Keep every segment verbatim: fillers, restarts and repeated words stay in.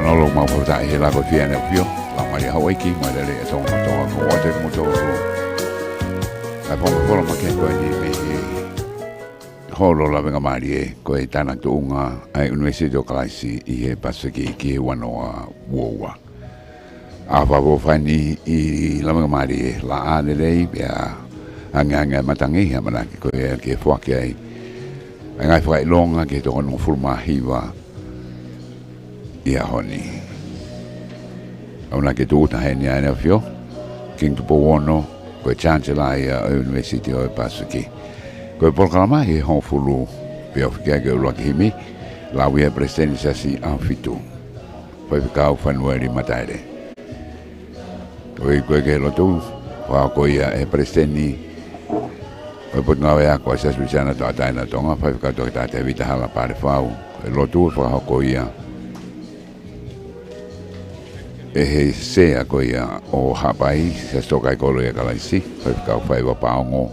ʻOku mau fakafetaʻi he lako fia ne fio. Laumālie Hauaiki, mo e lele e Tonga, Tonga, mo ʻoatu mo tō. ʻAi fakamolemole makehe ko eni mei he holo lavengamālie, ko e tānaki tuʻunga ʻa e ʻUnivēsiti ʻo Kalaisi ʻi he Pasifiki ki he ua noa ua ua. ʻA fafo fani ʻi lavengamālie, laʻā lelei, pea angeange matangi, ʻamanaki ko ia ke foaki ai ʻa e ngaahi fakaʻilonga ki he toko hongofulu mā hiva ʻi he ʻaho ni. ʻOku na ke tūʻuta heni ʻa ʻEne ʻAfio, Kingi Tupou Ono, ko e Chancellor ia ʻo e ʻUnivēsiti ʻo e Pasifiki. Ko e polokalama ʻi he hongofulu, pea ofi ki ai ki he ʻuluaki himi, lau ia ʻe he Palesiteni Siasi ʻAhofitu, Faifekau Fanueli Mataele. Ko e ʻi he lotu, fakahoko ia ʻe he Palesiteni ʻo e Potungāue Ako ʻa e Siasi Uēsiliana Tauʻatāina ʻo Tonga, Faifekau Toketā Tēvita Hala Palefau. Ko e lotu ʻe fakahoko ia ʻe he Sea ko ia ʻo Haʻapai, Siasi Tōkaikolo ʻia Kalaisi, Faifekau Faiva Paongo.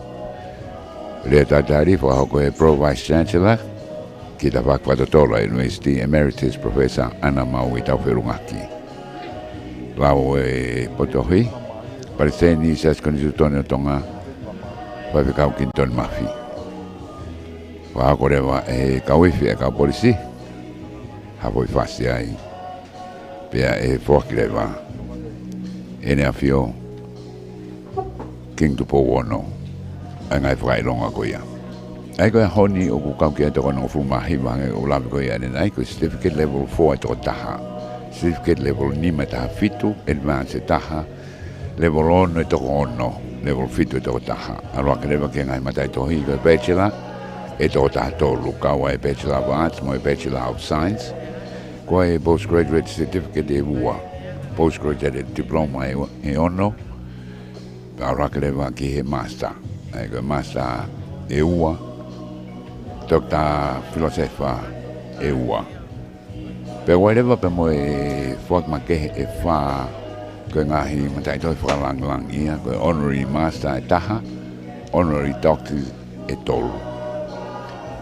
Lea talitali fakahoko ʻe he Pro Vice Chancellor, ki he tafaʻaki fakatotolo ʻa e ʻUnivēsiti, Emeritus Professor ʻAna Maui Taufelungaki. Lau ʻe he Potohi, Palesiteni Siasi Konisitūtone ʻo Tonga, Faifekau Kinitoni Mafi. Fakahoko leva ʻe he kau ifi ʻa e kau polisi ha foʻi fasi ai, pea ʻe foaki leva ʻe ʻEne ʻAfio, Kingi Tupou Ono, ʻa e ngaahi fakaʻilonga ko ia. ʻA ia ko e ʻaho ni ʻoku kau ki ai e toko hongofulu mā hiva, hangē ko e lave ko ia ʻanenai, ko e certificate level four ʻe toko taha, certificate level nima ʻe taha fitu, advance ʻe taha, level ono ʻe toko ono, level fitu ʻe toko taha. ʻAlu hake leva ki he ngaahi mataʻitohi, ko e bachelor ʻe toko taha tolu, kau ai e Bachelor of Arts mo e Bachelor of Science. Ko e postgraduate certificate ʻe ua, postgraduate diploma ʻe, ʻe ono, pea ʻalu hake leva ki he master. ʻA ia ko e master ʻe ua, Doctor Philosopher ʻe ua. Pea ʻoku ʻi ai leva pea mo e foaki makehe ʻe fā, ko e ngaahi mataʻitohi fakalāngilangi ia, ko e honorary master ʻe taha, honorary doctor ʻe tolu.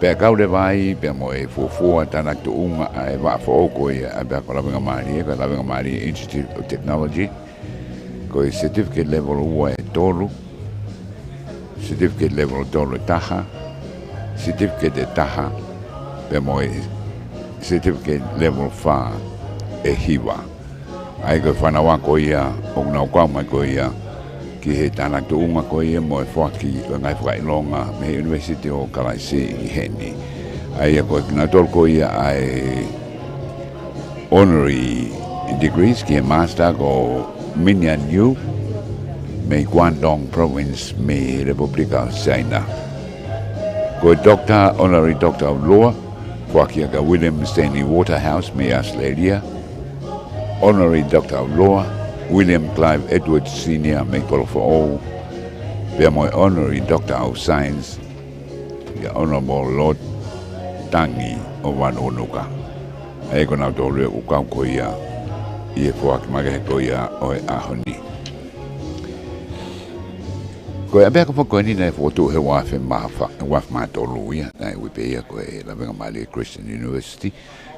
Pea kau leva ai pea mo e fuofua tānaki tuʻunga ʻa e vaʻa foʻou ko ia ʻa e ʻApiako Lavengamālie, ko e Lavengamālie Institute of Technology, ko e certificate level ua ʻe tolu, certificate level tolu ʻe taha, certificate ʻe taha, pea mo e certificate level fā ʻe hiva. ʻA ia ko e fānau ako ia ʻoku nau kau mai ko ia ki he tānaki tuʻunga ko ia mo e foaki ʻo e ngaahi fakaʻilonga mei he ʻUnivēsiti ʻo Kalaisi ʻi heni. ʻA ia ko kinautolu ko ia ʻa e honorary degrees ki he master ko Minyan Yu mei Guangdong Province mei Lepupelika Siaina. Ko e Doctor, Honorary Doctor of Law, foaki ia kia William Stanley Waterhouse mei ʻAositelēlia. Honorary Doctor of Law, William Clive Edwards Senior mei Kolofoʻou, pea mo e Honorary Doctor of Science, kia Honorable Lord Tangi ʻo Vanuʻunuka. ʻA ia ko nautolu ʻoku kau ko ia ʻi he foaki makehe ko ia ʻo e ʻaho ni. Ko e ʻapiako foki ko eni naʻe fokotuʻu he ua afe mā fā, ua afe mā tolu ia, naʻe ui pē ia ko e Lavengamālie Christian University,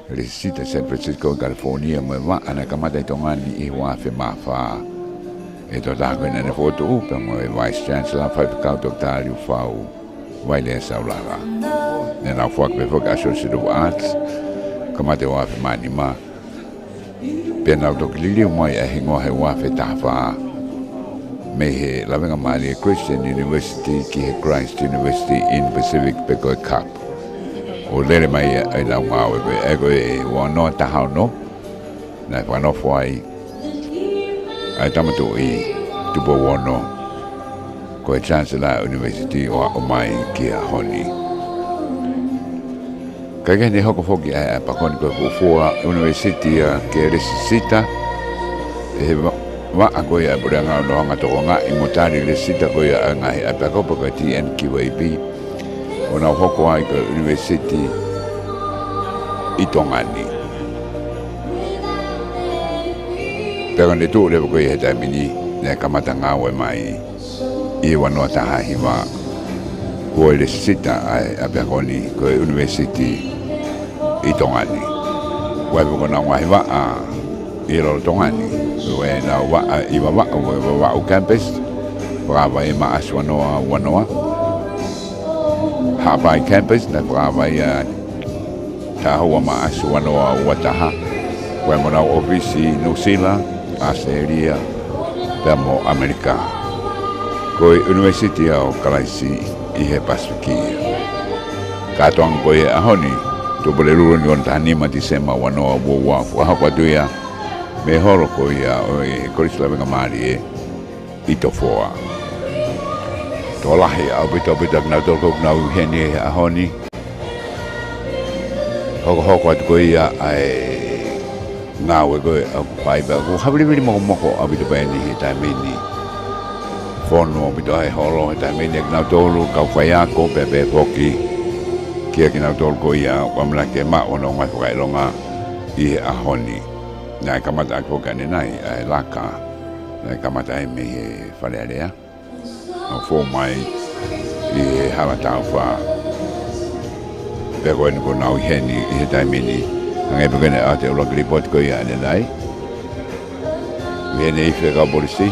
Lesisita, San Francisco, California, mo e vaʻa naʻe kamata ʻi Tonga ni ʻi he ua afe mā fā. ʻE tokotaha ko ē naʻa ne fokotuʻu, pea mo e Vice Chancellor, Faifekau Toketā Liufau Vailea Saulala. Naʻa nau foaki pē foki Associate of Arts, kamata ʻi he ua afe mā nima, pea nau toki liliu mai ʻa e hingoa he ua afe taha fā mei he Lavengamālie Christian University ki he Christ University in Pacific pe ko e CUP. ʻO lele mai ʻa ʻenau ngāue ko ē, ʻa ia ko e ua noa taha ono, naʻe fakanofo ai ʻa e Tama Tuʻi Tupou Ono ko e Chancellor ʻa e ʻUnivēsiti ʻo aʻu mai ki he ʻaho ni. Kae kehe naʻe hoko foki ʻa e ʻapiako ni ko e fuofua ʻunivēsiti ia ke lesisita ʻe he va-, vaʻa ko ia ʻa e Puleʻanga ʻo Nofoʻanga Tokangaʻi mo tali lesisita ko ia ʻa e ngaahi ʻapiako pe ko e T N Q A P. ʻO nau hoko ai ko e ʻunivēsiti ʻi Tonga ni. Pea ko ʻene tuʻu leva ko ia he taimi ni, naʻe kamata ngāue mai ʻi he ua noa taha hiva, kuo lesisita ʻa e ʻapiako ni ko e ʻunivēsiti ʻi Tonga ni. ʻOku ʻi ai foki ʻenau ngaahi vaʻa ʻi lolotonga ni. Ko ʻenau vaʻa ʻi Vavaʻu, ko e Vavaʻu campus, fakavaʻe Maʻasi ua noa ua noa. Haʻapai campus, naʻe fakavaʻe ʻi he taha ua Maʻasi ua noa ua taha. Ko e mo ʻenau ʻōfisi ʻi Nuʻusila, ʻAositelēlia, pea mo ʻAmelika. Ko e ʻUnivēsiti ʻo Kalaisi ʻi he Pasifiki. Kātoanga ko ia he ʻaho ni, Tupulelulu ni ʻo e taha nima Tīsema ua noa ua ua, fakahoko atu ia mei he holo ko ia ʻo e Kolisi Lavengamālie ʻi Tofoa. Tokolahi ʻaupito ʻaupito kinautolu ʻoku nau ʻi heni he ʻaho ni. Hokohoko atu ko ia ʻa e ngāue ko ē ʻoku fai pea ʻoku havilivili mokomoko ʻaupito pē eni he taimi ni. Fonu ʻaupito ʻa e holo he taimi ni kinautolu kau faiako pea pehē foki kia kinautolu ko ia ʻoku ʻamanaki ke maʻu honau ngaahi fakaʻilonga ʻi he ʻaho ni. Naʻe kamata ʻaki foki ʻanenai ʻa e laka. Naʻe kamata ai mei he Fale Alea ʻo fou mai ʻi he Hala Taufa. Pea ko eni ʻoku nau ʻi heni ʻi he taimi ni. Hangē pē ko eni ʻa e ʻuluaki lipooti ko ia ʻanenai. ʻI heni ʻa e Faifekau Polisi,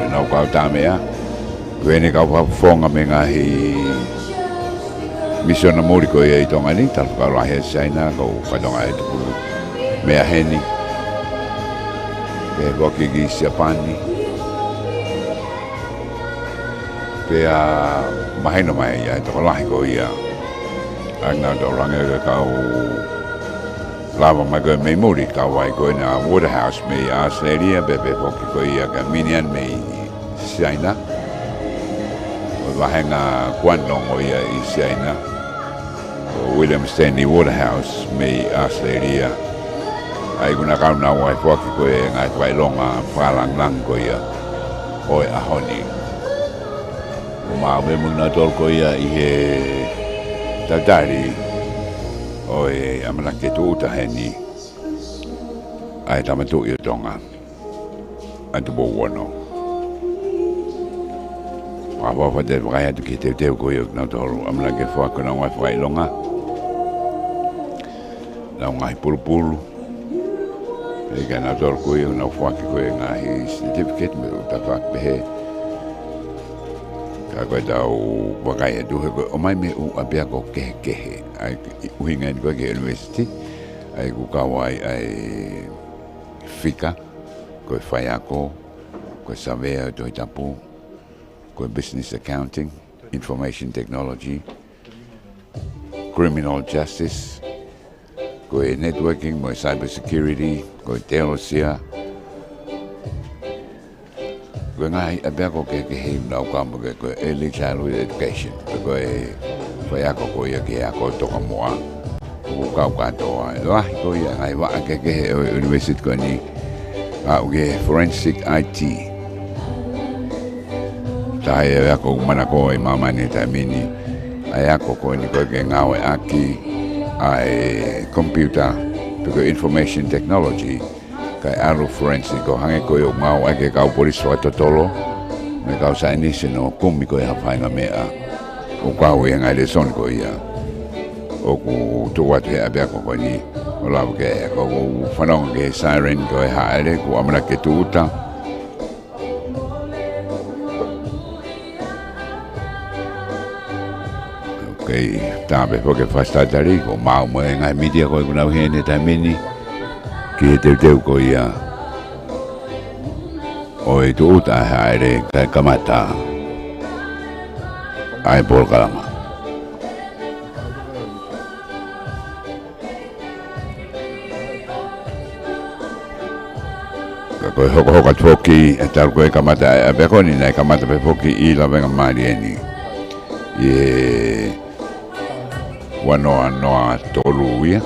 ʻenau kau tā meʻa. ʻI heni kau fakafofonga mei he ngaahi misiona muli ko ia ʻi Tonga ni, Talafekau Lahi ʻa Siaina, kau fatongia ʻe tupulu meʻa heni. Pehē foki ki Siapani. Pea mahino mai ʻa e tokolahi ko ia ʻa kinautolu hangē ko e kau lava mai ko ē mei muli, kau ai ko ena Waterhouse mei ʻAositelēlia, pea pehē foki ko ia kia Minian mei Siaina. ʻO e vahenga Guangdong ʻo ia ʻi Siaina. Ko William Stanley Waterhouse mei ʻAositelēlia. ʻA ia ʻoku na kau nau ʻai foaki ko e ngaahi fakaʻilonga fakalāngilangi ko ia ʻo e ʻaho ni. ʻO maʻu pē mo kinautolu ko ia ʻi he talitali ʻo e ʻamanaki ke tūʻuta heni ʻa e Tama Tuʻi ʻo Tonga, ʻa Tupou Ono. Fakaʻofoʻofa atu e vakai atu ki he teuteu ko ia ʻo kinautolu ʻamanaki ke foaki honau ngaahi fakaʻilonga, honau ngaahi pulupulu, pea kia nautolu ko ia ʻoku nau foaki ko e ngaahi certificate mo e ʻū tafaʻaki pehē. Ka ko ʻetau vakai atu he ko e ʻomai mei he ʻū ʻapiako kehekehe. ʻA ia ʻoku ʻuhinga eni ko ē ki he university, ʻa ia ʻoku kau ai ʻa e fika, ko e faiako, ko e savea ʻo e Tohi Tapu, ko e business accounting, information technology, criminal justice, ko e networking mo e cyber security, ko e teolosia, ko e ngaahi ʻapiako kehekehe ʻoku nau kau mo e ko e early childhood education, pe ko e faiako ko ia ki he ako tokamuʻa. ʻOku kau kātoa e lahi ko ia e ngaahi vaʻa kehekehe ʻo e university ko eni, aʻu ki he forensic I T. Taha ia e ako ʻoku manakoa ʻi māmani he taimi ni, ʻa e ako ko eni ko e ke ngāueʻaki ʻa e computer, pe ko e information technology, kae ʻalu forensic ʻo hangē ko ia ʻoku ngāueʻaki ʻe he kau polisi fakatotolo mo e kau saienisi ʻo kumi ko ia ha faʻahinga meʻa ʻoku kau ʻi he ngaahi lēsoni ko ia ʻoku tuku atu he ʻapiako ko eni. ʻO lava ke, ko ʻeku fanongo ki he siren ko e hāʻele, ʻoku ʻamanaki ke tūʻuta. Ok, tā pē foki e fakatalitali, ʻoku maʻu mo e ngaahi mītia ko ē ʻoku nau ʻi heni he taimi ni ki he teuteu ko ia ʻo e tūʻuta ʻa e hāʻele kae kamata ʻa e polokalama. Ka ko e hokohoko atu foki, ʻe talu ko e kamata ʻa e ʻapiako ni, naʻe kamata pē foki ʻi Lavengamālie ni ʻi he ua noa noa tolu ia,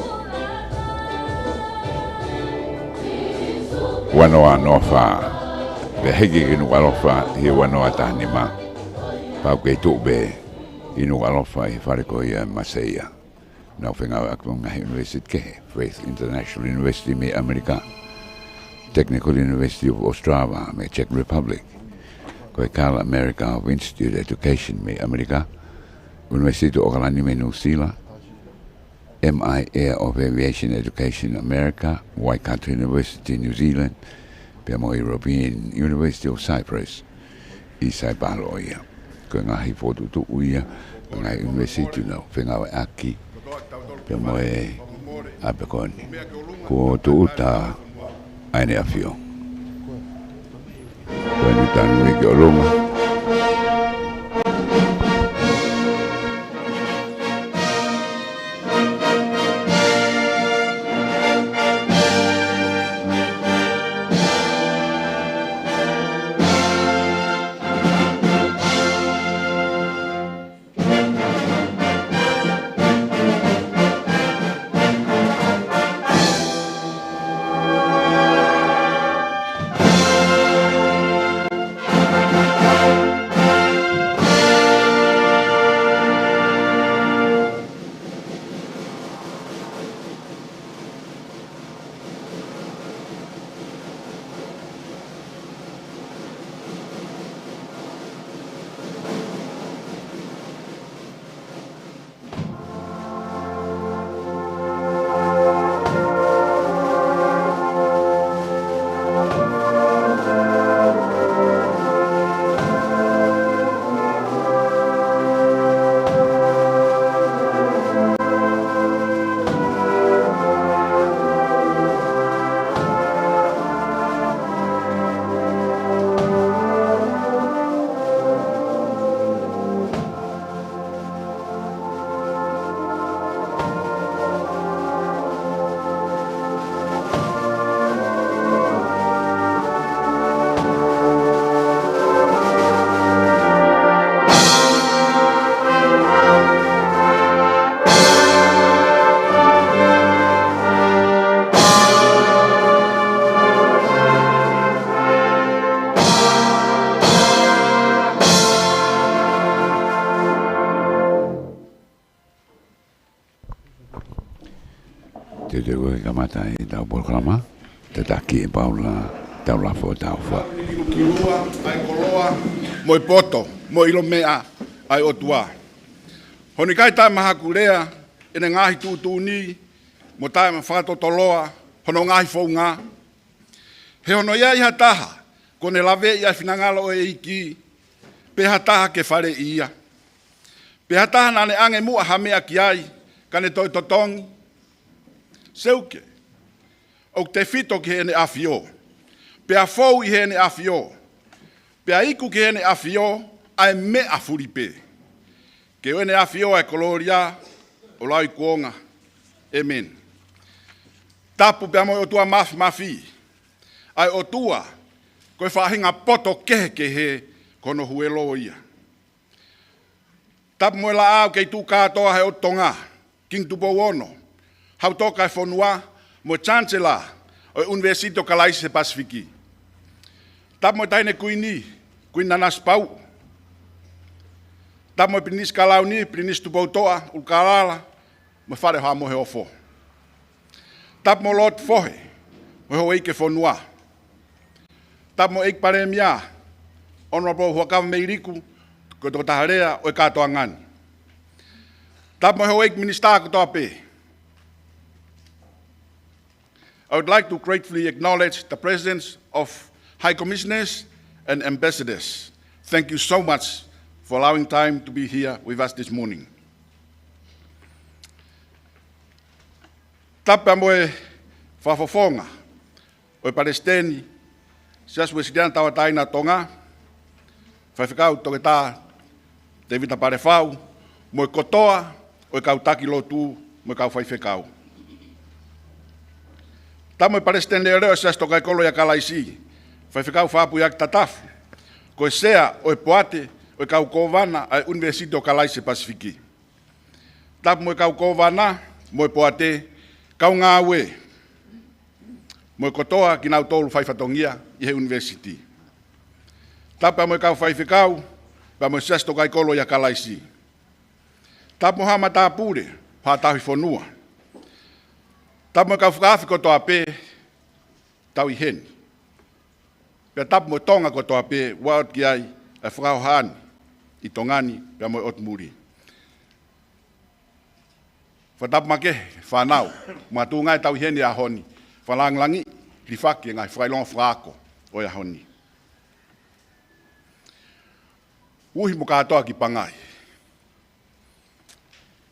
ua noa noa fā, pea hiki ki Nukuʻalofa ʻi he ua noa taha nima. Pau ke tuʻu pē ʻi Nukuʻalofa ʻi he fale ko ia ʻo e Maseia. Nau fengāueʻaki mo e ngaahi university kehe, Faith International University mei ʻAmelika, Technical University of Ostrava mei Czech Republic, ko e Karl Amerika Institute of Education mei ʻAmelika, University of Auckland mei Nuʻusila, M I Air of Aviation Education America, Waikato University New Zealand, pea mo e European University of Cyprus ʻi Saipalo ia. Ko e ngaahi fokotuʻutuʻu ia ʻa e ngaahi ʻunivēsiti naʻa nau fengāueʻaki pea mo e ʻapi ko eni. Kuo tūʻuta ʻa ʻEne ʻAfio. Ko eni tanu ki ʻolunga. Teuteu ke kamata ʻetau polokalama, tataki ʻe Paula Taulafo Taufa. Kilukilua ʻa e koloa, mo e poto, mo e ʻilo meʻa ʻa e ʻOtua. Hono ʻikai taʻemahakulea ʻene ngaahi tuʻutuʻuni, mo taʻemafakatotoloa hono ngaahi founga. He hono ʻi ai ha taha kuo ne laveʻi ʻa e finangalo ʻo e ʻEiki, pe ha taha ke faleʻi ia. Pe ha taha naʻa ne ʻange muʻa ha meʻa ki ai, ka ne toe totongi. Seuke, ʻoku tefito ki heʻene ʻafio, pea fou ʻi heʻene ʻafio, pea iku ki heʻene ʻafio ʻa e meʻa fuli pē. Ke ʻo ʻene ʻafio ʻa e kolōlia ʻo lauikuonga. ʻĒmeni. Tapu pea mo e ʻOtua Mafimafi, ʻa e ʻOtua ko e faʻahinga poto kehekehe ko hono huelo ia. Tapu mo e laʻā ʻoku kei tuʻu kātoa he ʻOtu Tonga, Kingi Tupou Ono, Hau Toka ʻo e Fonua, mo e Chancellor ʻo e ʻUnivēsiti ʻo Kalaisi he Pasifiki. Tapu mo e Taʻahine Kuini, Kuini Nanasipauʻu. Tapu mo e Pilinisi Kalauni, Pilinisi Tupoutoʻa ʻUlukalala, mo e Fale ʻo Haʻa Moheofo. Tapu mo e Lord Fohe, mo e Houʻeiki ʻo e Fonua. Tapu mo e ʻEiki Palēmia, Honourable Huʻakavameiliku, ko e tokotaha lea ʻo e kātoanga ni. Tapu mo e Houʻeiki Minisitā kotoa pē. I would like to gratefully acknowledge the presence of High Commissioners and Ambassadors. Thank you so much for allowing time to be here with us this morning. Tapu pea mo e fakafofonga ʻo e Palesiteni Siasi Uēsiliana Tauʻatāina ʻo Tonga, Faifekau Toketā Tēvita Palefau, mo e kotoa ʻo e kau taki lotu mo e kau faifekau. Tapu mo e Palesiteni Leʻoleʻo ʻo e Siasi Tokaikoloi ʻa Kalaisi, Faifekau Faapuiaki Tatafu, ko e Sea ʻo e Poate ʻo e kau Kōvana ʻa e ʻUnivēsiti ʻo Kalaisi he Pasifiki. Tapu mo e kau kōvana, mo e poate, kau ngāue, mo e kotoa kinautolu faifatongia ʻi he ʻunivēsiti. Tapu pea mo e kau faifekau, pea mo e Siasi Tokaikoloi ʻa Kalaisi. Tapu mo haʻa matāpule, haʻa tauhi fonua. Tapu mo e kau fakaafe kotoa pē, tau ʻi heni. Pea tapu mo Tonga kotoa pē, ʻoatu ki ai ʻa e fakahohaʻa ni ʻi Tonga ni, pea mo e ʻotu muli. Fakatapu makehe, fānau, makatuʻunga ʻetau ʻi heni he ʻaho ni. Fakalāngilangiʻi, hilifaki e ngaahi fakaʻilonga fakaako ʻo e ʻaho ni. Uhi mo kātoa ki Pangai.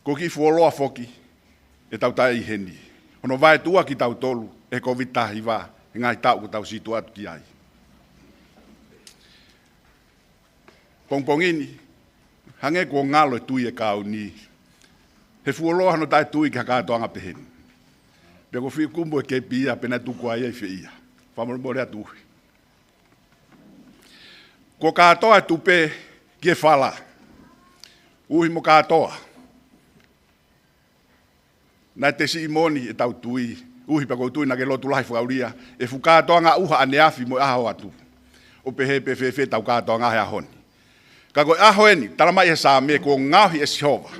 Ko e kiʻi fuoloa foki ʻetau taʻe ʻi heni. Hono vaetuʻua kitautolu ʻe he Kōviti taha hiva, he ngaahi taʻu kuo tau situʻa atu ki ai. Pongipongi ni, hangē kuo ngalo e tui e kau ni, he fuoloa hono taʻe tui ki ha kātoanga pehē ni. Pea ko e fikumu e kepi ia, pea naʻe tuku ai ʻa e feia. Fakamolemole atu Uhi. Kuo kātoa e tupe ki he fala. Uhi mo kātoa. Naʻe tesi moʻoni ʻetau tui, Uhi, pea ʻoku ou tui naʻa ke lotu lahi fakaʻulia, e fuʻu kātoanga ʻuha ʻaneafi mo e ʻaho atu. ʻO pehē pē fēfē ʻetau kātoanga he ʻaho ni. Ka ko e ʻaho eni, tala mai ʻe he Saame kuo ngaohi ʻe Sihova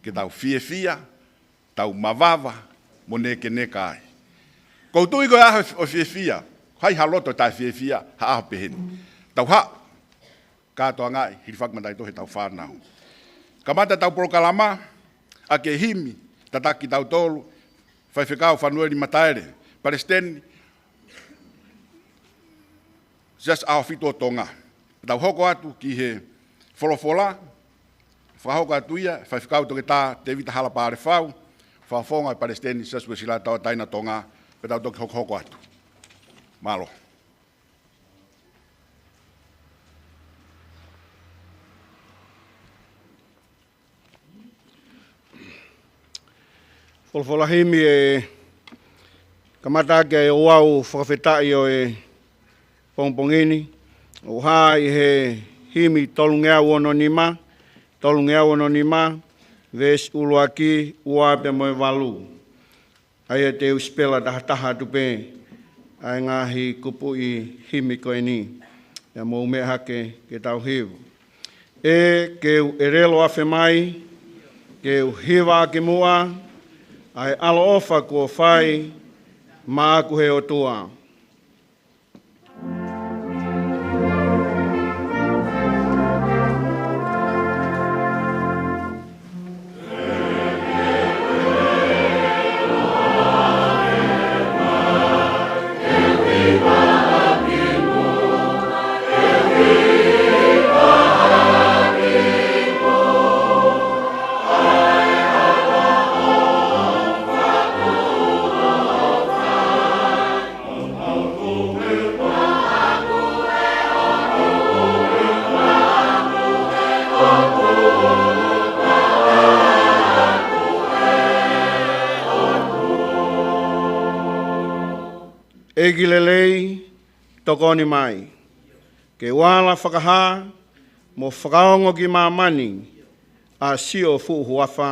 ke tau fiefia, tau mavava, mo nēkeneka ai. ʻOku ou tui ko e ʻaho ʻo e fiefia, ʻoku ʻikai ha loto taʻe fiefia ha ʻaho pehē ni. Tau haʻu, kātoangaʻi, hilifaki mataʻitohi ʻetau fānau. Kamata ʻetau polokalama ʻaki e himi, tataki kitautolu, Faifekau Fanueli Mataele, Palesiteni Siasi ʻAhofitu ʻo Tonga. Tau hoko atu ki he folofola, fakahoko atu ia, Faifekau Toketā Tēvita Hala Palefau, Fakafofonga e Palesiteni Siasi Uēsila Tauʻatāina Tonga, pea tau toki hokohoko atu. Mālō. Folofola himi ʻe kamata ʻaki ʻa e ouau fakafetaʻi ʻo e pongipongi ni, ʻoku hā ʻi he himi tolungeau ono nima, tolungeau ono nima, veesi ʻuluaki, ua pea mo e valu. ʻA ia te u sipela tahataha atu pē ʻa e ngaahi kupuʻi himi ko eni. ʻIa mou meʻa hake ke tau hiva. ʻE ke u ʻelelo afe mai, ke u hiva ʻaki muʻa ʻa e ʻaloʻofa kuo fai maʻaku ʻe he ʻOtua. ʻEiki lelei, tokoni mai. Ke u ala fakahā mo fakaongo ki māmani ʻa siʻo fuʻu huafa.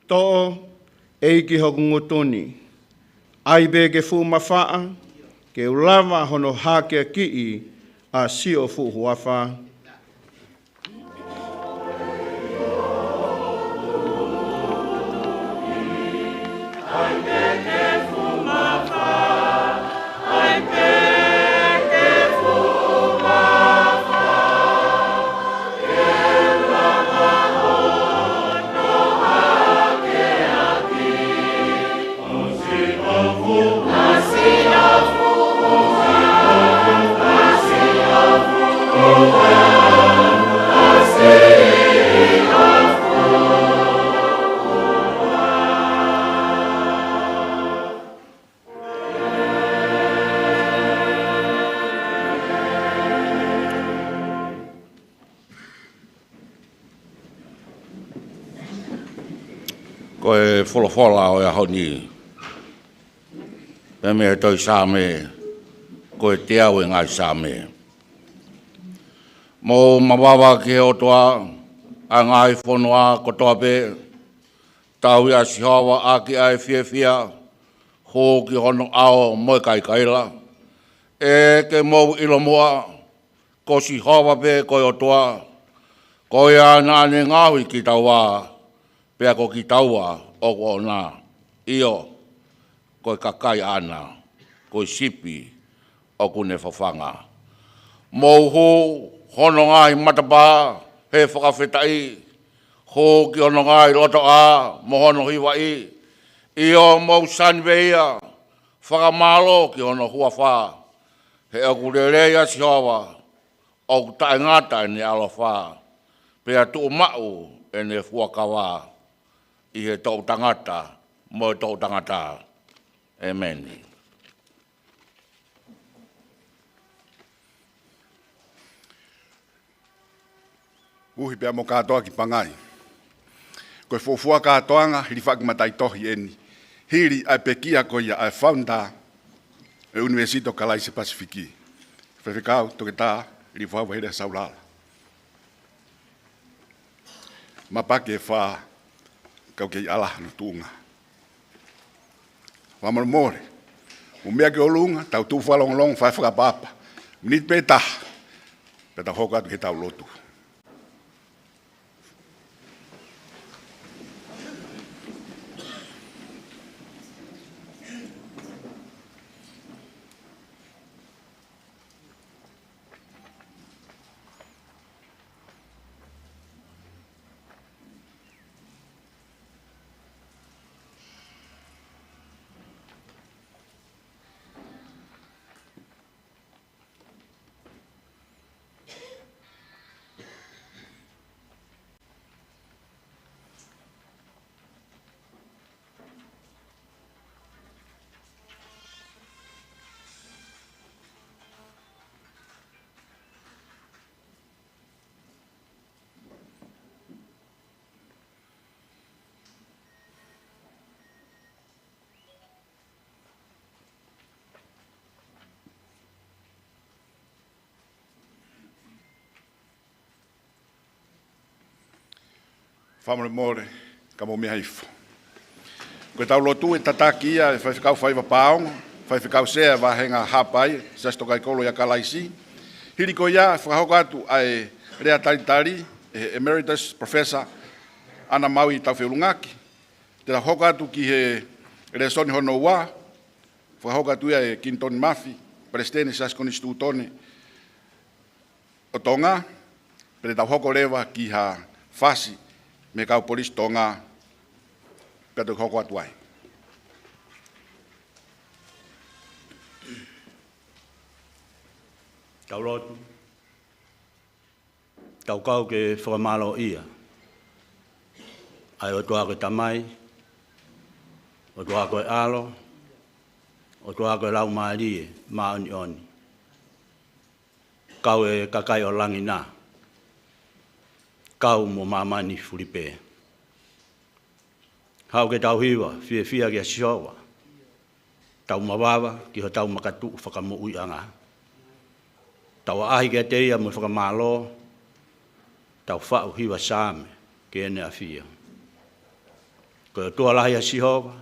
Toʻo, ʻEiki, hoku ngutu ni, ʻai pē ke fuʻu mafaʻa, ke u lava hono hakeakiʻi ʻa siʻo fuʻu huafa. Ko e folofola ʻo e ʻaho ni, pea mei he tohi Saame, ko e teau ʻo e ngaahi Saame. Mou mavava ki he ʻOtua, ʻa e ngaahi fonua kotoa pē, tauhi ʻa Sihova ʻaki ʻa e fiefia, hū ki hono ʻao mo e kaikaila. ʻE ke mou ʻilo muʻa, ko Sihova pē ko e ʻOtua, ko ia naʻa ne ngaohi kitaua, pea ko kitaua ʻoku ʻona, ʻio, ko e kakai ʻaʻana, ko e sipi ʻoku ne fafanga. Mou hū hono ngaahi matapā he fakafetaʻi, hū ki hono ngaahi lotoʻā mo hono hivaʻi, ʻio, mou sani pē ia, fakamālō ki hono huafa. He ʻoku lelei ʻa Sihova, ʻoku taʻengata ʻene ʻaloʻofa, pea tuʻumaʻu ʻene fuakava ʻi he toʻutangata mo e toʻutangata. ʻĒmeni. Uhi pea mo kātoa ki Pangai. Ko e fuofua kātoanga hilifaki mataʻitohi ʻeni, hili ʻa e pekia ko ia ʻa e founder ʻo e ʻUnivēsiti ʻo Kalaisi Pasifiki, Faifekau Toketā Liufau Vailea Saulala. Mapaki ʻe fā, kau kei ʻalaha no tuʻunga. Fakamolemole, mou meʻa ki ʻolunga, tau tuʻu fakalongolongo, fai fakaʻapaʻapa miniti pē taha, pea tau hoko atu ki heʻetau lotu. Fakamolemole, ka mou meʻa hifo. Ko ʻetau lotu ʻe tataki ia ʻe Faifekau Faiva Paongo, Faifekau Sea Vāhenga Haʻapai, Siasi Tokaikolo ʻia Kalaisi. Hili ko ia, fakahoko atu ʻa e lea talitali ʻe he Emeritus Professor ʻAna Maui Taufeʻulungaki. Te tau hoko atu ki he lēsoni hono ua, fakahoko atu ia ʻe Kinitoni Mafi, Palesiteni Siasi Konisitūtone ʻo Tonga, pea te tau hoko leva ki ha fasi mei he kau polisi Tonga, pea toki hoko atu ai. Tau lotu. Tau kau ke fakamālōʻia ʻa e ʻOtua ko e Tamai, ʻOtua ko e ʻAlo, ʻOtua ko e Laumālie Māʻoniʻoni. Kau e kakai ʻo langi na, kau mo māmani fulipē. Haʻu ke tau hiva fiefia kia Sihova, tau mavava ki hotau makatuʻu fakamoʻuiʻanga. Tau ʻaʻahi kiate ia mo e fakamālō, tau faʻu hiva Saame ki heʻene ʻafio. Ko e ʻOtua lahi ʻa Sihova,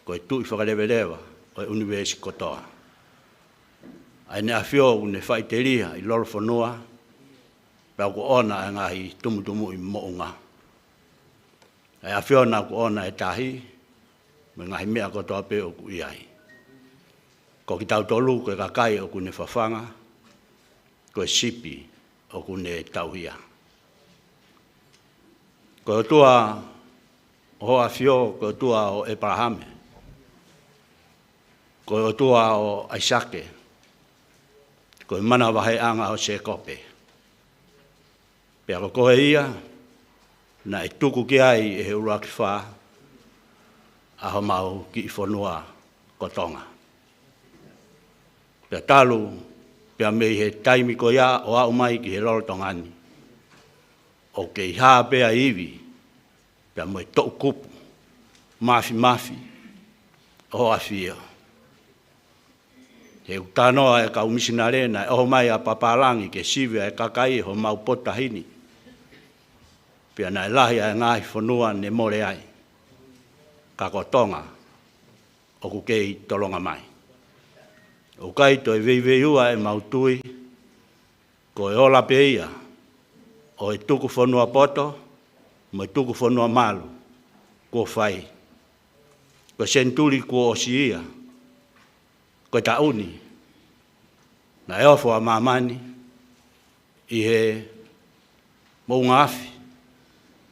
ko e Tuʻi fakaleveleva ʻo e ʻunivēsi kotoa. ʻA ʻene ʻafio ʻoku ne faʻiteliha ʻi lolofonua, pea ʻoku ʻona ʻa e ngaahi tumutumuʻi moʻunga. ʻA e ʻAfiona ʻoku ʻona ʻa e tahi mo e ngaahi meʻa kotoa pē ʻoku ʻi ai. Ko kitautolu ko e kakai ʻoku ne fafanga, ko e sipi ʻoku ne tauhia. Ko e ʻOtua ʻo hoʻo ʻafio, ko e ʻOtua ʻo ʻĒpalahame, ko e ʻOtua ʻo ʻAisake, ko e manavaheʻanga ʻo Sēkope. Pea ko koe ia naʻe tuku ki ai ʻe he ʻuluaki fā ʻa homau kiʻi fonua ko Tonga. Pea talu pea mei he taimi ko ia ʻo aʻu mai ki he lolotonga ni, ʻoku kei hā pē ʻa e ivi pea mo e toʻukupu māfimafi ʻo hoʻo ʻafio. He ʻoku talanoa e kau misinale naʻe ʻoho mai ʻa Papālangi ke sivi ʻa e kakai ʻo homau potu tahi ni. Pea naʻe lahi ʻa e ngaahi fonua ne mole ai. Ka ko Tonga, ʻoku kei tolonga mai. ʻOku ʻikai toe veiveiua ʻemau tui, ko e ola pē ia ʻo e tuku fonua poto mo e tuku fonua malu kuo fai. Ko e senituli kuo ʻosi ia, ko e taʻu ni, naʻe ofo ʻa māmani ʻi he moʻunga afi,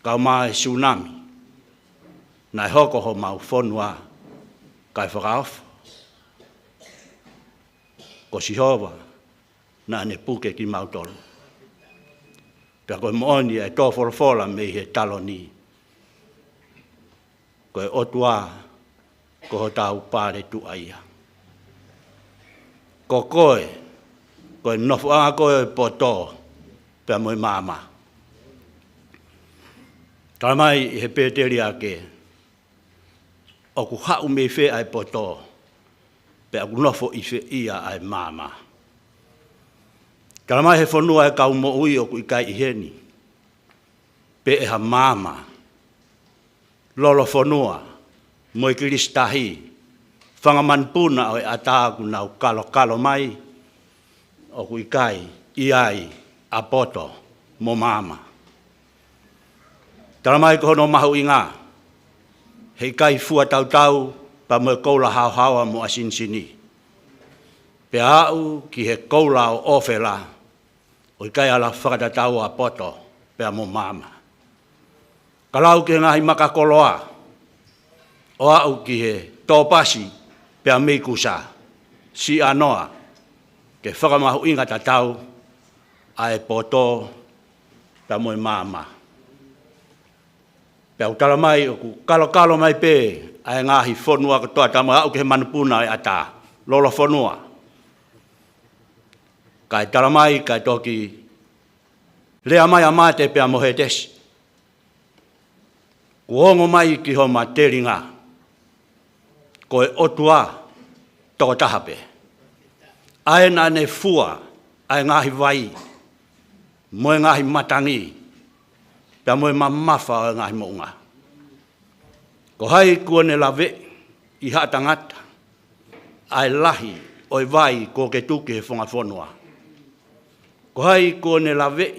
kae ʻumaʻā e sunami, naʻe hoko homau fonua kae fakaofo. Ko Sihova naʻa ne puke kimautolu. Pea ko e moʻoni ʻa e tō folofola mei he taloni, ko e ʻOtua ko hotau paletuʻa ia. Ko koe, ko e nofoʻanga koe ʻo e poto pea mo e maama. Tala mai ʻe he pēteliake, ʻoku haʻu mei fē ʻa e poto, pea ʻoku nofo ʻi fē ia ʻa e maama. Tala mai ʻe he fonua ʻo e kau moʻui ʻoku ʻikai ʻi heni, pe ʻe ha maama, lolofonua, mo e kilisitahi, fanga manupuna ʻo e ʻatā ʻoku nau kalokalo mai, ʻoku ʻikai ʻi ai ʻa poto mo maama. Tala mai ko hono mahuʻinga, he ʻikai fua tautau pea mo e koula haohaoa mo ʻasinisini, pea aʻu ki he koula ʻo ʻofela, ʻoku ʻikai ala fakatatau ʻa poto pea mo maama. Ka lau ki he ngaahi maka koloa, ʻo aʻu ki he tōpasi pea mei Kusa, siʻi ʻanoa, ke fakamahuʻinga tatau ʻa e poto pea mo e maama. Pea ʻoku tala mai ʻoku kalokalo mai pē ʻa e ngaahi fonua kotoa, tala mai aʻu ki he manupuna ʻo e ʻatā, lolofonua. Kae tala mai, kae toki lea mai ʻa Mate pea mo Hētesi. Kuo ongo mai ki homa telinga, ko e ʻOtua tokotaha pē. ʻA ē naʻa ne fua ʻa e ngaahi vai, mo e ngaahi matangi, pea mo e mamafa ʻo e ngaahi moʻunga. Ko hai kuo ne laveʻi ʻe ha tangata ʻa e lahi ʻo e vai kuo ke tuku ki he funga fonua? Ko hai kuo ne laveʻi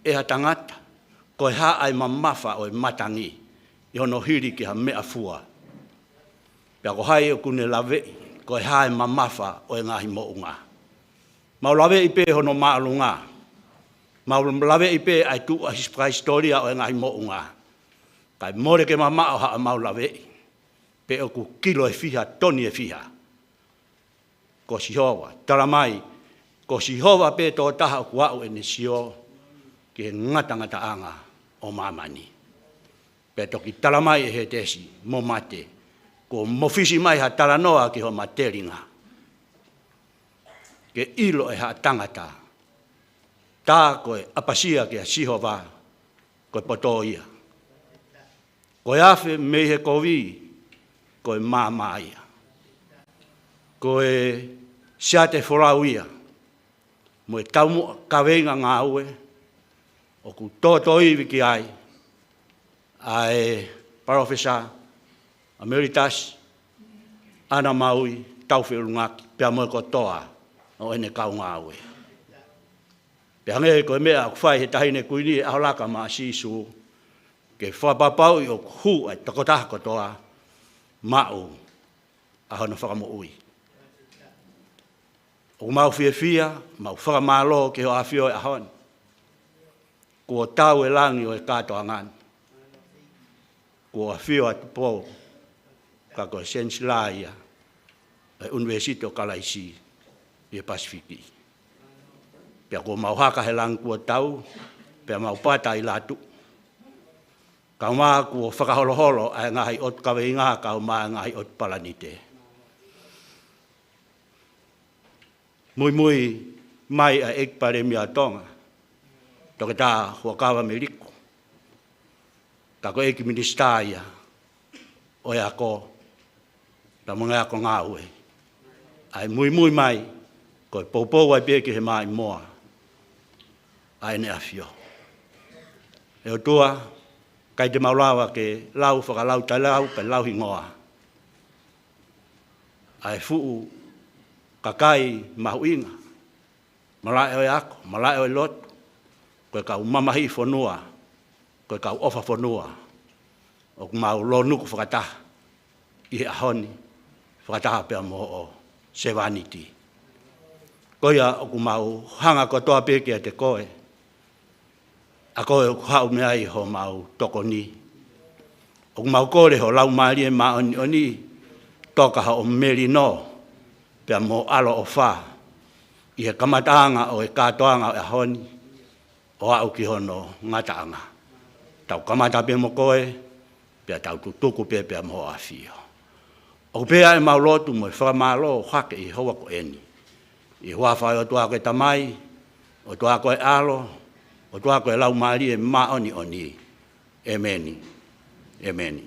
ʻe ha tangata ko e hā ʻa e mamafa ʻo e matangi ʻi hono hili ki ha meʻafua? Pea ko hai ʻoku ne laveʻi ko e hā e mamafa ʻo e ngaahi moʻunga? Mau laveʻi pē hono māʻolunga. Mau laveʻi pē ʻa e tuʻu ʻa e his-, hisitōlia ʻo e ngaahi moʻunga. Kae mole ke mamaʻo haʻamau laveʻi pe ʻoku kilo ʻe fiha, toni ʻe fiha. Ko Sihova, tala mai, ko Sihova pē tokotaha ʻoku aʻu ʻene sio ki he ngatangataʻanga ʻo māmani. Pea toki tala mai ʻe Hētesi mo Mate, kuo mofisi mai ha talanoa ki homa telinga, ke ʻilo ʻe ha tangata, tā ko e ʻapasia kia Sihova, ko e poto ia. Ko e afe mei he kovi, ko e maama ia. Ko e siate folau ia, mo e taumuʻa kaveinga ngāue, ʻoku tōtōivi ki ai ʻa e Palōfesa Emeritus ʻAna Maui Taufeʻulungaki, pea mo e kotoa ʻo ʻene kau ngāue. Pea hangē ko e meʻa ʻoku fai he Taʻahine Kuini he ʻaho laka maʻa Sīsū, ke fakapapauʻi ʻoku hū ʻa e tokotaha kotoa maʻu ʻa hono fakamoʻui. ʻOku mau fiefia, mau fakamālō ki hoʻo ʻafio he ʻaho ni. Kuo tau e langi ʻo e kātoanga ni. Kuo ʻafio atu pē, ka ko e Senisila ia ʻo e ʻUnivēsiti ʻo Kalaisi ʻi he Pasifiki. Pea kuo mau haka he langi kuo tau, pea mau pata ʻi latu. Kae ʻumaʻā kuo fakaholoholo ʻa e ngaahi ʻotu kaveinga, kae ʻumaʻā e ngaahi ʻotu palanite. Muimui mai ʻa e ʻEiki Palēmia ʻo Tonga, Toketā Huʻakavameiliku, ka ko e ʻEiki Minisitā ia ʻo e Ako, pea mo e Ngaahi Ako Ngāue. ʻA e muimui mai Ko e poupou ai pē ki he maʻimoa ʻa ʻEne ʻAfio. ʻE ʻOtua, ʻikai te mau lava ke lau fakalautelau pe lau hingoa ʻa e fuʻu kakai mahuʻinga, malaʻe ʻo e ako, malaʻe ʻo e lotu, ko e kau mamahiʻi fonua, ko e kau ʻofa fonua, ʻoku mau lōnuku fakataha ʻi he ʻaho ni, fakataha pea mo hoʻo sevāniti. Ko ia ʻoku mau hanga kotoa pē kiate koe, ʻa koe ʻoku haʻu mei ai homau tokoni. ʻOku mau kole ho Laumālie Māʻoniʻoni, toka hoʻo melino pea mo ʻaloʻofa ʻi he kamataʻanga ʻo e kātoanga ʻo e ʻaho ni, ʻo aʻu ki hono ngataʻanga. Tau kamata pē mo koe, pea tau tutuku pē pea mo hoʻo ʻAfio. ʻOku pehē ʻemau lotu mo e fakamālō hake ʻi he houa ko eni, ʻi he huafa ʻo e ʻOtua ko e Tamai, ʻOtua ko e ʻAlo, ʻOtua ko e Laumālie Māʻoniʻoni. ʻEmeni. ʻEmeni.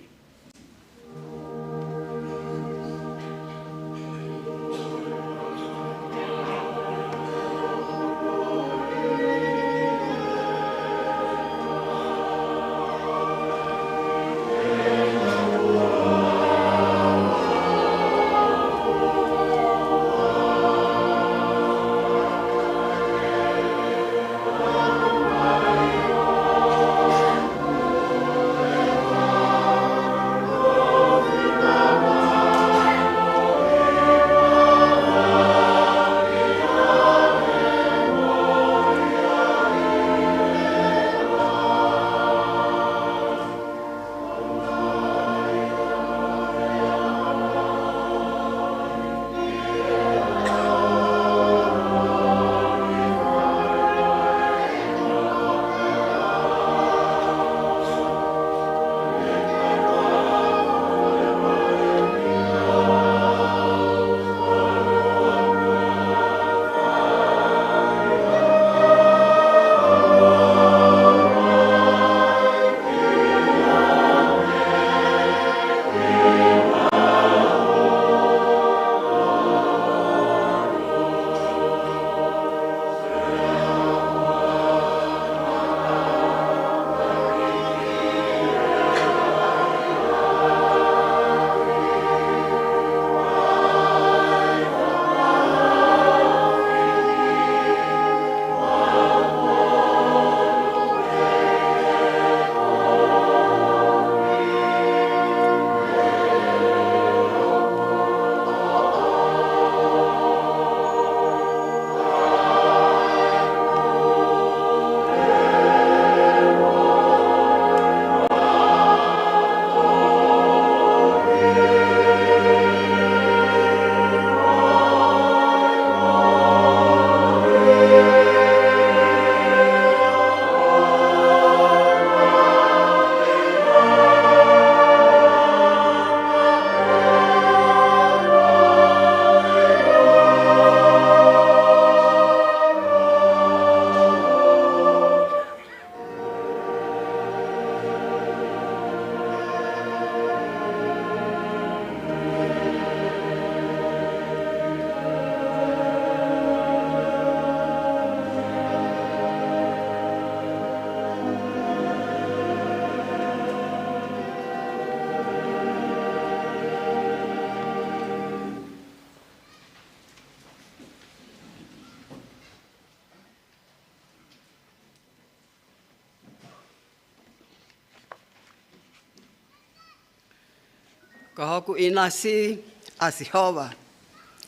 Ko hoku ʻinasi ʻa Sihova,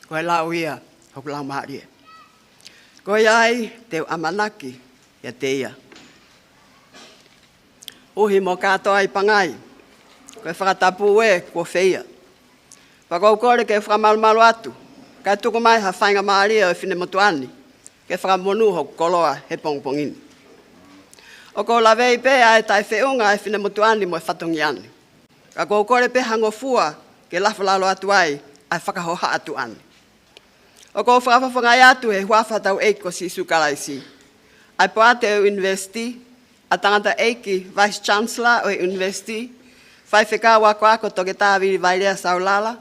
ko e lau ia hoku laumālie. Ko ia ai te u ʻamanaki ʻiate ia. ʻUhi mo kātoa ʻi pangai, ko e fakatapu ē kuo feia. Pea ʻoku ou kole ke u fakamalumalu atu, kae tuku mai ha faingamālie ʻo e finemotuʻa ni, ke fakamonū hoku koloa he pongipongi ni. ʻOku ou lavei pē ʻa e taʻefeʻunga ʻa e finemotuʻa ni mo e fatongia ni. Ka ʻoku ou kole pē ha ngofua ke lafolalo atu ai ʻa e fakahohaʻa tuʻa ni. ʻOku ou fakafofongaʻi atu he huafa ʻo hotau ʻEiki ko Sīsū Kalaisi ʻa e poate ʻo e ʻunivēsiti, ʻa e tangataʻeiki Vice Chancellor ʻo e ʻunivēsiti, faifekau akoako Toketā Vili Vailea Saulala,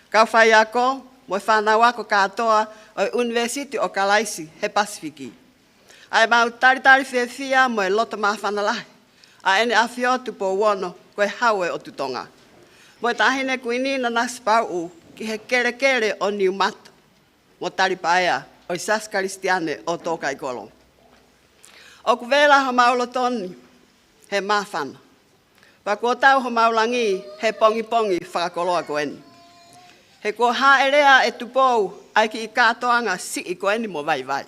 kau faiako, mo e fānau ako kātoa ʻo e ʻUnivēsiti ʻo Kalaisi he Pasifiki. ʻA ʻemau talitali fiefia mo e loto māfana lahi ʻa ʻEne ʻAfio Tupou Ono ko e Hau ʻo e ʻOtu Tonga, mo e Taʻahine Kuini Nanasipauʻu ki he kelekele ʻo Niumata mo Talipaea ʻo e Siasi Kalisitiane ʻo Tōkaikolo. ʻOku vela homau loto ni he māfana, pea kuo tau homau langi he pongipongi fakakoloa ko eni. He kuo hāʻelea ʻe Tupou ʻa e kiʻi kātoanga siʻi ko eni mo vaivai.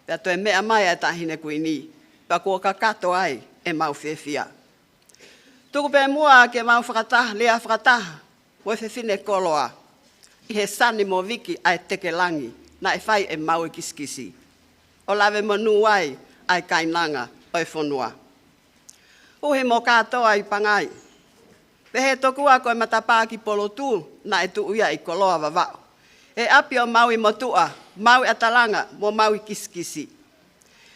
Pea toe meʻa mai ʻa e Taʻahine Kuini, pea kuo kakato ai ʻemau fiefia. Tuku pē muʻa ke mau fakataha, lea fakataha mo e fefine koloa ʻi he sani mo viki ʻa e tekelangi naʻe fai ʻe Maui Kisikisi, ʻo lave monū ai ʻa e kainanga ʻo e fonua. Uhi mo kātoa ʻi Pangai, pehē tokua ko e matapā ki Polotu naʻe tuʻu ia ʻi Koloa Vavaʻu, he ʻapi ʻo Maui Motuʻa, Maui ʻAtalanga mo Maui Kisikisi.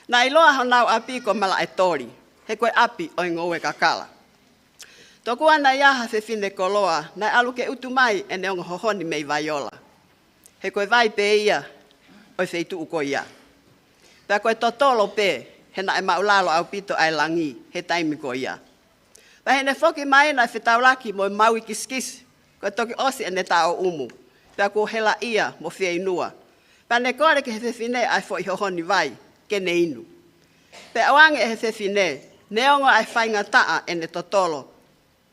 Naʻe ʻiloa honau ʻapi ko Malaʻetoli, he ko e ʻapi ʻo e ngoue kakala. Tokua naʻe ʻi ai ha fefine koloa naʻe ʻalu ke utu mai ʻene ongo hohoni mei Vaiola, he ko e vai pē ia ʻo e feituʻu ko ia. Pea ko e totolo pē, he naʻe māʻulalo ʻaupito ʻa e langi he taimi ko ia. Pea ʻi heʻene foki mai naʻe fetaulaki mo Maui Kisikisi, ko e toki ʻosi ʻene taʻo ʻumu, pea kuo helaʻia mo fieinua. Pea ne kole ki he fefine ʻa e foʻi hohoni vai ke ne inu. Pea ʻoange ʻe he fefine, neongo ʻa e faingataʻa ʻene totolo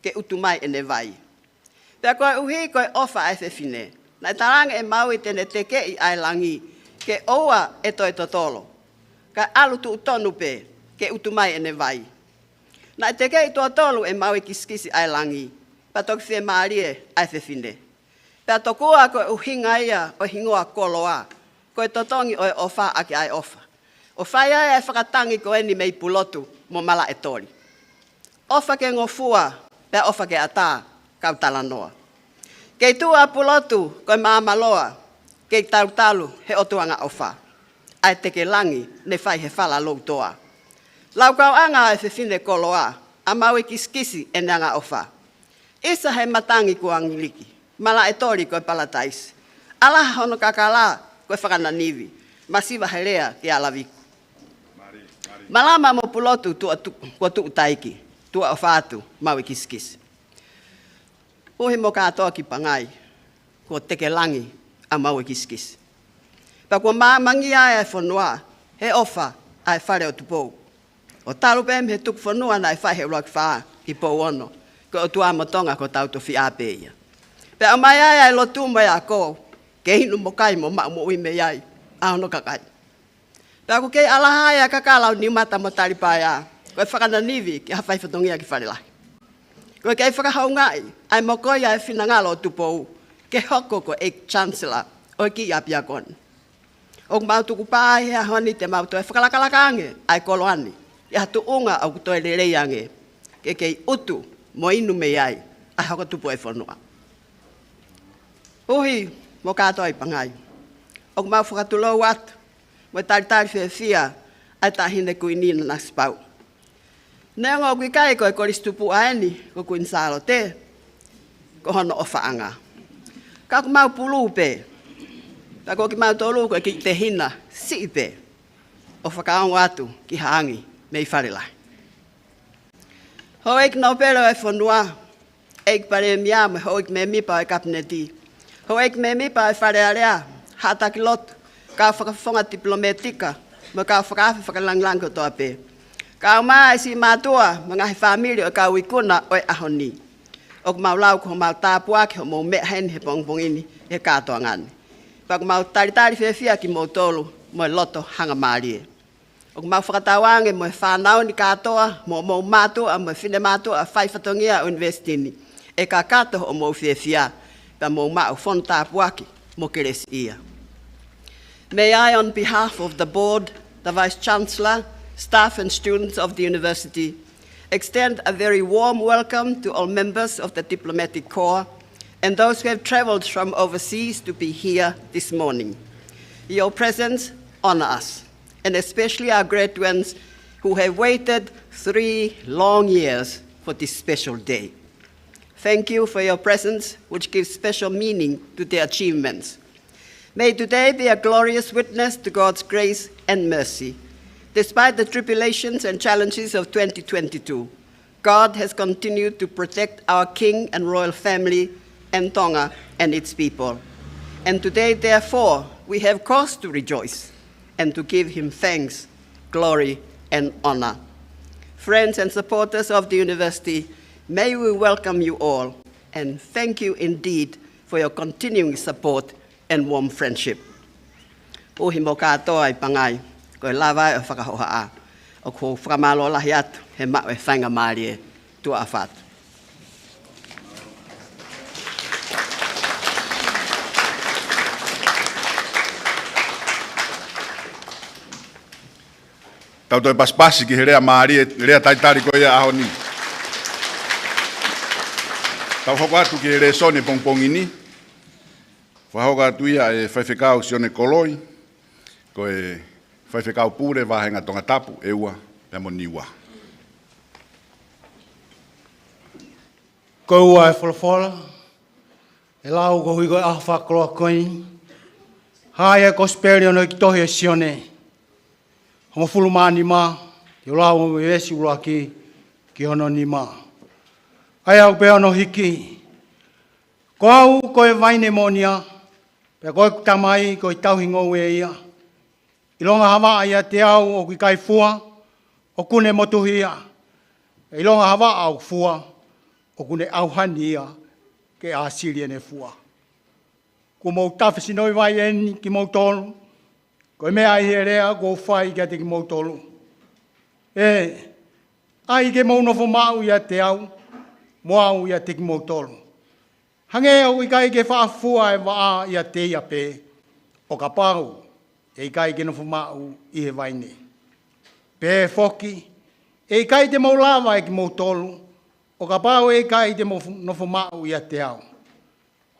ke utu mai ʻene vai. Pea koeʻuhi ko e ʻofa ʻa e fefine, naʻe talaange ʻe Maui te ne tekeʻi ʻa e langi ke ʻoua ʻe toe totolo, kae ʻalu tuʻu tonu pē ke utu mai ʻene vai. Naʻe tekeʻi tuʻo tolu ʻe Maui Kisikisi ʻa e langi, pea toki fiemālie ʻa e fefine. Pea tokua ko e ʻuhinga ia ʻo e hingoa Koloa, ko e totongi ʻo e ʻofa ʻaki ʻa e ʻofa, ʻo fai ai ʻa e fakatangi ko eni mei Pulotu mo Malaʻetoli. ʻOfa ke ngofua, pea ʻofa ke ʻatā, kau talanoa. Kei tuʻu ʻa Pulotu ko e maama loa, kei talutalu he ʻotu angaʻofa ʻa e tekelangi ne fai he fala loutoa. Laukauʻanga ʻa e fefine koloa, ʻa Maui Kisikisi ʻene angaʻofa. ʻIsa he matangi ko Angiliki, Malaʻetoli ko e palataisi. ʻAlaha hono kakala ko e fakananivi, masiva he lea ki ʻAlaviku. Malama mo Pulotu tuʻa tu-, kuo tuʻu taiki, tuʻa ʻofa atu Maui Kisikisi. Uhi mo kātoa ki Pangai, kuo tekelangi ʻa Maui Kisikisi. Pea kuo maamangia ʻa e fonua he ʻofa ʻa e Fale ʻo Tupou. ʻO talu pē mei he tuku fonua naʻe fai he ʻUluaki Fā ki Pouono, ko e ʻOtua mo Tonga ko hotau tofiʻa pē ia. Pea ʻomai ai ʻa e lotu mo e ako, ke inu mo kai mo maʻu moʻui mei ai ʻa hono kakai. Pea ʻoku kei ʻalaha ai ʻa e kakala ʻo Niumata mo Talipaea, ko e fakananivi ki ha fai fatongia ki Falelahi. Ko e kei fakahoungaʻi ʻa e mokoia ʻa e finangalo ʻo Tupou ke hoko ko e Chancellor ʻo e kiʻi ʻapiako ni. ʻOku mau tukupā ai he ʻaho ni te mau toe fakalakalaka ange ʻa e koloa ni ki ha tuʻunga ʻoku toe lelei ange, ke kei utu mo inu mei ai ʻa e hoko tupu ʻo e fonua. Uhi mo kātoa ʻi Pangai, ʻoku mau fakatulou atu mo e talitali fiefia ʻa e Taʻahine Kuini Nanasipauʻu. Neongo ʻoku ʻikai ko e Kolisi Tupuʻa eni ko Kuini Sālote, ko hono ʻofaʻanga, ka ʻoku mau pulu pē, ka ko kimautolu ko e kiʻi tehina siʻi pē ʻo fakaongo atu ki ha angi mei Falelahi. Houʻeiki Nōpele ʻo e fonua, ʻEiki Palēmia mo e houʻeiki mēmipa ʻo e Kapineti, houʻeiki mēmipa ʻo e Fale Alea, haʻa taki lotu, kau fakafofonga tipilomētika, mo e kau fakaafe fakalāngilangi kotoa pē. Kau mai siʻi mātuʻa mo e ngaahi fāmili ʻo e kau ikuna ʻo e ʻaho ni. ʻOku mau lau ko homau tāpuaki hoʻomou meʻa heni he pongipongi ni he kātoanga ni. Pea ʻoku mau talitali fiefia kimoutolu mo e loto hangamālie. ʻOku mau fakatauange mo e fānau ni kātoa, mo homou mātuʻa, mo e finemātuʻa fai fatongia ʻo e ʻunivēsiti ni, ʻe kakato hoʻomou fiefia, pea mou maʻu fono tāpuaki mo kelesiʻia. May I, on behalf of the board, the Vice Chancellor, staff and students of the university, extend a very warm welcome to all members of the diplomatic corps and those who have travelled from overseas to be here this morning. Your presence honour us, and especially our graduates who have waited three long years for this special day. Thank you for your presence, which gives special meaning to their achievements. May today be a glorious witness to God's grace and mercy. Despite the tribulations and challenges of twenty twenty-two, God has continued to protect our King and royal family and Tonga and its people. And today, therefore, we have cause to rejoice and to give him thanks, glory, and honor. Friends and supporters of the university, may we welcome you all and thank you indeed for your continuing support and warm friendship. ʻUhi mo kātoa ʻi Pangai, ko e lava ʻo e fakahohaʻa, ʻoku ou fakamālō lahi atu he maʻu e faingamālie. Tuʻa ʻofa atu. Tau toe pasipasi ki he lea mālie, lea talitali ko ia ʻaho ni. Tau hoko atu ki he lēsoni pongipongi ni. Fakahoko atu ia ʻe Faifekau Sione Koloi, ko e Faifekau Pule Vāhenga Tongatapu ʻe ua pea mo Niua. Ko e ua e folofola ʻe lau koeʻuhi ko e ʻaho fakakoloa ko eni. Hā ia e kosipeli ʻo e tohi ʻa Sione, hongofulu mā nima, ke u lau ʻa e veesi ʻuluaki ki hono nima. ʻA ia ʻoku pehē hono hiki: Ko au ko e vaine moʻonia, pea ko ʻeku Tamai ko e tauhi ngoue ia. ʻIlonga ha vaʻa ʻiate au ʻoku ʻikai fua, ʻoku ne motuhi ia. ʻIlonga ha vaʻa ʻoku fua, ʻoku ne ʻauhani ia ke ʻāsili ʻene fua. Kuo mou tafe sinoʻi vai eni kimoutolu, ko e meʻa ʻi he lea kuo u fai kiate kimoutolu. ʻE, ʻai ke mou nofo maʻu ʻiate au, mo au ʻiate kimoutolu. Hangē ʻoku ʻikai ke faʻa fua e vaʻa ʻiate ia pē, ʻo kapau ʻe ʻikai ke nofo maʻu ʻi he vaine. Pehē foki, ʻe ʻikai te mou lava ʻe kimoutolu, ʻo kapau ʻe ʻikai te mou nofo maʻu ʻiate au.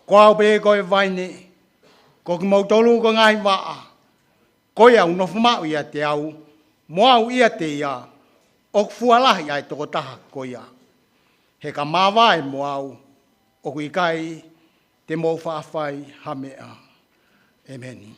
Ko au pē ko e vaine, ko kimoutolu ko e ngaahi vaʻa. Ko ia ʻoku nofo maʻu ʻiate au, mo au ʻiate ia, ʻoku fua lahi ʻa e tokotaha ko ia. He ka māvae mo au, ʻoku ʻikai te mou faʻa fai ha meʻa. ʻEmeni.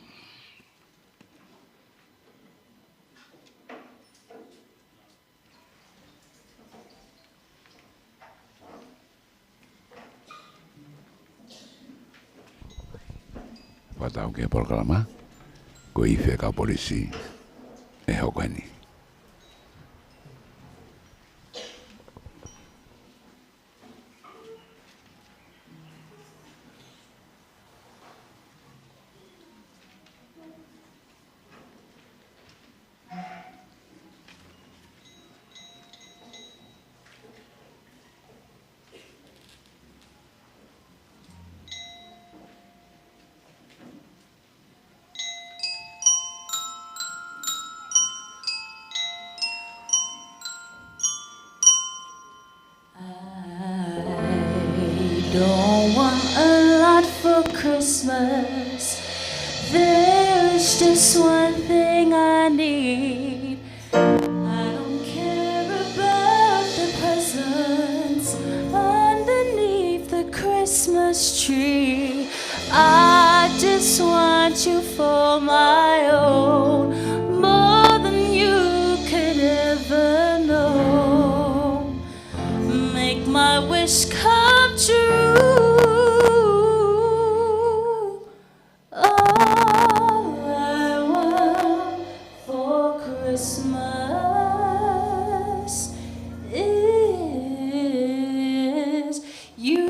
Fakatau ki he polokalama, ko e ifi ʻa e kau polisi ʻe hoko heni. I don't want a lot for Christmas. There's just one thing I need. I don't care about the presents underneath the Christmas tree. I just want you for my own, more than you could ever know. Make my wish come true. All I want for Christmas is you.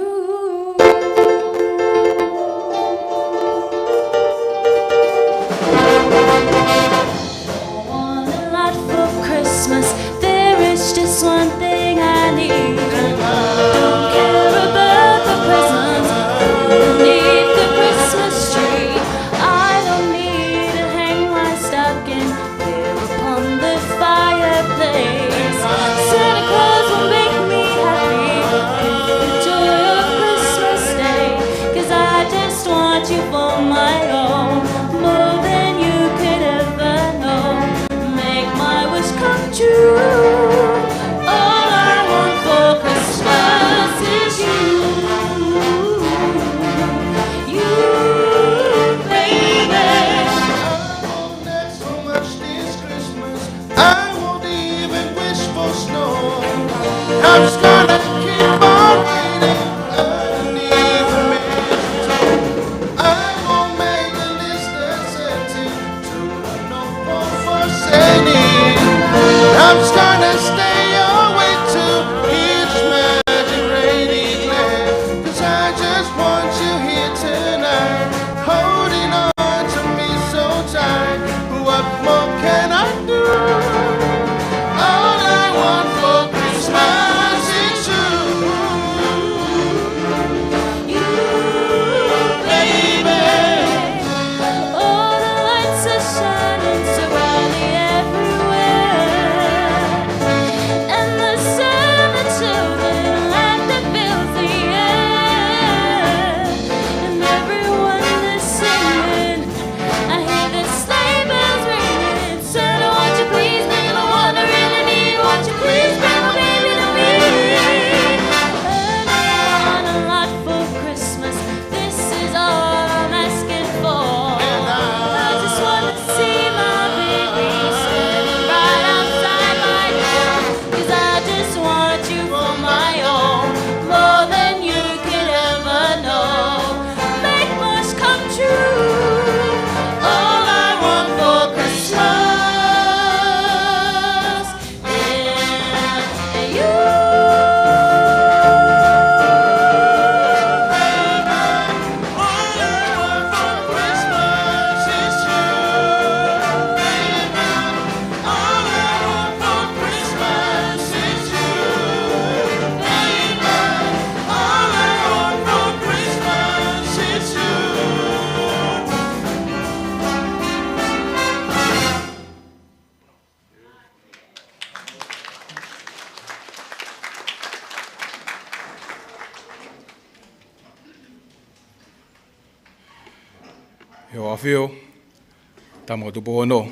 I'm just gonna stay away to hear this magic rain declare. 'Cause I just want you here tonight, holding on to me so tight. What more can I do? All I want for Christmas is you. You, baby. All the lights are shining so brightly everywhere, and the silver children light that fills the air, and everyone is singing. I hear the sleigh bells ringing. Santa, won't you please bring the one I really need? Won't you please bring my baby to me? And I want a lot for Christmas. This is all I'm asking for. I just wanna see my baby standing right outside my door. 'Cause I just want you for my own, more than you could ever know. Make wish come true. All I want for Christmas is you. All I want for Christmas is you, baby. All I want for Christmas is you, baby. All I want for Christmas is you. ʻIo, ʻAfio, Tama ko Tupou Ono, ʻa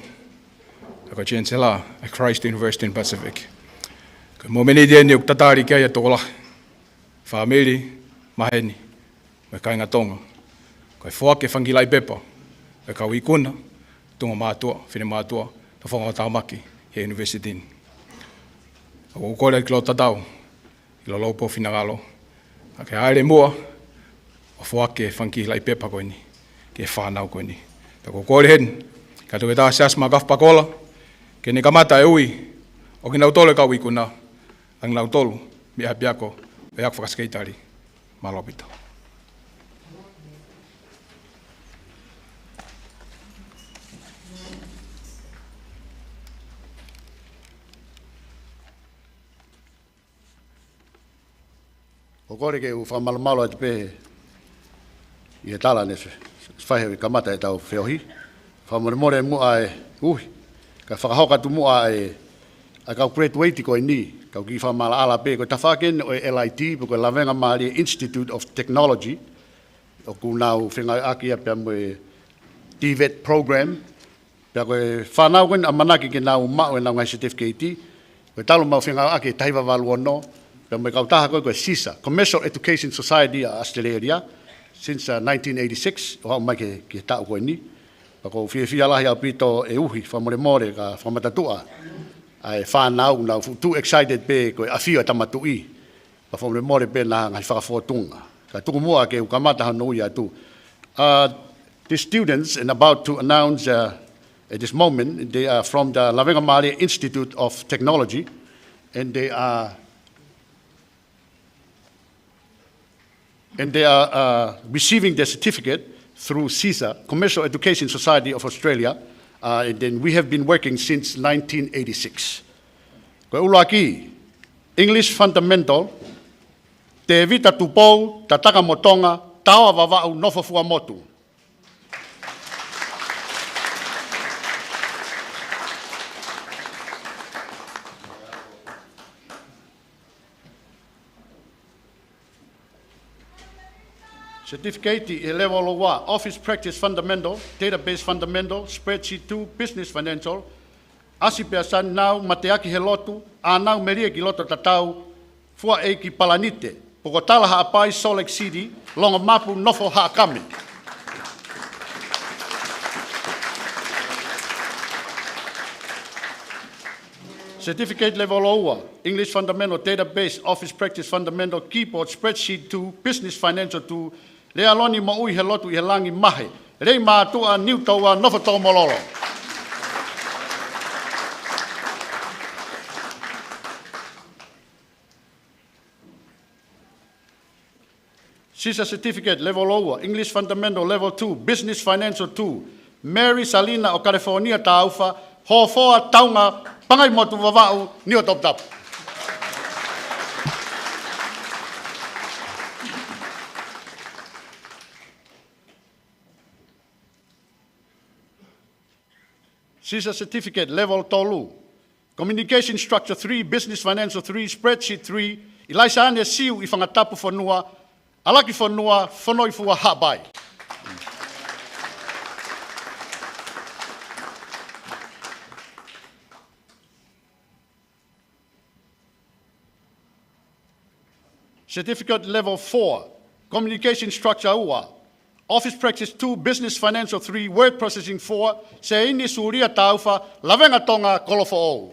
ia ko e Chancellor ʻa e Christ University in Pacific. Ko e mōmeniti eni ʻoku tatali ki ai ʻa e tokolahi, fāmili, maheni, mo e kāinga Tonga. Ko e foaki e fanga kiʻi laʻi pepa ʻa e kau ikuna, tuʻunga mātuʻa, finemātuʻa, ʻoku fakatātā mai ki he university ni. ʻOku ou kole ki loto tatau, ʻi loto pō finangalo, ʻa ke ʻalu muʻa ʻo foaki e fanga kiʻi laʻi pepa ko eni ki he fānau ko eni. Pea ʻoku ou kole heni kia Toketā Siaosi Makafu Pakola ke ne kamata e ui ʻo kinautolu e kau ikuna, ʻa kinautolu mei he ʻapiako ʻo e Ako Faka-Sekelitali. Mālō ʻaupito. ʻOku ou kole ke u fakamalumalu atu pē ʻi he tala naʻe fai he kamata ʻetau feohi. Fakamolemole muʻa e ʻuhi, kae fakahoko atu muʻa e, ʻa e kau graduate ko eni, kau kiʻi fakamaʻalaʻala pē, ko e tafaʻaki eni ʻo e L I T, pe ko e Lavengamālie Institute of Technology, ʻoku nau fengāueʻaki ia pea mo e TVET program, pea ko e fānau ko eni ʻamanaki ke nau maʻu ʻenau ngaahi certificate, ko e talu ʻemau fengāueʻaki e taha hiva valu ono, pea mo e kautaha ko ē ko e CESA, Commercial Education Society ʻa ʻAositelēlia, since, uh, nineteen eighty-six, ʻo aʻu mai ki he, ki he taʻu ko eni. Pea ʻoku ou fiefia lahi ʻaupito e ʻuhi, fakamolemole ka fakamataʻotuʻa ʻa e fānau, nau fuʻu too excited pē ko e ʻafio e Tama Tuʻi. Pea fakamolemole pē ʻena ngaahi fakafōtunga. Ka tuku muʻa ke u kamata hono ui atu. Uh, the students and about to announce, uh, at this moment, they are from the Lavengamālie Institute of Technology, and they are, and they are, uh, receiving their certificate through CESA, Commercial Education Society of Australia, uh, and then we have been working since nineteen eighty-six. Ko e ʻuluaki, English Fundamental, Tēvita Tupou, Tatakamotonga, Taoa Vavaʻu, Nofo Fuaʻamotu. Certificate ʻi he level ua, Office Practice Fundamental, Database Fundamental, Spreadsheet two, Business Financial, ʻAsi Peasani Nau, Mateaki he Lotu, ʻĀnau Melie ki Loto Tatau, Fuaʻeiki Palanite, Pokotala Haʻapai, Salt Lake City, Longomapu, Nofo Haʻakame. Certificate level ua, English Fundamental, Database, Office Practice Fundamental, Keyboard, Spreadsheet two, Business Financial two, Lealoni Moʻui he Lotu ʻi he Langi Mahe, Lei Mātuʻa, Niutoua, Nofo Tōmololo. Teacher Certificate Level ua, English Fundamental Level two, Business Financial two, Mary Salina ʻo California Taufa, Hofoa Taunga, Pangaimotu Vavaʻu, Niuatoputapu. Teacher Certificate Level tolu, Communication Structure three, Business Financial three, Spreadsheet three, ʻIlaisaane Siu ʻi Fangatapu Fonua, ʻAlaki Fonua, Fonoifua, Haʻapai. Certificate Level four, Communication Structure ua, Office Practice two, Business Financial three, Word Processing four, Seini Sulia Taufa, Lavengatonga, Kolofoʻou.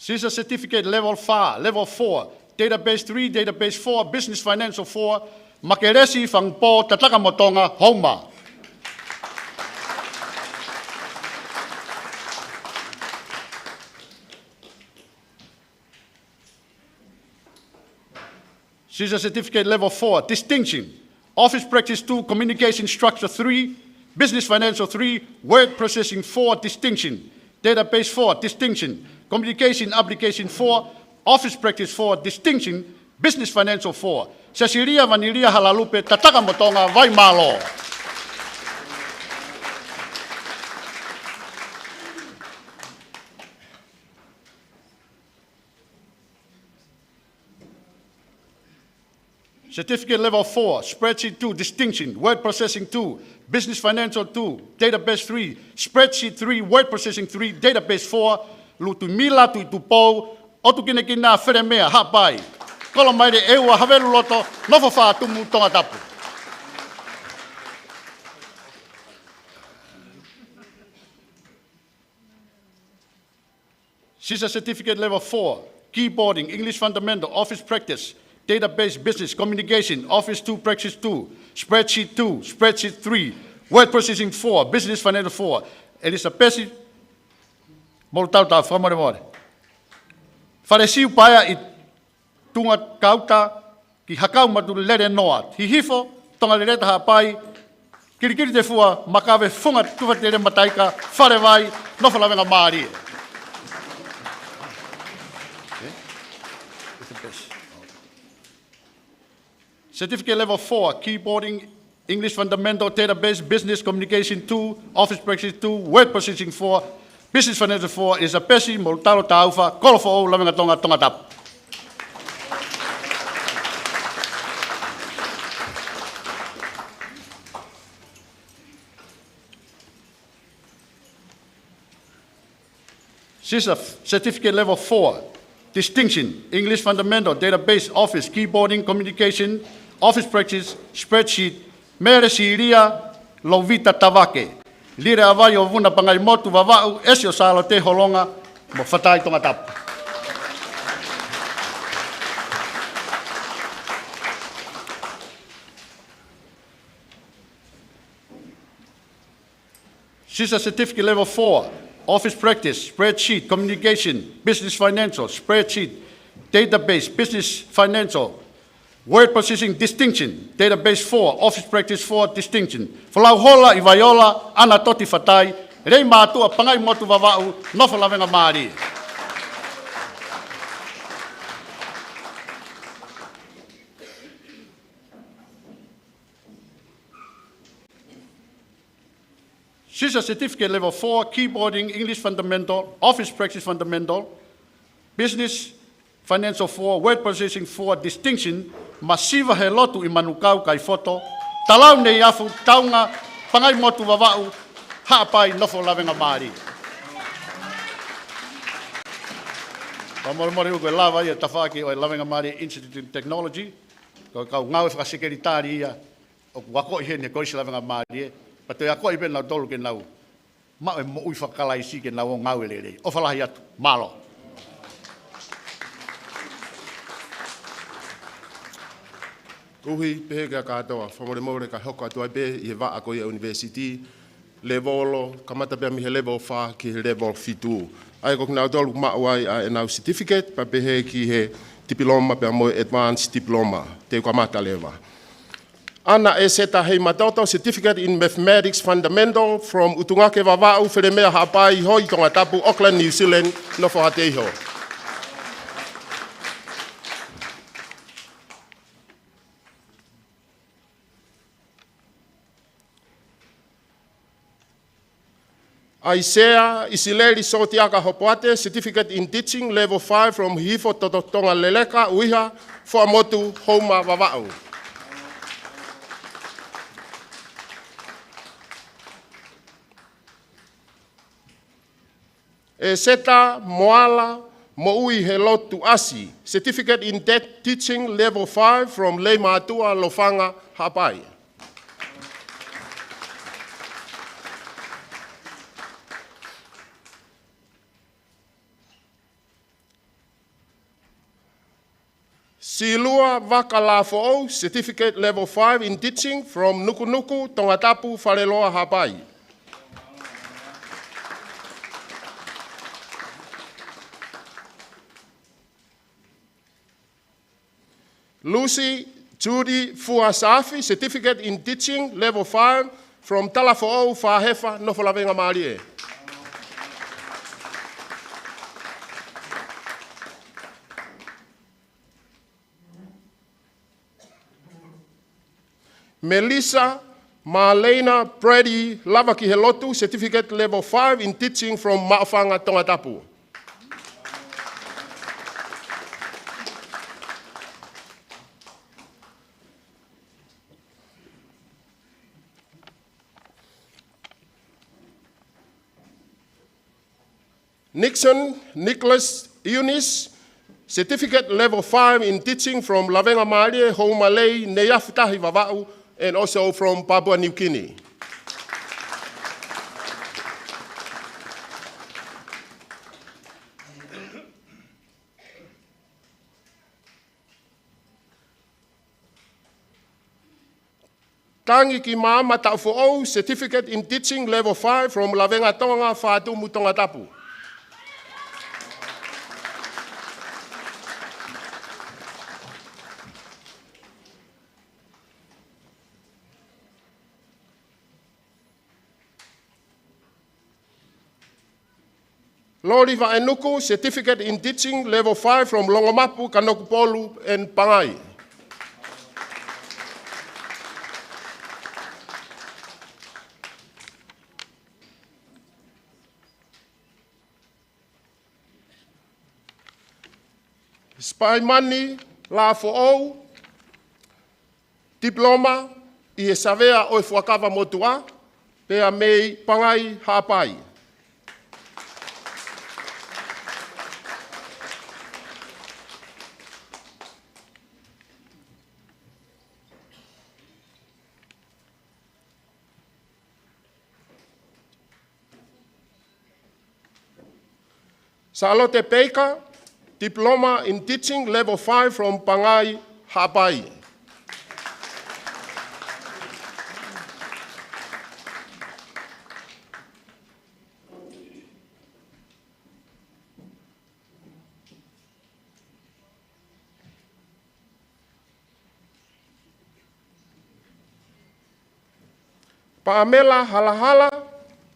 Teacher Certificate Level five, Level four, Database three, Database four, Business Financial four, Makelesi Fangupō Tatakamotonga, Houma. Teacher Certificate Level four, Distinction, Office Practice two, Communication Structure three, Business Financial three, Word Processing four, Distinction, Database four, Distinction, Communication Application four, Office Practice four, Distinction, Business Financial four, Sesilia Vanilia Halalupe Tatakamotonga, Vaimālō. Certificate Level four, Spreadsheet two, Distinction, Word Processing two, Business Financial two, Database three, Spreadsheet three, Word Processing three, Database four, Lutumila Tuitupou, ʻOtukinekina Felemea, Haʻapai, Kolomaile ʻEua Haveluloto, Nofofatumu, Tongatapu. Teacher Certificate Level four, Keyboarding, English Fundamental, Office Practice, Database Business, Communication, Office two, Practice two, Spreadsheet two, Spreadsheet three, Word Processing four, Business Financial four, Elisapesi Molutautau, fakamolemole. Falesiu Paea ʻi Tungakauta ki Hakau Matulele Noa, Hihifo, Tongaleleta Haʻapai, Kilikilitefua, Makave, Funga Tuʻa Tele Mataika, Falevai, Nofo Lavengamālie. Certificate Level four, Keyboarding, English Fundamental, Database, Business Communication two, Office Practice two, Word Processing four, Business Financial four, Elisapesi Molutautau Taufa, Kolofoʻou, Lavengatonga, Tongatapu. Teacher Certificate Level four, Distinction, English Fundamental, Database, Office, Keyboarding, Communication, Office Practice, Spreadsheet, Mele Silia Lovita Tavake, Lile ʻAvai ʻo Vuna Pangaimotu Vavaʻu, ʻEsi ʻo Sālote Holonga, mo Fatai, Tongatapu. Teacher Certificate Level four, Office Practice, Spreadsheet, Communication, Business Financial, Spreadsheet, Database, Business Financial, Word Processing, Distinction, Database four, Office Practice four, Distinction, Folauhola ʻi Vaiola, ʻAna Toti Fatai, Lei Mātuʻa Pangaimotu Vavaʻu, Nofo Lavengamālie. Teacher Certificate Level four, Keyboarding, English Fundamental, Office Practice Fundamental, Business Financial four, Word Processing four, Distinction, Masiva he Lotu ʻi Manukau, Kaifoto, Talau Neiafu, Taunga, Pangaimotu Vavaʻu, Haʻapai, Nofo Lavengamālie. Fakamolemole, ʻoku ʻikai lava ia tafaʻaki ʻo e Lavengamālie Institute of Technology, ko e kau ngāue fakasekelitali ia, ʻoku akoʻi heni he Kolisi Lavengamālie, pea toe akoʻi pē nautolu ke nau maʻu e moʻui faka-Kalaisi ke nau ō ʻo ngāue lelei. ʻOfa lahi atu. Mālō. Uhi, pehē ki he kātoa, fakamolemole ka hoko atu ai pē ʻi he vaʻa ko ia ʻunivēsiti, levolo, kamata pē mei he level fā ki he level fitu. ʻA ia ko kinautolu ʻoku maʻu ai ʻa ʻenau certificate, pea pehē ki he diploma pea mo e advanced diploma. Te u kamata leva. ʻAna ʻEseta Heimatoto, Certificate in Mathematics Fundamental from ʻUtungake Vavaʻu, Felemea Haʻapai, Hoi, Tongatapu, Auckland, New Zealand, nofo ʻa Teiho. ʻAisea ʻIsileli Sotiaka Hopoate, Certificate in Teaching, Level five from Hihifo Toto Tonga Leleka, ʻUiha, Fuaʻamotu, Houma, Vavaʻu. ʻEseta Moala Moʻuihelotu ʻAsi, Certificate in Te-, Teaching Level five from Leimātuʻa, Lofanga, Haʻapai. Silua Vaka Lafoʻou, Certificate Level five in Teaching from Nukunuku, Tongatapu, Faleloa, Haʻapai. Lucy Judy Fua Saafi, Certificate in Teaching, Level five, from Talafoʻou, Fahefa, nofo lavengamālie. Melissa Marlena Brady Lavakihelotu, Certificate Level five in Teaching from Maʻufanga, Tongatapu. Nixon Nicholas Eunice, Certificate Level five in Teaching from Lavengamālie, Houmalei, Neiafu Tahi, Vavaʻu, and also from Papua New Guinea. Tangi ki Maama Taʻufoʻou, Certificate in Teaching Level five from Lavengatonga, Fatumu, Tongatapu. Loli Vaʻenuku, Certificate in Teaching, Level five from Longomapu, Kanokupolu, and Pangai. Sipaimani Lafoʻou, Diploma ʻi he Savea ʻo e Fuakava Motuʻa, pea mei Pangai, Haʻapai. Sālote Peika, Diploma in Teaching, Level five from Pangai, Haʻapai. Pamela Halahala,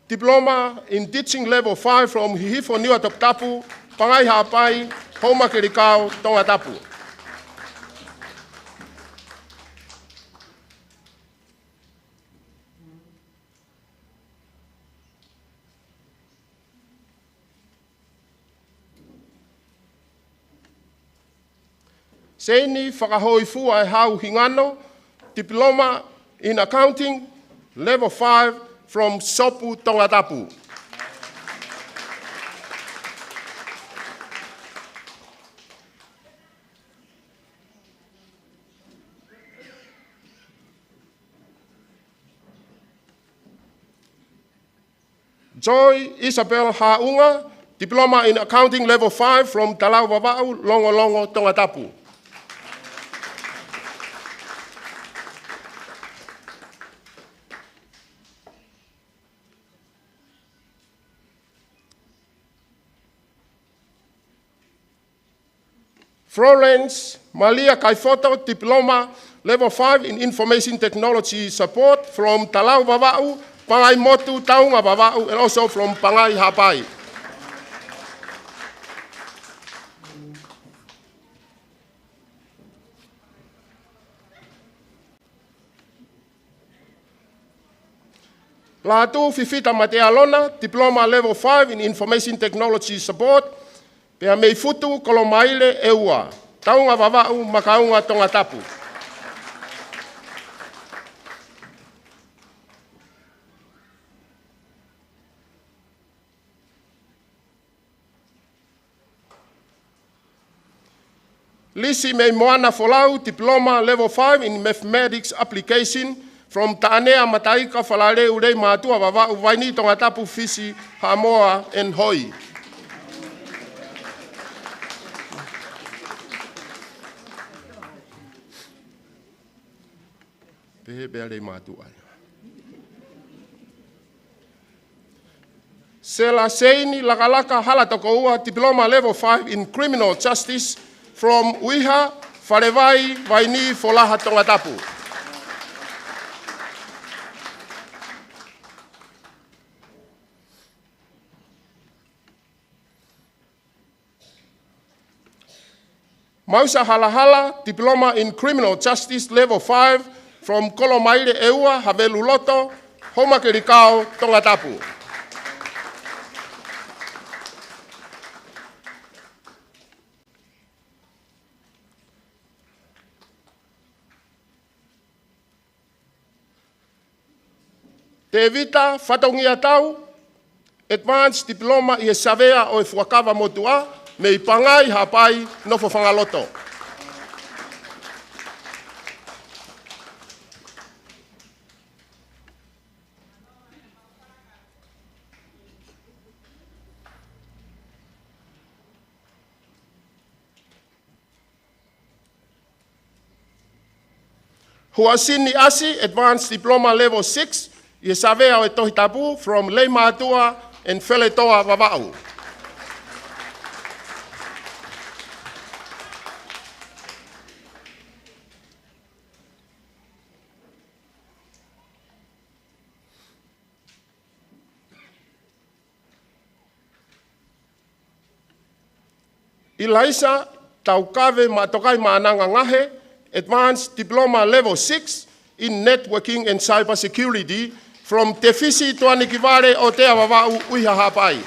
Diploma in Teaching, Level five from Hihifo, Niuatoputapu, Pangai, Haʻapai, Houma, Kelikao, Tongatapu. Seini Fakahoifua ʻEhau Hingano, Diploma in Accounting, Level five from Sopu, Tongatapu. Joy Isabel Haʻunga, Diploma in Accounting, Level five from Talau, Vavaʻu, Longolongo, Tongatapu. Florence Malia Kaifoto, Diploma Level five in Information Technology Support from Talau Vavaʻu, Pangai Motu, Taunga Vavaʻu, and also from Pangai Haʻapai. Lātū Fifita Matealona, Diploma Level five in Information Technology Support, pea mei Futu, Kolomaile ʻEua, Taunga Vavaʻu, Makaunga, Tongatapu. Lisi mei Moana Folau, Diploma Level five in Mathematics Application from Taʻanea Mataika, Falaleu, Leimātua Vavaʻu, Vaini, Tongatapu, Fisi, Haʻamoa, and Hoi. Pehē pē ʻa Leimātua. Sela Seini Lakalaka Halatokoua, Diploma Level five in Criminal Justice from ʻUiha, Falevai, Vaini, Folaha, Tongatapu. Mausa Halahala, Diploma in Criminal Justice Level five from Kolomaile ʻEua, Haveluloto, Houmakelikao, Tongatapu. Tevita Fatongiatau, Advanced Diploma ʻi he Savea ʻo e Fuakava Motuʻa, mei Pangai Haʻapai, Nofo Fangaloto. Huasini ʻAsi, Advanced Diploma Level six ʻi he Savea ʻo e Tohi Tapu from Leimātua and Feletoa Vavaʻu. ʻIlaisa Taukave Matokai Maʻananga Ngahe, Advanced Diploma Level six in Networking and Cyber Security from Tefisi Tuanikivale ʻOtea Vavaʻu, ʻUiha Haʻapai.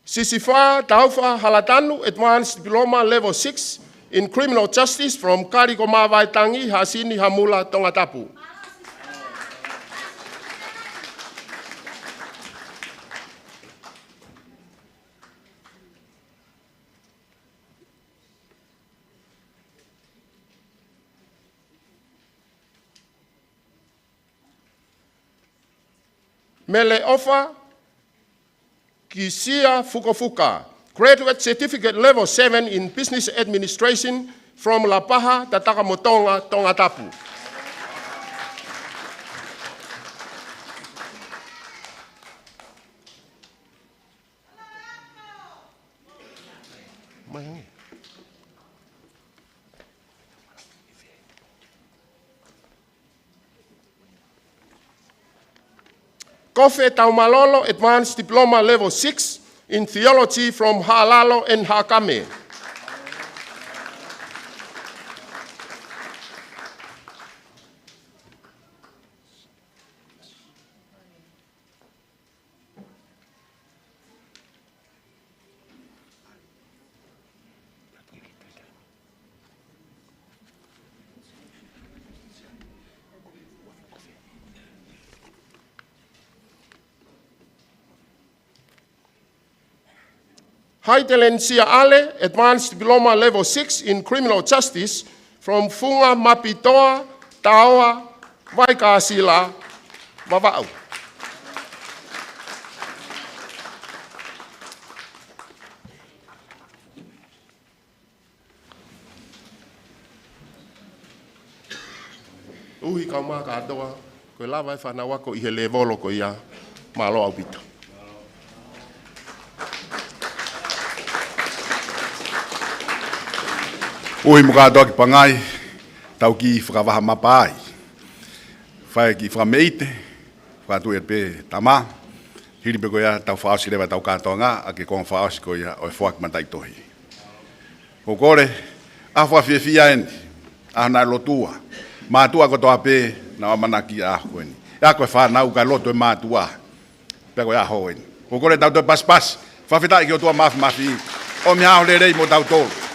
Sisifā Taufa Halatanu, Advanced Diploma Level six in Criminal Justice from Kaliko Mavaetangi, Hasini, Hamula, Tongatapu. Meleʻofa Kisia Fukofuka, Graduate Certificate Level seven in Business Administration from Lapaha, Tatakamotonga, Tongatapu. Kofe Taumalolo, Advanced Diploma Level six in Theology from Haʻalalo and Haʻakame. Haitelen Siaʻale, Advanced Diploma Level six in Criminal Justice from Funga Mapitoa, Taoa, Vaikāsila, Vavaʻu. Uhi kaumā kātoa, Ko e lava e fānau ako ʻi he lēvolo ko ia, mālō ʻaupito. ʻUhi mo kātoa ki Pangai, tau kiʻi fakavaha mapa ai. Fai e kiʻi fakameʻite, fakatui atu pē tama, hili pē ko ia tau fakaʻosi leva ʻetau kātoanga, ʻaki e konga fakaʻosi ko ia ʻo e foaki mataʻitohi. ʻOku ou kole, ʻaho fakafiefia eni, ʻaho naʻe lotua, mātuʻa kotoa pē naʻa nau ʻamanaki ʻa e ʻaho ko eni. ʻA ia ko e fānau kae lotu e mātuʻa, pea ko e ʻaho eni. ʻOku ou kole tau toe pasipasi, fakafetaʻi ki he ʻOtua Māfimafi, ʻomi ha ʻaho lelei mo tautolu.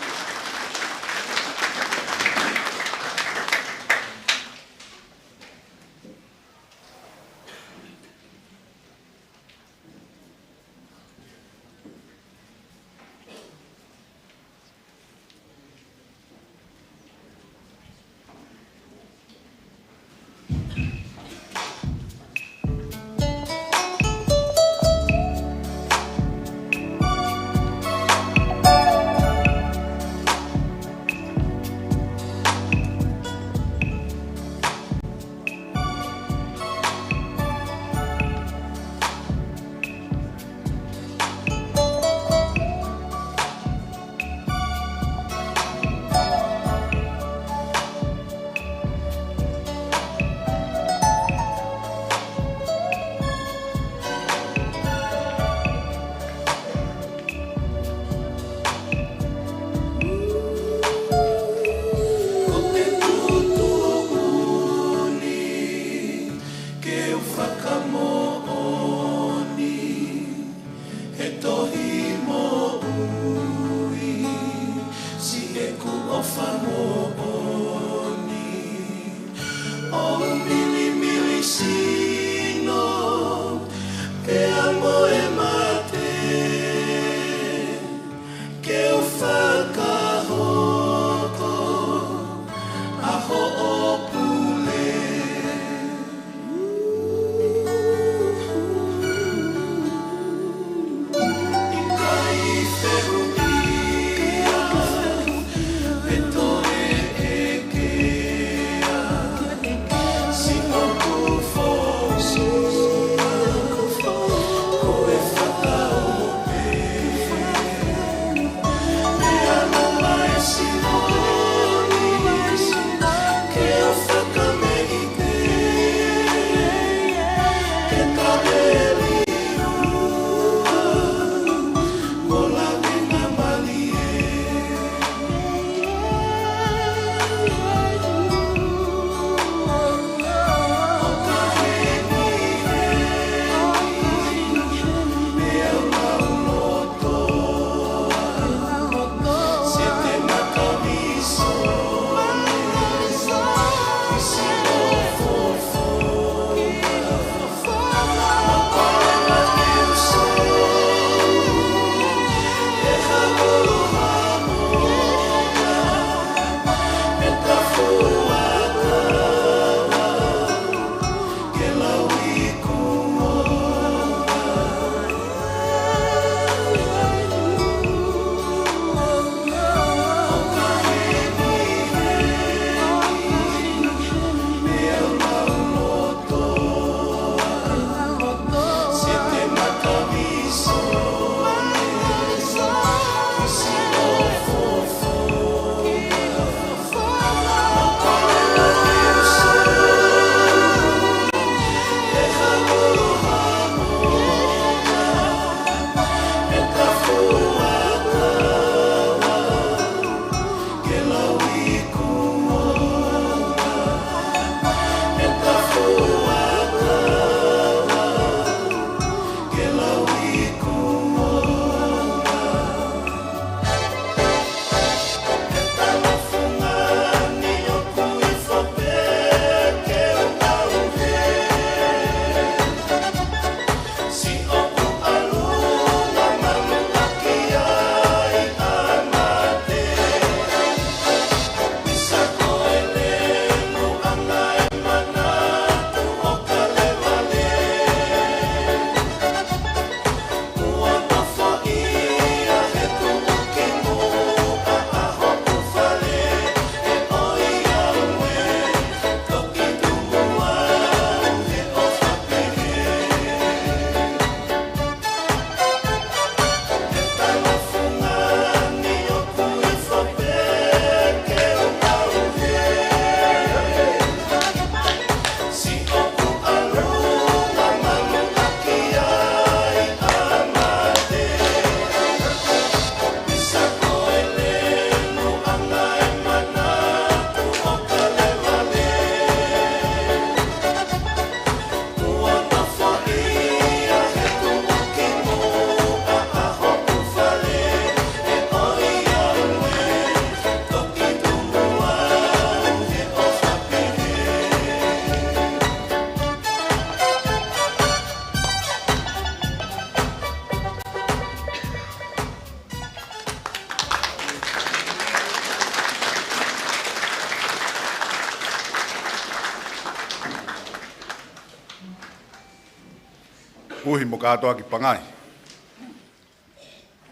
Kuhi mo Kātoa ki Pangai.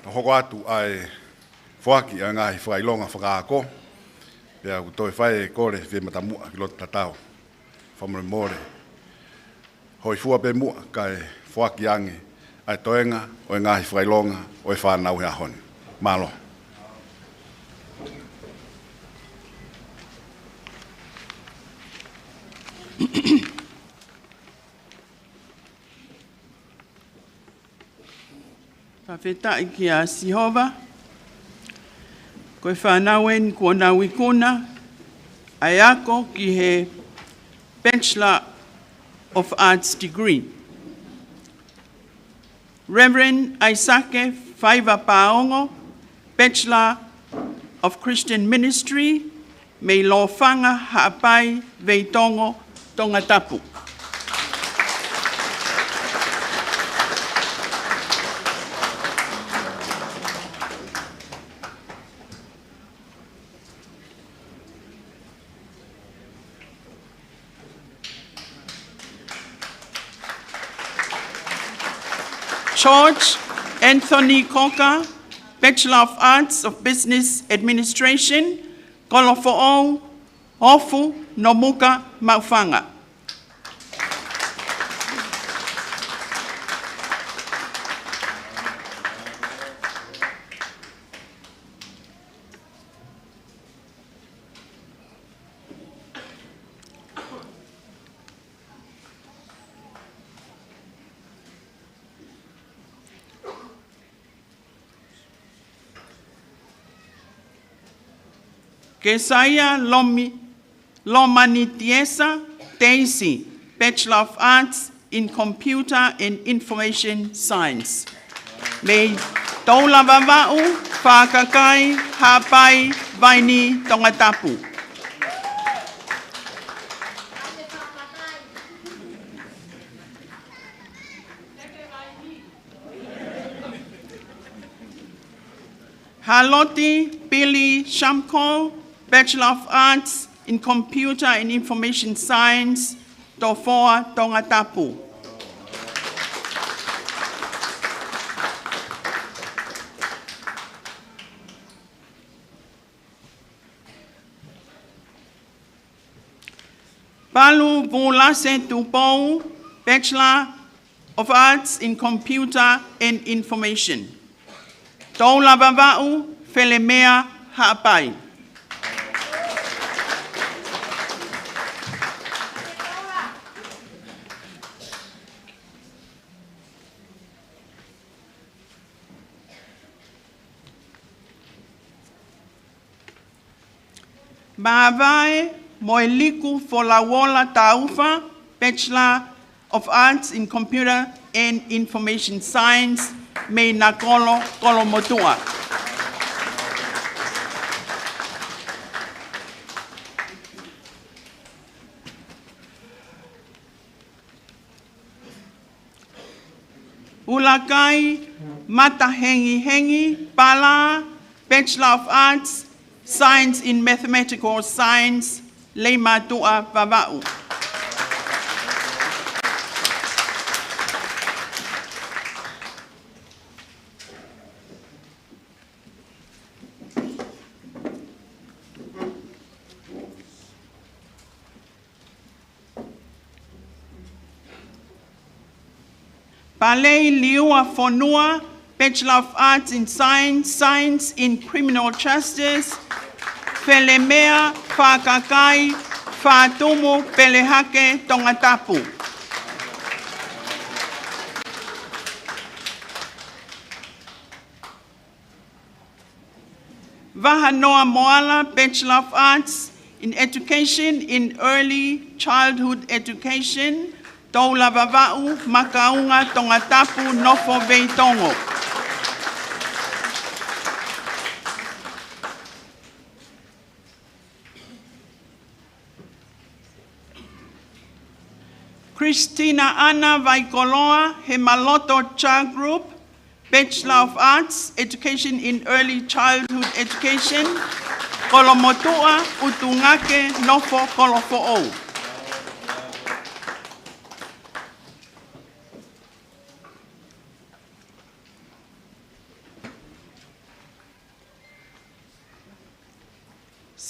Tau hoko atu ʻa e foaki ʻa e ngaahi fakaʻilonga fakaako. Pea ʻoku toe fai e kole fie matamuʻa ki loto tatau. Fakamolemole. Hōifua pē muʻa kae foaki ange ʻa e toenga ʻo e ngaahi fakaʻilonga ʻo e fānau he ʻaho ni. Mālō. Fakafetaʻi kia Sihova. Ko e fānau eni kuo nau ikuna ʻa e ako ki he Bachelor of Arts degree. Reverend ʻAisake Faiva Paongo, Bachelor of Christian Ministry, mei Lofanga Haʻapai, Veitongo, Tongatapu. George Anthony Cocker, Bachelor of Arts of Business Administration, Kolofoʻou, Ofu, Nomuka, Maʻufanga. Kesaia Lomi-, Lomanitiesa Teisi, Bachelor of Arts in Computer and Information Science. Mei Toula Vavaʻu, Fakakai, Haʻapai, Vaini, Tongatapu. Haloti Billy Shamko, Bachelor of Arts in Computer and Information Science, Tofoa, Tongatapu. Palu Vulase Tupou, Bachelor of Arts in Computer and Information. Toula Vavaʻu, Felemea, Haʻapai. Māvae Moeliku Folauola Taufa, Bachelor of Arts in Computer and Information Science, mei Nakolo, Kolomotuʻa. ʻUluakai Matahengihengi Pala, Bachelor of Arts, Science in Mathematical Science, Leimātuʻa, Vavaʻu. Palei Liua Fonua, Bachelor of Arts in Science, Science in Criminal Justice, Felemea, Fakakai, Fatumu, Pelehake, Tongatapu. Vahanoa Moala, Bachelor of Arts in Education in Early Childhood Education, Toula Vavaʻu, Makaunga, Tongatapu, Nofo, Veitongo. Christina Ana Vaikoloa, Hemaloto Child Group, Bachelor of Arts, Education in Early Childhood Education, Kolomotuʻa, ʻUtungake, Nofo, Kolofoʻou.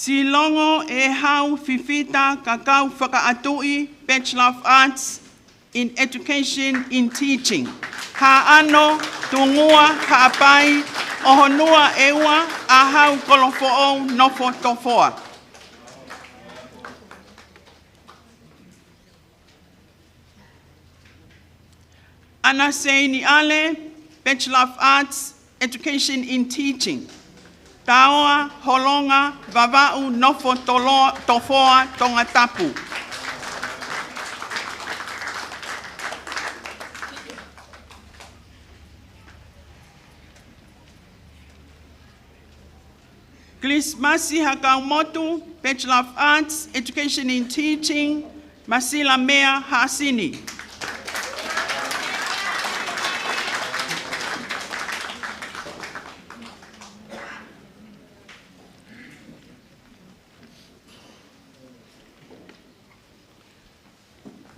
Silongo ʻEhau Fifita Kakau Fakaʻatuʻi, Bachelor of Arts in Education in Teaching, Haʻano, Tungua, Haʻapai, ʻOhonua ʻEua, ʻAhau, Kolofoʻou, Nofo Tofoa. ʻAna Seini ʻAle, Bachelor of Arts, Education in Teaching, Taoa, Holonga, Vavaʻu, Nofo Tolo-, Tofoa, Tongatapu. Kilisimasi Hakaumotu, Bachelor of Arts, Education in Teaching, Masila Mea Haʻasini.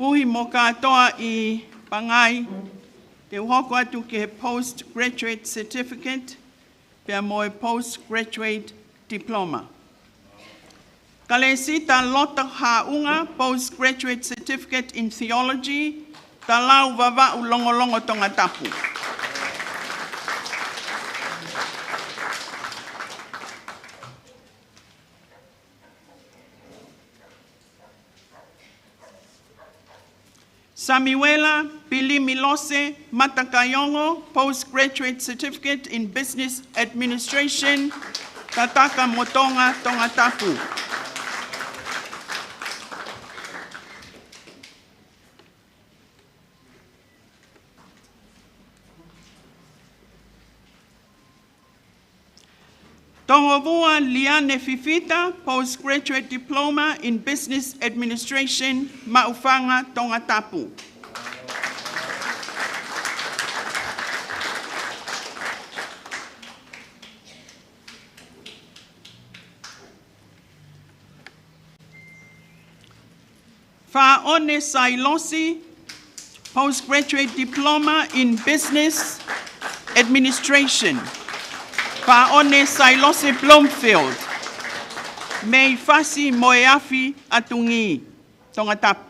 Koeʻuhi mo kātoa ʻi Pangai, te u hoko atu ki he postgraduate certificate pea mo e postgraduate diploma. Kalesita Loto Haʻunga, postgraduate certificate in theology, Talau, Vavaʻu, Longolongo, Tongatapu. Samiuela Pilimilose Matakaiongo, postgraduate certificate in business administration, Tatakamotonga, Tongatapu. Tongovua Liane Fifita, postgraduate diploma in business administration, Maʻufanga, Tongatapu. Faʻone Sailosi, postgraduate diploma in business administration, Faʻone Sailosi Bloomfield, mei Fasi mo e Afi ʻa Tungī, Tongatapu.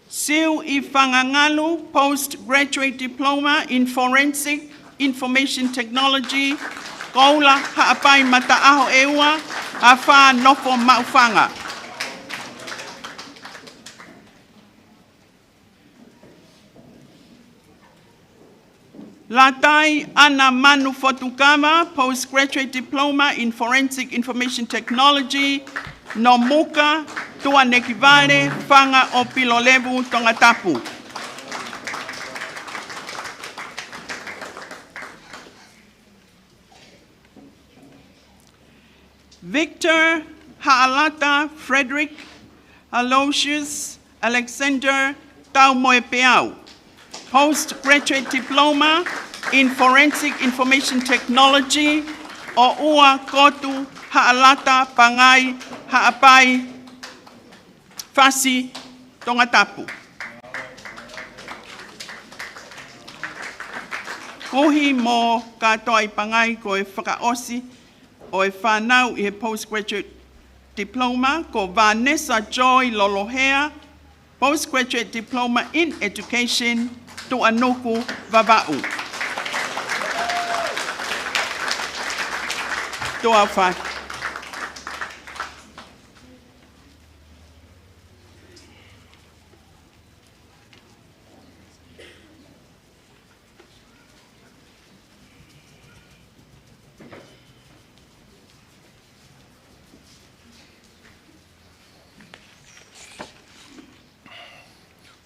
Siu ʻi Fangangalu, postgraduate diploma in forensic information technology, Koula, Haʻapai, Mataʻaho ʻEua, Afā, Nofo, Maʻufanga. Latai ʻAna Manu Fotukava, postgraduate diploma in forensic information technology, Nomuka, Tuʻanekivale, Fanga ʻo Pilolevu, Tongatapu. Victor Haʻalata Frederick Aloysius Alexander Taumoepeau, postgraduate diploma in forensic information technology, ʻOua Kotu Haʻalata, Pangai, Haʻapai, Fasi, Tongatapu. Koeʻuhi mo kātoa ʻi Pangai, ko e fakaʻosi ʻo e fānau ʻi he postgraduate diploma, ko Vanessa Joy Lolohea, postgraduate diploma in education, Tuʻanuku, Vavaʻu. Tuʻa fā.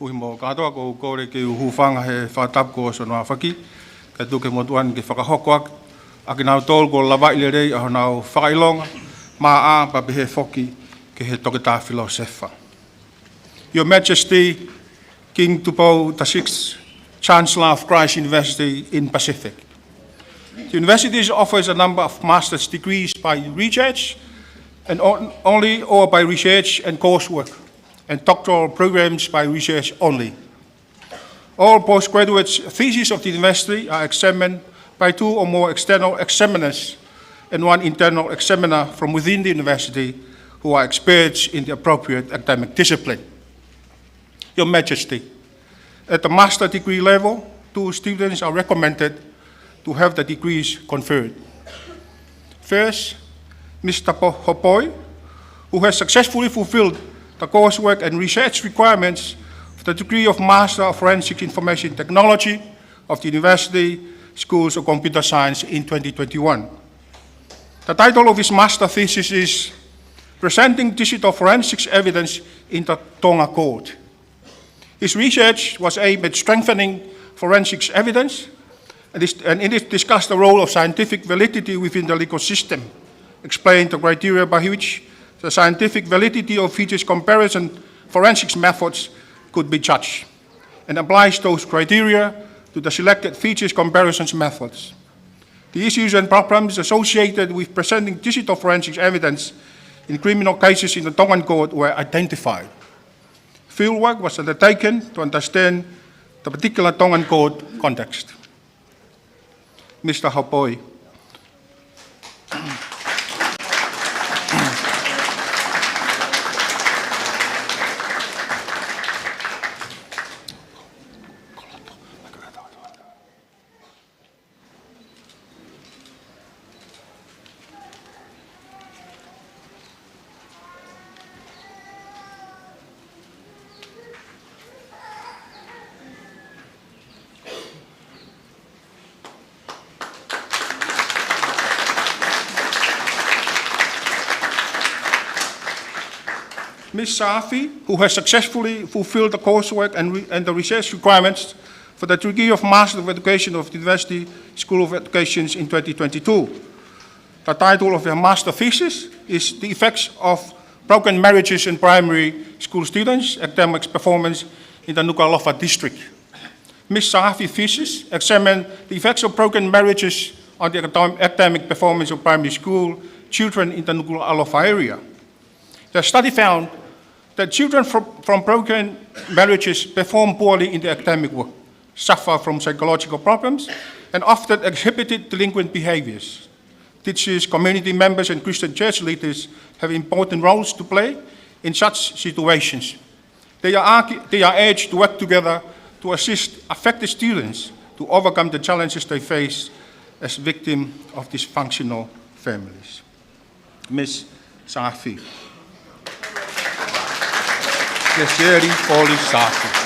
Koeʻuhi mo kātoa, ʻoku ou kole ke u hūfanga he fakatapu kuo ʻosi hono aofaki, kae tuku ki he motuʻa ni ke fakahoko ʻaki, ʻa kinautolu kuo lavaʻi lelei ʻa honau fakaʻilonga, maʻa pea pehē foki ki he toketā filōsefa. Your Majesty, King Tupou the sixth, Chancellor of Christ University in Pacific. The university offers a number of master's degrees by research and on-, only or by research and coursework, and doctoral programs by research only. All postgraduate theses of the university are examined by two or more external examiners and one internal examiner from within the university who are experts in the appropriate academic discipline. Your Majesty, at the master degree level, two students are recommended to have the degrees conferred. First, Mister Po-, Hopoi, who has successfully fulfilled the coursework and research requirements for the degree of Master of Forensic Information Technology of the University Schools of Computer Science in twenty twenty-one. The title of his master thesis is Presenting Digital Forensics Evidence in the Tonga Court. His research was aimed at strengthening forensics evidence, and this, and it discussed the role of scientific validity within the legal system, explained the criteria by which the scientific validity of features comparison forensics methods could be judged, and applies those criteria to the selected features comparisons methods. The issues and problems associated with presenting digital forensics evidence in criminal cases in the Tongan court were identified. Fieldwork was undertaken to understand the particular Tongan court context. Mister Hopoi. Miss Saafi, who has successfully fulfilled the coursework and re-, and the research requirements for the degree of Master of Education of the University School of Education in twenty twenty-two. The title of her master thesis is The Effects of Broken Marriages in Primary School Students' Academic Performance in the Nukuʻalofa District. Miss Saafi's thesis examined the effects of broken marriages on the academ-, academic performance of primary school children in the Nukuʻalofa area. The study found that children from, from broken marriages perform poorly in the academic work, suffer from psychological problems, and often exhibited delinquent behaviors. Teachers, community members, and Christian church leaders have important roles to play in such situations. They are argu-, they are urged to work together to assist affected students to overcome the challenges they face as victims of dysfunctional families. Miss Saafi. Miss Sherry Foley Saafi.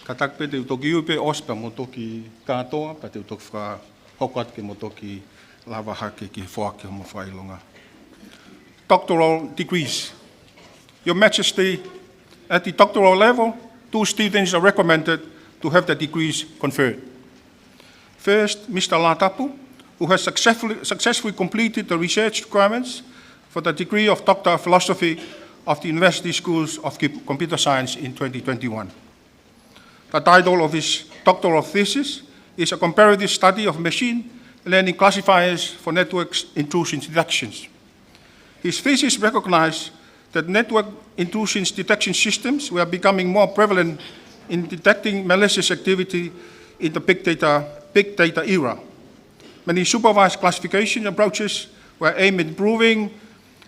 Kātaki pē te u toki ui pē ʻosi pea mo toki kātoa, pea te u toki fakahoko atu ke mo toki lava hake ki he foaki hoʻomo fakaʻilonga. Doctoral degrees. Your Majesty, at the doctoral level, two students are recommended to have their degrees conferred. First, Mister Latapu, who has successfully, successfully completed the research requirements for the degree of Doctor of Philosophy of the University Schools of Com-, Computer Science in twenty twenty-one. The title of his doctoral thesis is A Comparative Study of Machine Learning Classifiers for Network Intrusion Detections. His thesis recognized that network intrusion detection systems were becoming more prevalent in detecting malicious activity in the big data, big data era. Many supervised classification approaches were aimed at improving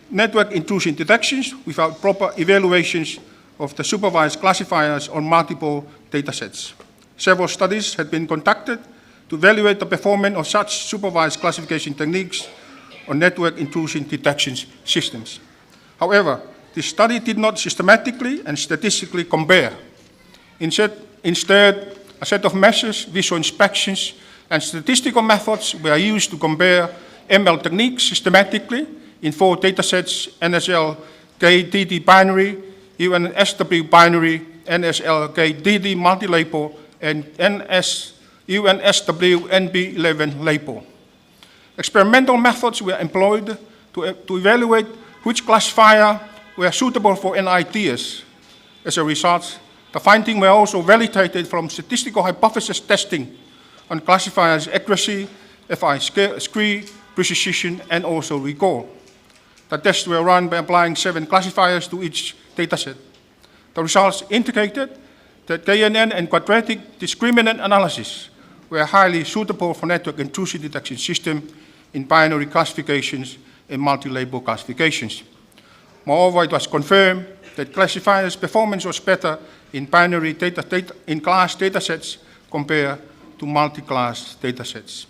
network intrusion detections without proper evaluations of the supervised classifiers on multiple datasets. Several studies had been conducted to evaluate the performance of such supervised classification techniques on network intrusion detection systems. However, the study did not systematically and statistically compare. Instead, instead, a set of measures, visual inspections, and statistical methods were used to compare M L techniques systematically in four datasets, N S L K D D binary, U N S W binary, N S L K D D multi-label, and N S, U N S W N B eleven label. Experimental methods were employed to, to evaluate which classifier were suitable for N I T S. As a result, the findings were also validated from statistical hypothesis testing on classifiers accuracy, F I sca-, score, precision, and also recall. The tests were run by applying seven classifiers to each dataset. The results indicated that K N N and quadratic discriminant analysis were highly suitable for network intrusion detection system in binary classifications and multi-label classifications. Moreover, it was confirmed that classifiers' performance was better in binary data, data, in class datasets compared to multi-class datasets.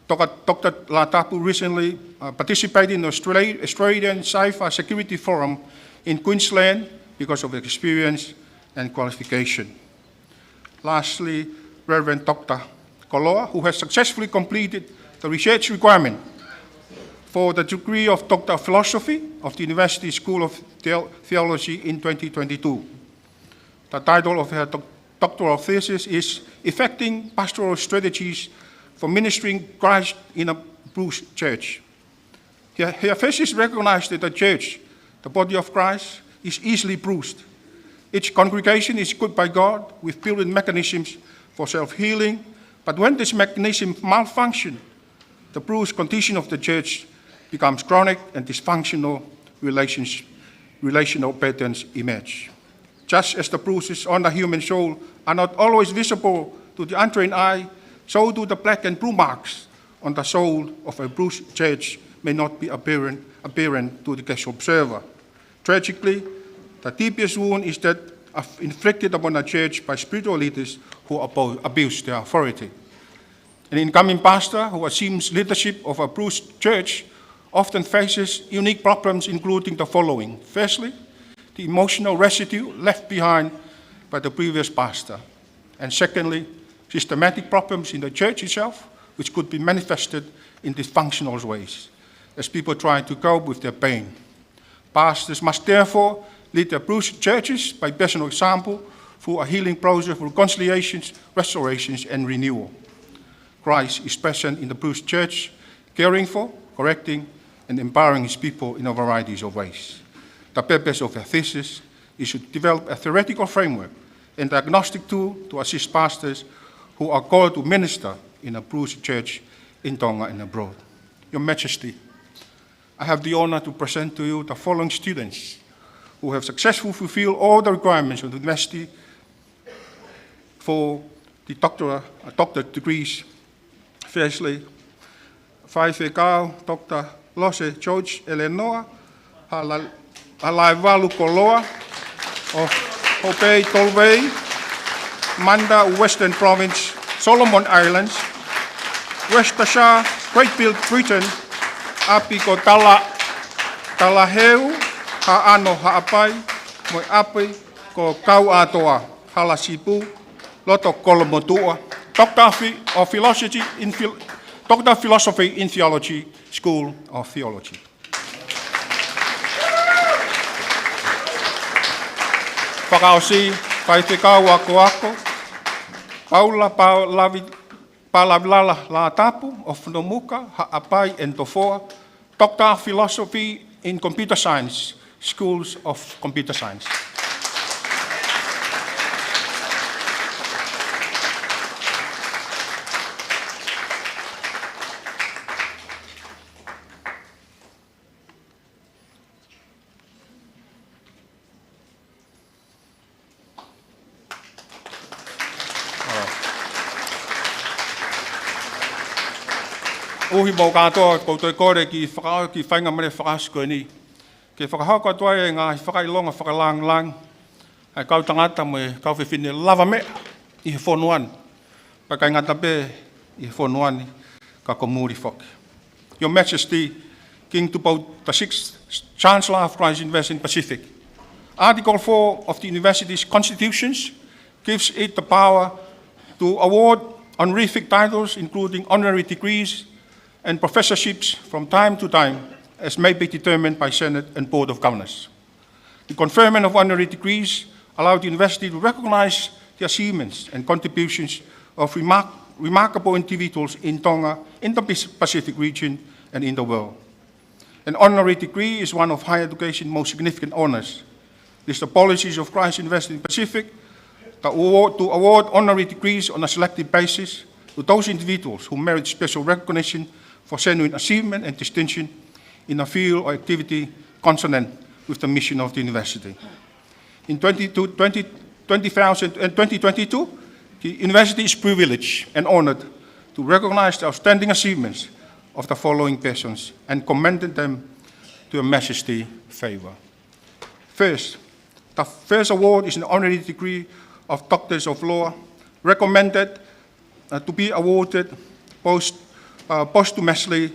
Doctor Lātapu recently, uh, participated in Australia, Australian Cyber Security Forum in Queensland because of experience and qualification. Lastly, Reverend Doctor Koloa, who has successfully completed the research requirement for the degree of Doctor of Philosophy of the University School of Theo-, Theology in twenty twenty-two. The title of her doc-, doctoral thesis is Effecting Pastoral Strategies for Ministering Christ in a Bruised Church. Her, her thesis recognized that the church, the body of Christ, is easily bruised. Each congregation is equipped by God with built-in mechanisms for self-healing, but when this mechanism malfunction, the bruised condition of the church becomes chronic and dysfunctional relations-, relational patterns emerge. Just as the bruises on the human soul are not always visible to the untrained eye, so do the black and blue marks on the soul of a bruised church may not be apparent, apparent to the casual observer. Tragically, the deepest wound is that of-, inflicted upon a church by spiritual leaders who abo-, abuse their authority. An incoming pastor who assumes leadership of a bruised church often faces unique problems, including the following. Firstly, the emotional residue left behind by the previous pastor. And secondly, systematic problems in the church itself, which could be manifested in dysfunctional ways as people try to cope with their pain. Pastors must therefore lead their bruised churches by personal example through a healing process of reconciliations, restorations, and renewal. Christ is present in the bruised church, caring for, correcting, and empowering his people in a variety of ways. The purpose of her thesis is to develop a theoretical framework and diagnostic tool to assist pastors who are called to minister in a bruised church in Tonga and abroad. Your Majesty, I have the honor to present to you the following students who have successfully fulfilled all the requirements of the University for the doctor, uh, doctorate degrees. Firstly, Faifekau Doctor Lose George Eleanor Hala-, Halaevalu Koloa of Hobei Tolvei, Manda, Western Province, Solomon Islands, Worcestershire, Great Britain, ʻapi ko Tala-, Talaheu Haʻano Haʻapai, mo e ʻapi ko Kauʻatoa Halasipu Lotokolomotuʻa, Doctor of Phi-, of Philosophy in Phil-, Doctor of Philosophy in Theology, School of Theology. Fakaʻosi, Faifekau Akoako Paula Palavi-, Palavilala Lātapu of Nomuka, Haʻapai and Tofoa, Doctor of Philosophy in Computer Science, Schools of Computer Science. ʻUhi mo kātoa, ʻoku ou toe kole ki he faka-, ki he faingamālie fakaʻosi ko eni ke fakahoko atu ai e ngaahi fakaʻilonga fakalāngilangi ʻa e kau tangata mo e kau fefine lavameʻa ʻi he fonua ni, pea ʻikai ngata pē ʻi he fonua ni, ka ko muli foki. Your Majesty, King Tupou the Sixth, Chancellor of Christ University Pacific, Article four of the university's constitutions gives it the power to award honorific titles, including honorary degrees and professorships from time to time, as may be determined by Senate and Board of Governors. The conferment of honorary degrees allow the university to recognize the achievements and contributions of remark-, remarkable individuals in Tonga, in the Pac-, Pacific region, and in the world. An honorary degree is one of higher education's most significant honors. It is the policies of Christ's University in Pacific to award, to award honorary degrees on a selective basis to those individuals who merit special recognition for genuine achievement and distinction in a field or activity consonant with the mission of the university. In twenty-two, twenty, twenty thousand, and twenty twenty-two, the university is privileged and honored to recognize the outstanding achievements of the following persons and commended them to Your Majesty's favor. First, the first award is an honorary degree of Doctors of Law, recommended, uh, to be awarded post-, uh, posthumously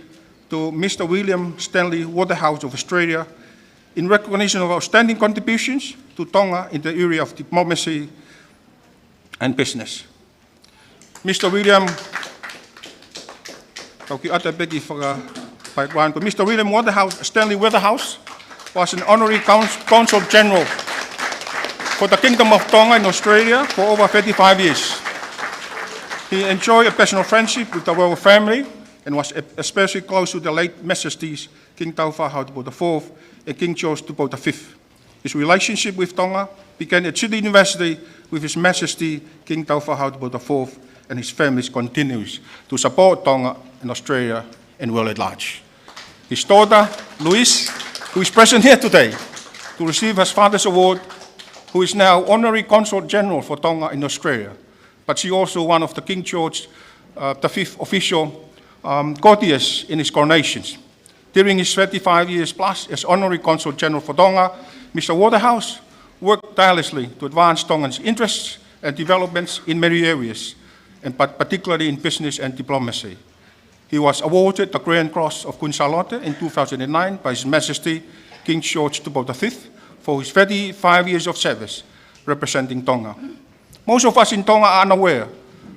to Mister William Stanley Waterhouse of Australia in recognition of outstanding contributions to Tonga in the area of diplomacy and business. Mister William, tau kiʻi ʻoatu pē kiʻi faka-background. Mister William Waterhouse, Stanley Waterhouse, was an honorary cons-, consul general for the Kingdom of Tonga in Australia for over thirty-five years. He enjoyed a personal friendship with the royal family and was e-, especially close to the late Majesties King Taufaʻahau Tupou the fourth and King George Tupou the fifth. His relationship with Tonga began at City University with His Majesty King Taufaʻahau Tupou the fourth, and his family continues to support Tonga and Australia and world at large. His daughter, Louise, who is present here today to receive her father's award, who is now Honorary Consul General for Tonga in Australia, but she also one of the King George, uh, the fifth official, um, courtiers in his coronations. During his thirty-five years plus as Honorary Consul General for Tonga, Mister Waterhouse worked tirelessly to advance Tongans' interests and developments in many areas, and but particularly in business and diplomacy. He was awarded the Grand Cross of Queen Sālote in two thousand and nine by His Majesty King George Tupou the fifth for his thirty-five years of service representing Tonga. Most of us in Tonga are unaware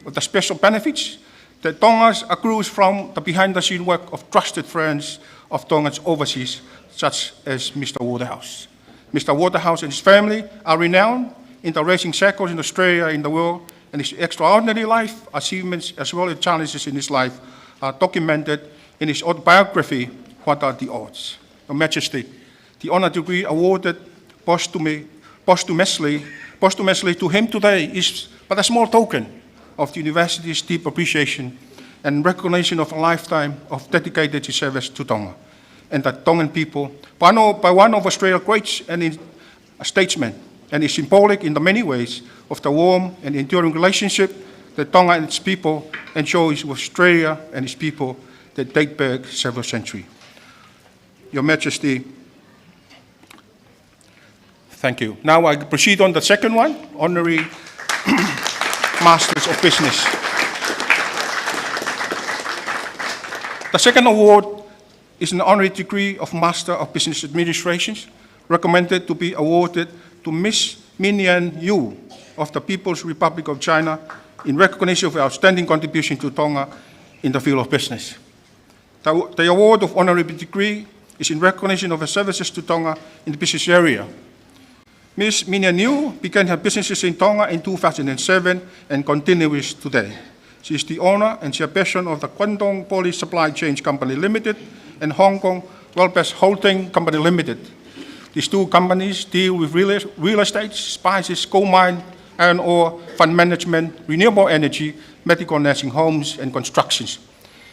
of the special benefits that Tonga accrues from the behind-the-scene work of trusted friends of Tongans overseas, such as Mister Waterhouse. Mister Waterhouse and his family are renowned in the racing circles in Australia and in the world, and his extraordinary life, achievements, as well as challenges in his life are documented in his autobiography, What Are the Odds? Your Majesty, the honour degree awarded posthumi-, posthumously, posthumously to him today is but a small token of the university's deep appreciation and recognition of a lifetime of dedicated service to Tonga and the Tongan people by one, by one of Australia's greats and in, statesmen, and is symbolic in the many ways of the warm and enduring relationship that Tonga and its people enjoys with Australia and its people that date back several centuries. Your Majesty, thank you. Now I proceed on the second one, Honorary Masters of Business. The second award is an honorary degree of Master of Business Administration, recommended to be awarded to Miss Minian Yu of the People's Republic of China in recognition of her outstanding contribution to Tonga in the field of business. The, the award of honorary degree is in recognition of her services to Tonga in the business area. Miss Minian Yu began her businesses in Tonga in two thousand and seven and continues today. She is the owner and chairperson of the Guangdong Poly Supply Chain Company Limited and Hong Kong Welbesch Holding Company Limited. These two companies deal with real, real estate, spices, coal mine, iron ore, fund management, renewable energy, medical nursing homes, and constructions.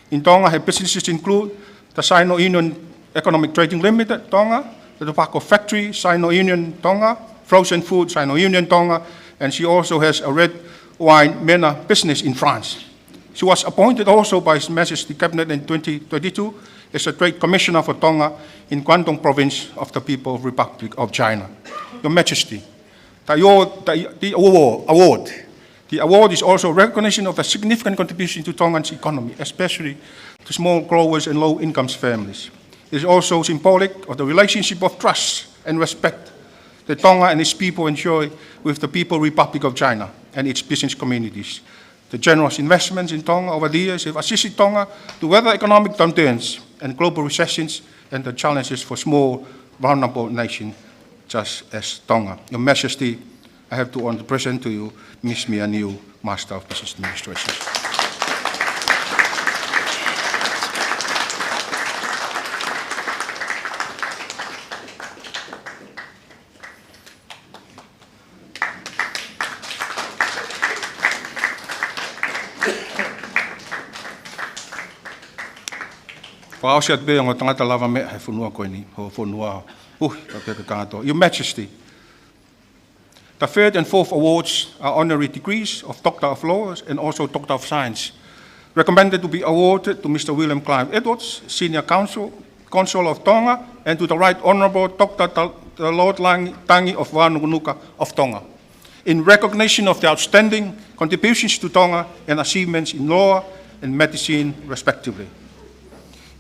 In Tonga, her businesses include the Sino-Union Economic Trading Limited, Tonga, the Tobacco Factory, Sino-Union, Tonga, Frozen Food, Sino-Union, Tonga, and she also has a red wine MENA business in France. She was appointed also by His Majesty's Cabinet in twenty twenty-two as a Trade Commissioner for Tonga in Guangdong Province of the People's Republic of China. Your Majesty, the award, the, the award, award The award is also a recognition of the significant contribution to Tongan's economy, especially to small growers and low-income families. It is also symbolic of the relationship of trust and respect that Tonga and its people enjoy with the People's Republic of China and its business communities. The generous investments in Tonga over the years have assisted Tonga to weather economic downturns and global recessions and the challenges for small, vulnerable nation such as Tonga. Your Majesty, I have the honour to present to you Miss Minian Yu, Master of Business Administration. Pea ʻosi atu pē ongo tangata lavameʻa he fonua ko eni, ho fonua, uh, ka peka kātoa. Your Majesty, the third and fourth awards are honorary degrees of Doctor of Laws and also Doctor of Science, recommended to be awarded to Mister William Clive Edwards, Senior Counsel, Consul of Tonga, and to the Right Honourable Doctor Ta-, Talot Langi, Tangi of Vanunuka of Tonga, in recognition of their outstanding contributions to Tonga and achievements in law and medicine, respectively.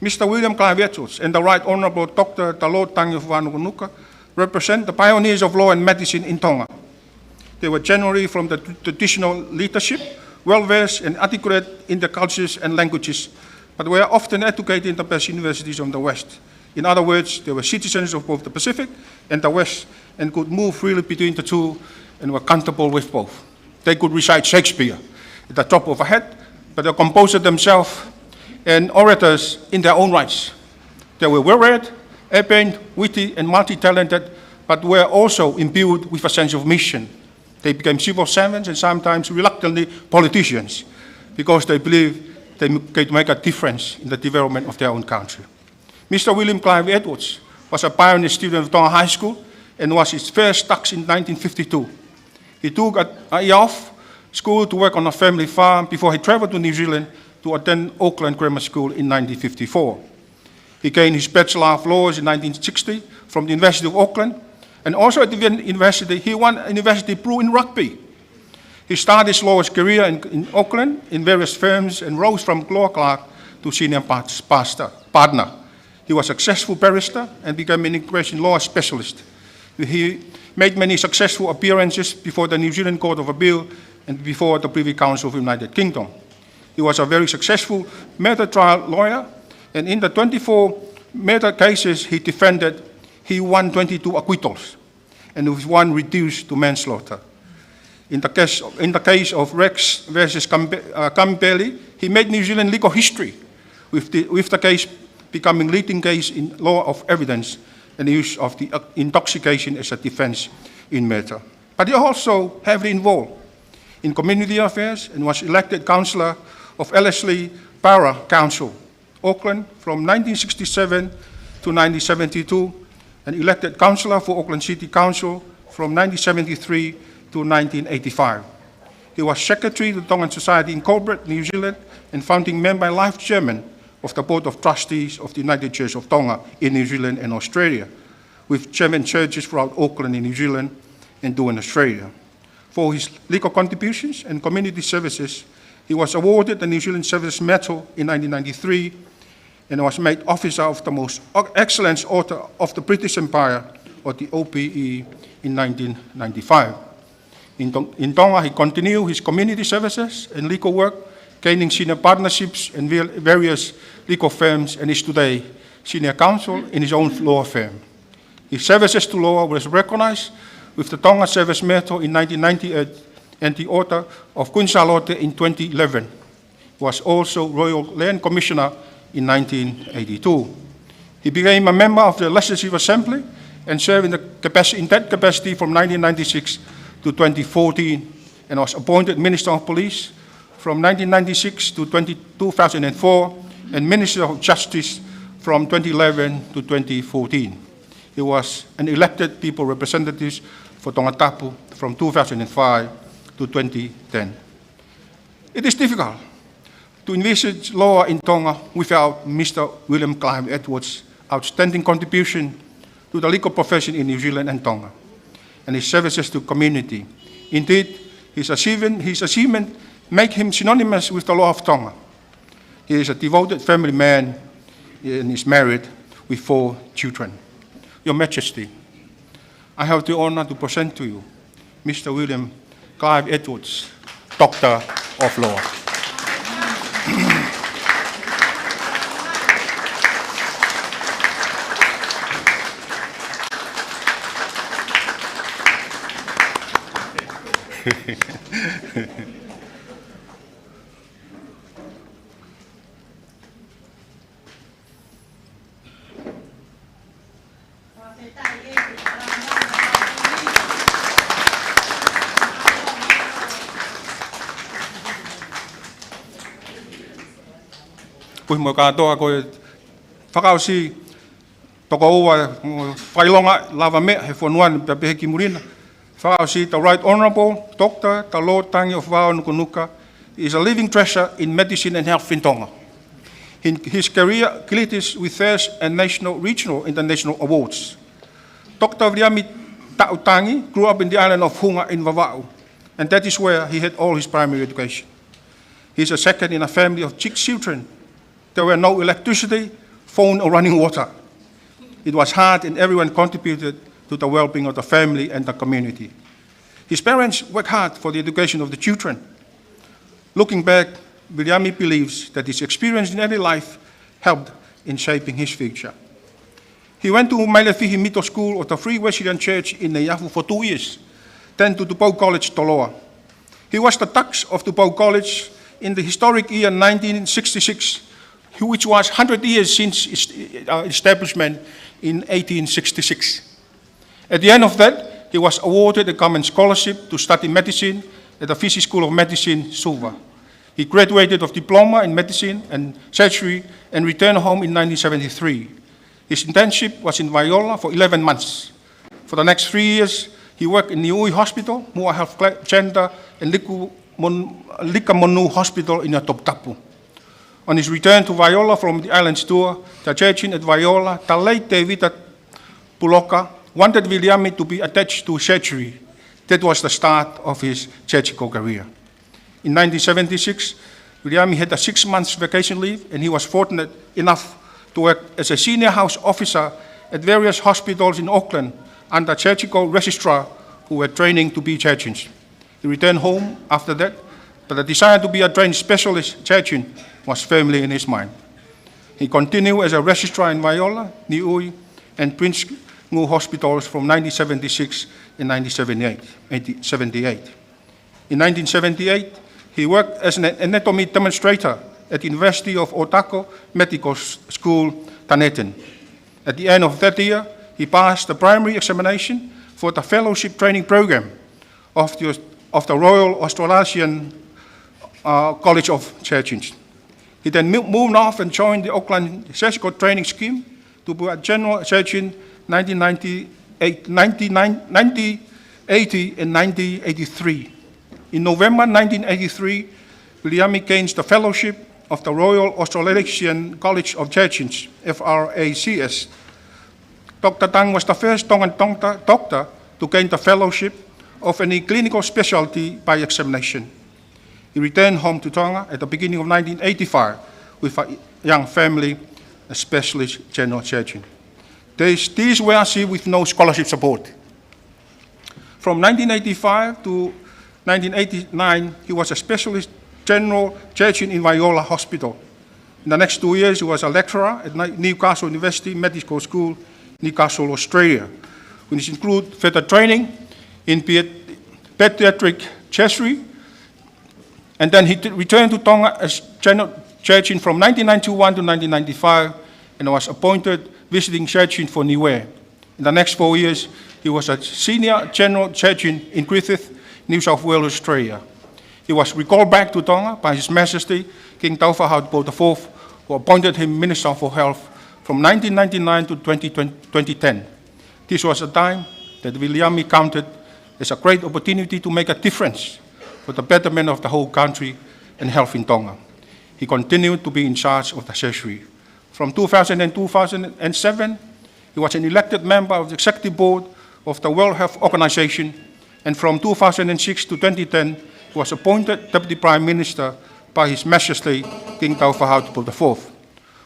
Mister William Clive Edwards and the Right Honourable Doctor Talot Tangi of Vanunuka represent the pioneers of law and medicine in Tonga. They were generally from the traditional leadership, well versed and articulate in the cultures and languages, but were often educated in the best universities of the West. In other words, they were citizens of both the Pacific and the West and could move freely between the two and were comfortable with both. They could recite Shakespeare at the drop of a hat, but they composed themselves and orators in their own rights. They were well-read, urban, witty, and multi-talented, but were also imbued with a sense of mission. They became civil servants and sometimes reluctantly politicians because they believed they could make a difference in the development of their own country. Mister William Clive Edwards was a pioneer student of Tonga High School and was its first dux in nineteen fifty-two. He took a, a year off school to work on a family farm before he travelled to New Zealand to attend Auckland Grammar School in nineteen fifty-four. He gained his Bachelor of Laws in nineteen sixty from the University of Auckland, and also at the University, he won a university blue in rugby. He started his lawyer's career in, in Auckland in various firms and rose from law clerk to senior par-, pastor, partner. He was a successful barrister and became an immigration law specialist. He made many successful appearances before the New Zealand Court of Appeal and before the Privy Council of the United Kingdom. He was a very successful murder trial lawyer, and in the twenty-four murder cases he defended, he won twenty-two acquittals, and with one reduced to manslaughter. In the case of, in the case of Rex versus Cambe-, uh, Camberley, he made New Zealand legal history, with the, with the case becoming leading case in law of evidence and the use of the, uh, intoxication as a defense in murder. But he also heavily involved in community affairs and was elected councillor of Ellerslie Borough Council, Auckland, from nineteen sixty-seven to nineteen seventy-two, and elected councillor for Auckland City Council from nineteen seventy-three to nineteen eighty-five. He was secretary to Tongan Society Incorporated, New Zealand, and founding member and life chairman of the Board of Trustees of the United Church of Tonga in New Zealand and Australia, with chairman churches throughout Auckland in New Zealand and Dunedin, Australia. For his legal contributions and community services, he was awarded the New Zealand Service Medal in nineteen ninety-three and was made Officer of the Most Excellent Order of the British Empire, or the O B E, in nineteen ninety-five. In Tong-, in Tonga, he continued his community services and legal work, gaining senior partnerships in var-, various legal firms, and is today senior counsel in his own law firm. His services to law was recognized with the Tonga Service Medal in nineteen ninety-eight and the Order of Queen Charlotte in twenty eleven. He was also Royal Land Commissioner in nineteen eighty-two. He became a member of the Legislative Assembly and served in the capaci-, in that capacity from nineteen ninety-six to twenty fourteen, and was appointed Minister of Police from nineteen ninety-six to twenty, two thousand and four, and Minister of Justice from twenty eleven to twenty fourteen. He was an elected people representative for Tongatapu from two thousand and five to twenty ten. It is difficult to envisage law in Tonga without Mister William Clive Edwards' outstanding contribution to the legal profession in New Zealand and Tonga, and his services to community. Indeed, his achievement, his achievement make him synonymous with the law of Tonga. He is a devoted family man and is married with four children. Your Majesty, I have the honor to present to you Mister William Clive Edwards, Doctor of Law. Pui mo kātoa ko e Fakaʻosi, tokoua, fakaʻilonga lavameʻa he fonua ni pea pehē ki muli na. Fakaʻosi, the Right Honourable Doctor Talō Tangi ʻOfuvao Nukunuka is a living treasure in medicine and health in Tonga. His, his career glittered with first and national, regional, international awards. Doctor Viliami Taʻu Tangi grew up in the island of Hunga in Vavaʻu, and that is where he had all his primary education. He is a second in a family of six children. There were no electricity, phone or running water. It was hard, and everyone contributed to the well-being of the family and the community. His parents worked hard for the education of the children. Looking back, Viliami believes that his experience in early life helped in shaping his future. He went to Mailefihi Middle School of the Free Wesleyan Church in Neiafu for two years, then to Tupou College, Toloa. He was the dux of Tupou College in the historic year nineteen sixty-six, which was hundred years since its, uh, establishment in eighteen sixty-six. At the end of that, he was awarded a government scholarship to study medicine at the Fiji School of Medicine, Suva. He graduated of diploma in medicine and surgery and returned home in nineteen seventy-three. His internship was in Vaiola for eleven months. For the next three years, he worked in Niʻihi Hospital, Muʻa Health Cla-, Centre, and Liku Mon-, Likamonu Hospital in Toputapu. On his return to Vaiola from the islands tour, the surgeon at Vaiola, the late Tevita Puloka, wanted Viliami to be attached to surgery. That was the start of his surgical career. In nineteen seventy-six, Viliami had a six months vacation leave, and he was fortunate enough to work as a senior house officer at various hospitals in Auckland under surgical registrar who were training to be surgeons. He returned home after that, but the desire to be a trained specialist surgeon was firmly in his mind. He continued as a registrar in Vaiola, Niʻihi, and Prince Ngū Hospitals from nineteen seventy-six and nineteen seventy-eight, eighty, seventy-eight. In nineteen seventy-eight, he worked as an anatomy demonstrator at the University of Otago Medical S-, School, Dunedin. At the end of that year, he passed the primary examination for the fellowship training program of the, of the Royal Australasian, uh, College of Surgeons. He then mo-, moved off and joined the Auckland Surgical Training Scheme to be a general surgeon nineteen ninety-eight, ninety-nine, nineteen eighty and nineteen eighty-three. In November nineteen eighty-three, Viliami gains the fellowship of the Royal Australasian College of Surgeons, F R A C S. Doctor Tang was the first Tongan doctor, doctor to gain the fellowship of any clinical specialty by examination. He returned home to Tonga at the beginning of nineteen eighty-five with a young family, a specialist general surgeon. These, these were achieved with no scholarship support. From nineteen eighty-five to nineteen eighty-nine, he was a specialist general surgeon in Vaiola Hospital. In the next two years, he was a lecturer at Ni-, Newcastle University Medical School, Newcastle, Australia, which include further training in pedi-, pediatric surgery, and then he t-, returned to Tonga as general surgeon from nineteen ninety-one to nineteen ninety-five, and was appointed visiting surgeon for Niue. In the next four years, he was a senior general surgeon in Griffith, New South Wales, Australia. He was recalled back to Tonga by His Majesty King Taufaʻahau Tupou the fourth, who appointed him Minister for Health from nineteen ninety-nine to twenty, twenty ten. This was a time that Viliami counted as a great opportunity to make a difference for the betterment of the whole country and health in Tonga. He continued to be in charge of the surgery. From two thousand and two thousand and seven, he was an elected member of the Executive Board of the World Health Organization, and from two thousand and six to twenty ten, he was appointed Deputy Prime Minister by His Majesty King Taufaʻahau Tupou the fourth.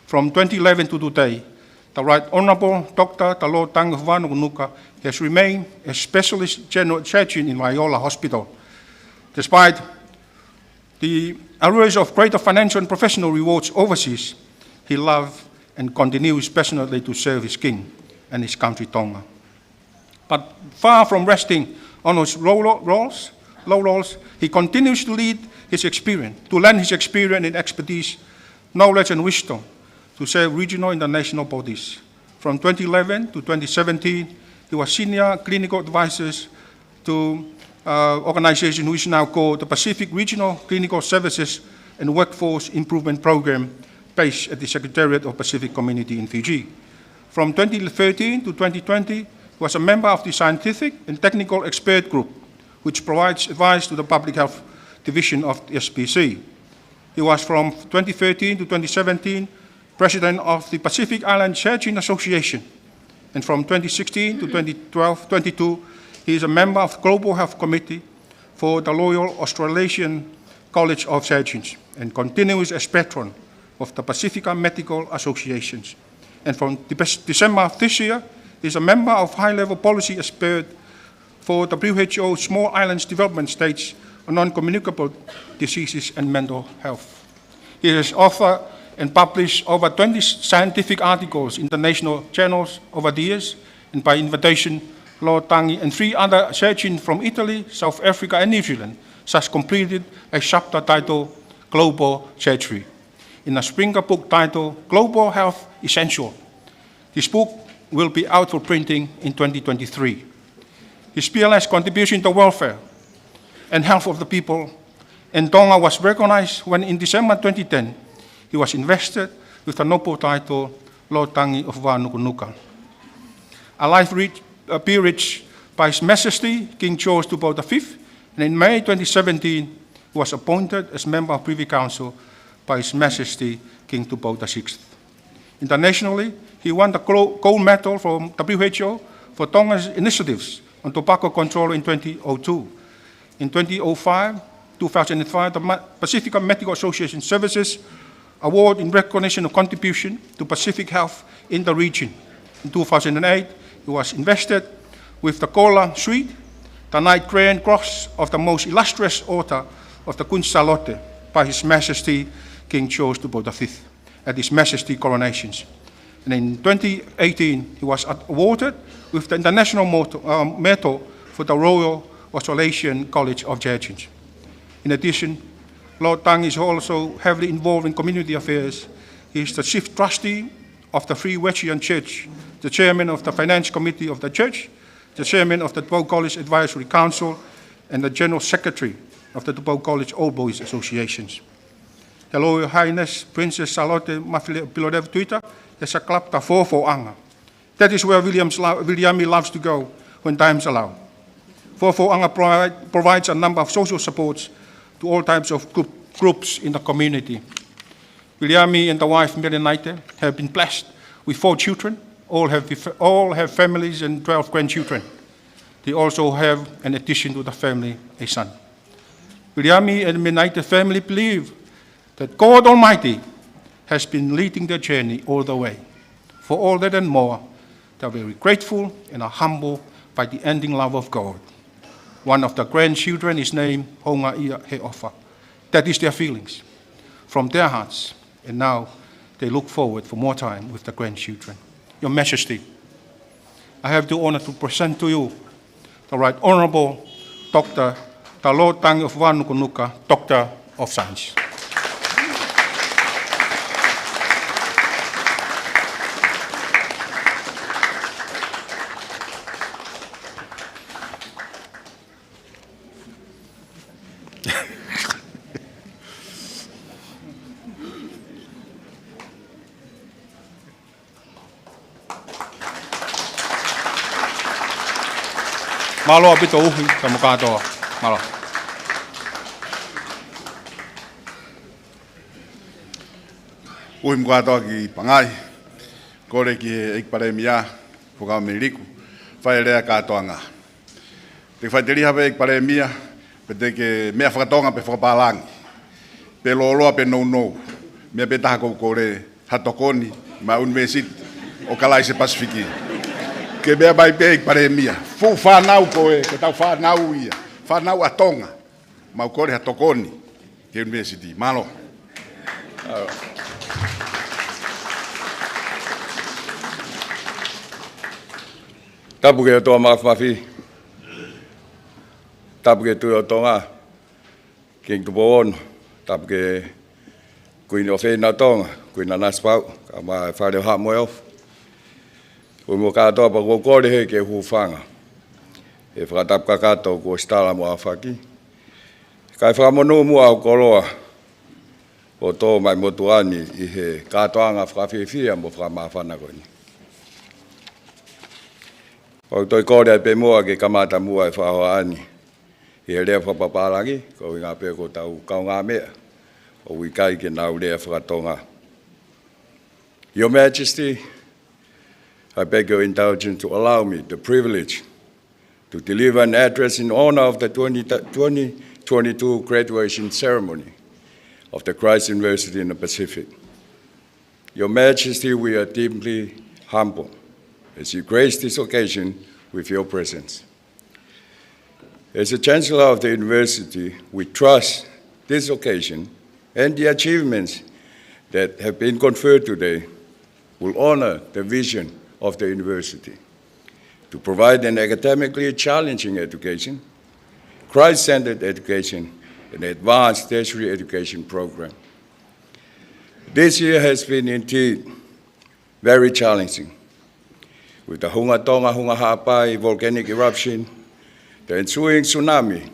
From twenty eleven to today, the Right Honourable Doctor Talō Tangi ʻOfuvao Nukunuka has remained a specialist general surgeon in Vaiola Hospital. Despite the allurements of greater financial and professional rewards overseas, he loved and continues passionately to serve his king and his country Tonga. But far from resting on his laurel-, laurels, laurels, he continues to lead his experience, to lend his experience and expertise, knowledge and wisdom to serve regional and international bodies. From twenty eleven to twenty seventeen, he was senior clinical advisor to, uh, organization which is now called the Pacific Regional Clinical Services and Workforce Improvement Program, based at the Secretariat of Pacific Community in Fiji. From twenty thirteen to twenty twenty, he was a member of the Scientific and Technical Expert Group, which provides advice to the Public Health Division of the S P C. He was from twenty thirteen to twenty seventeen President of the Pacific Island Surgeon Association, and from twenty sixteen to twenty twelve twenty-two, he is a member of the Global Health Committee for the Royal Australasian College of Surgeons and continues as patron of the Pacifica Medical Associations. And from Dece- December of this year, he is a member of high-level policy expert for W H O Small Islands Development States on non-communicable diseases and mental health. He has authored and published over twenty scientific articles in the national journals over the years, and by invitation, Lord Tangi and three other surgeons from Italy, South Africa, and New Zealand, thus completed a chapter titled Global Surgery in a Springer book titled Global Health Essential. This book will be out for printing in twenty twenty-three. His peerless contribution to welfare and health of the people in Tonga was recognized when, in December twenty ten, he was invested with the noble title Lord Tangi of Vānukunuka. A life rich, uh, peerage by His Majesty King George Tupou the fifth, and in May twenty seventeen, he was appointed as member of Privy Council by His Majesty King Tupou the sixth. Internationally, he won the glo- gold medal from W H O for Tonga's initiatives on tobacco control in twenty oh two. In twenty oh five, two thousand five, the Ma- Pacific Medical Association Services Award in recognition of contribution to Pacific health in the region. In two thousand eight, he was invested with the Kola Suite, the Knight Grand Cross of the Most Illustrious Order of the Queen Salote by His Majesty King George Tupou the fifth at His Majesty coronations. And in twenty eighteen, he was awarded with the International Mot- uh, Medal for the Royal Australasian College of Surgeons. In addition, Lord Tangi is also heavily involved in community affairs. He is the Chief Trustee of the Free Wesleyan Church, the Chairman of the Finance Committee of the Church, the Chairman of the Tupou College Advisory Council, and the General Secretary of the Tupou College Old Boys Associations. Her Royal Highness Princess Charlotte Mafileʻo Pilolevu Tuita has a club, the Fofoʻanga. That is where William's lo- Viliami loves to go when times allow. Fofoʻanga provide- provides a number of social supports to all types of group- groups in the community. Viliami and the wife Mele Naite have been blessed with four children. All have, all have families and twelve grandchildren. They also have, in addition to the family, a son. Viliami and Mele Naite family believe that God Almighty has been leading their journey all the way. For all that and more, they are very grateful and are humbled by the unending love of God. One of the grandchildren is named Houngaʻia Heʻofa. That is their feelings from their hearts, and now they look forward for more time with the grandchildren. Your Majesty, I have the honor to present to you the Right Honorable Doctor Talotangi of Vānukunuka, Doctor of Science. Mālō ʻaupito ʻuhi, ka mo kātoa. Mālō. ʻUhi mo kātoa ki Pangai, kole ki he ʻEiki Palēmia, Fuakava Meliku, fai e lea kātoanga. Te ke faʻiteliha pē ʻEiki Palēmia, pe te ke meʻa fakatonga pe fakapālangi, pe lōloa pe nounou. Meʻa pē taha ʻoku ou kole, ha tokoni maʻa e ʻUnivēsiti ʻo Kalaisi Pasifiki. Ke meʻa mai pē ʻEiki Palēmia. Fuʻu fānau koe, ko ʻetau fānau ia. Fānau ʻa Tonga. Mau kole ha tokoni ki he ʻUnivēsiti. Mālō. Tapu ki he ʻOtua Māfimafi. Tapu ki he Tuʻi ʻo Tonga, Kingi Tupou Ono. Tapu ki he Kuini ʻofeina ʻo Tonga, Kuini Nanasipauʻu, kae ʻumaʻā e Fale ʻo Haʻa Moheofo. ʻUhi mo kātoa, pea ʻoku ou kole heni ke u hūfanga he fakatapu kakato kuo ʻosi tala mo ʻaofaki, kae fakamonū muʻa hoku koloa ʻo tō mai motuʻa ni ʻi he kātoanga fakafiefia mo fakamāfana ko eni. ʻOku ou toe kole ai pē muʻa ke kamata muʻa e fakahoʻaʻa ni ʻi he lea fakapapālangi, koeʻuhi pē ko hotau kaungāmeʻa ʻoku ʻikai ke nau lea fakatonga. Your Majesty, I beg your indulgence to allow me the privilege to deliver an address in honor of the twenty, twenty twenty-two graduation ceremony of the Christ University in the Pacific. Your Majesty, we are deeply humbled as you grace this occasion with your presence. As the Chancellor of the University, we trust this occasion and the achievements that have been conferred today will honor the vision of the university to provide an academically challenging education, Christ-centered education, and advanced tertiary education program. This year has been indeed very challenging, with the Hunga Tonga, Hunga Haʻapai volcanic eruption, the ensuing tsunami,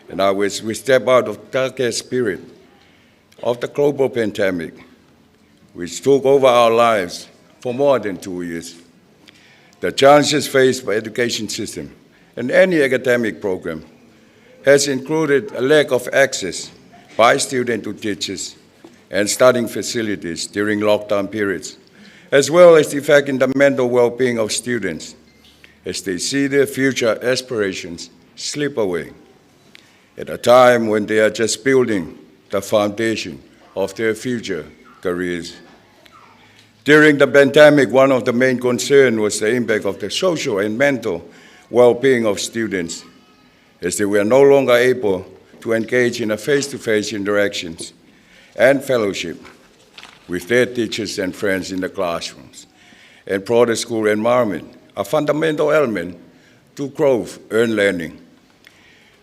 and now as we step out of darkest period of the global pandemic, which took over our lives for more than two years. The challenges faced by education system and any academic program has included a lack of access by students to teachers and studying facilities during lockdown periods, as well as the effect in the mental well-being of students as they see their future aspirations slip away at a time when they are just building the foundation of their future careers. During the pandemic, one of the main concerns was the impact of the social and mental well-being of students, as they were no longer able to engage in a face-to-face interactions and fellowship with their teachers and friends in the classrooms and broader school environment, a fundamental element to growth and learning.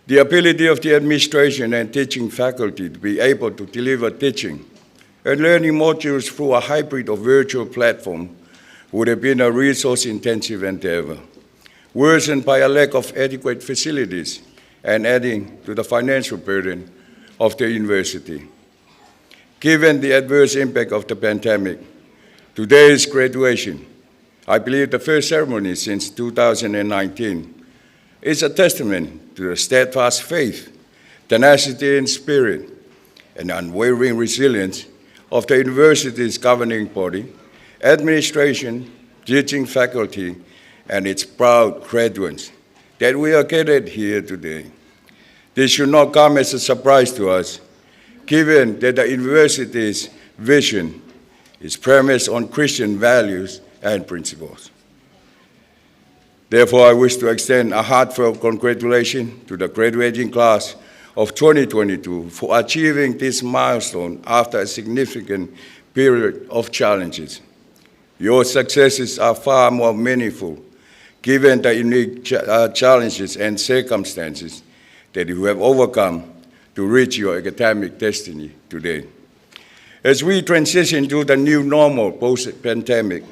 The ability of the administration and teaching faculty to be able to deliver teaching and learning modules through a hybrid or virtual platform would have been a resource-intensive endeavor, worsened by a lack of adequate facilities and adding to the financial burden of the university. Given the adverse impact of the pandemic, today's graduation, I believe the first ceremony since two thousand nineteen, is a testament to the steadfast faith, tenacity in spirit, and unwavering resilience of the university's governing body, administration, teaching faculty, and its proud graduates that we are gathered here today. This should not come as a surprise to us, given that the university's vision is premised on Christian values and principles. Therefore, I wish to extend a heartfelt congratulations to the graduating class of twenty twenty-two for achieving this milestone after a significant period of challenges. Your successes are far more meaningful given the unique cha-, uh, challenges and circumstances that you have overcome to reach your academic destiny today. As we transition to the new normal post-pandemic,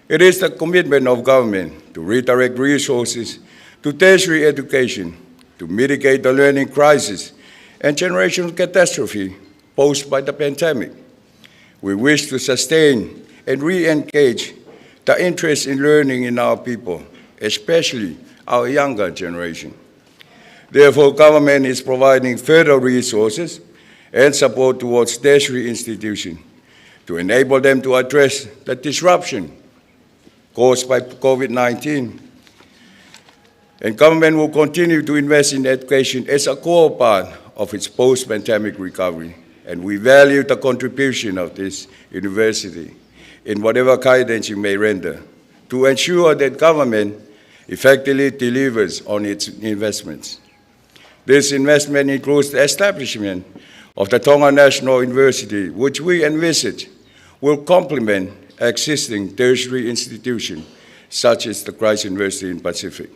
it is the commitment of government to redirect resources to tertiary education to mitigate the learning crisis and generational catastrophe posed by the pandemic. We wish to sustain and re-engage the interest in learning in our people, especially our younger generation. Therefore, government is providing further resources and support towards tertiary institutions to enable them to address the disruption caused by COVID nineteen. And government will continue to invest in education as a core part of its post-pandemic recovery. And we value the contribution of this university in whatever guidance you may render to ensure that government effectively delivers on its investments. This investment includes the establishment of the Tonga National University, which we envisage will complement existing tertiary institutions such as the Christ University in Pacific.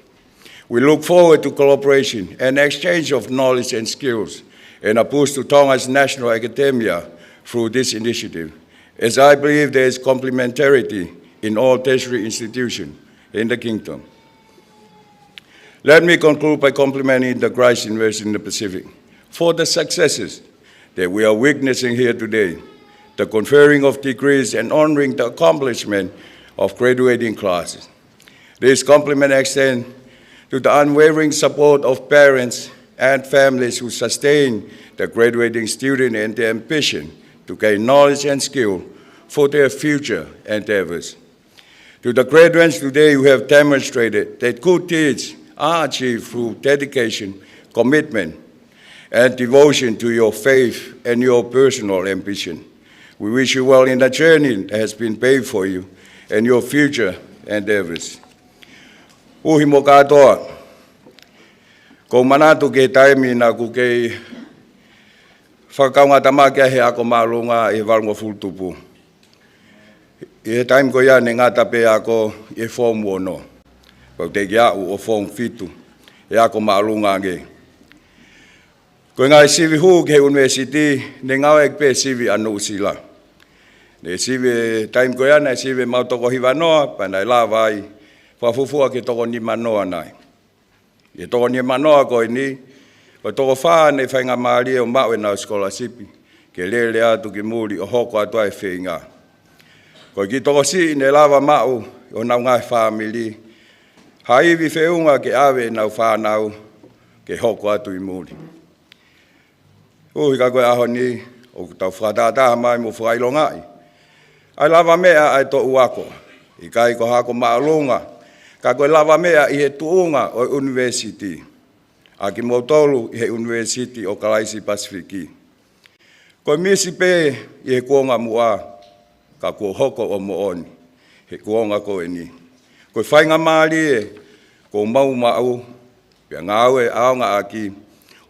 We look forward to collaboration and exchange of knowledge and skills and a boost to Tonga's national academia through this initiative, as I believe there is complementarity in all tertiary institutions in the kingdom. Let me conclude by complimenting the Christ University in the Pacific for the successes that we are witnessing here today, the conferring of degrees and honoring the accomplishment of graduating classes. This compliment extends to the unwavering support of parents and families who sustain the graduating student and their ambition to gain knowledge and skill for their future endeavors. To the graduates today, you have demonstrated that good deeds are achieved through dedication, commitment, and devotion to your faith and your personal ambition. We wish you well in the journey that has been paved for you and your future endeavors. ʻUhi mo kātoa, ʻoku ou manatu ki he taimi naʻá ku kei fakakaungātāmaki ai he ako māʻolunga ʻi he valungofulu tupu. ʻI he taimi ko ia naʻe ngata pē ako ʻi he form ono. Pea u teʻeki aʻu ʻo form fitu, he ako māʻolunga ange. Ko e ngaahi sivi hū ki he ʻunivēsiti, naʻe ngāueʻaki pē sivi ʻa Nuʻusila. Naʻe sivi he taimi ko ia, naʻe sivi ʻemau toko hivanoa, pea naʻe lava ai fakafuofua ki he toko nimanoa nai. ʻI he toko nimanoa ko eni, ko e toko fā naʻe faingamālie ʻo maʻu ʻenau sikolasipi ke lele atu ki muli ʻo hoko atu ai e feinga. Ko e kiʻi tokosiʻi naʻe lava maʻu ʻe honau ngaahi fāmili ha ivi feʻunga ke ʻave ʻenau fānau ke hoko atu ʻi muli. ʻUhi ka ko e ʻaho ni, ʻoku tau fakatahataha mai mo fakaʻilongaʻi ʻa e lavameʻa ʻa e toʻu ako, ʻikai ko ha ako māʻolunga, ka ko e lavameʻa ʻi he tuʻunga ʻo e ʻunivēsiti, ʻa kimoutolu ʻi he ʻUnivēsiti ʻo Kalaisi Pasifiki. Ko e misi pē ʻi he kuonga muʻa, ka kuo hoko ʻo moʻoni he kuonga ko eni. Ko e faingamālie kuo mau maʻu, pea ngāue ʻaonga ʻaki,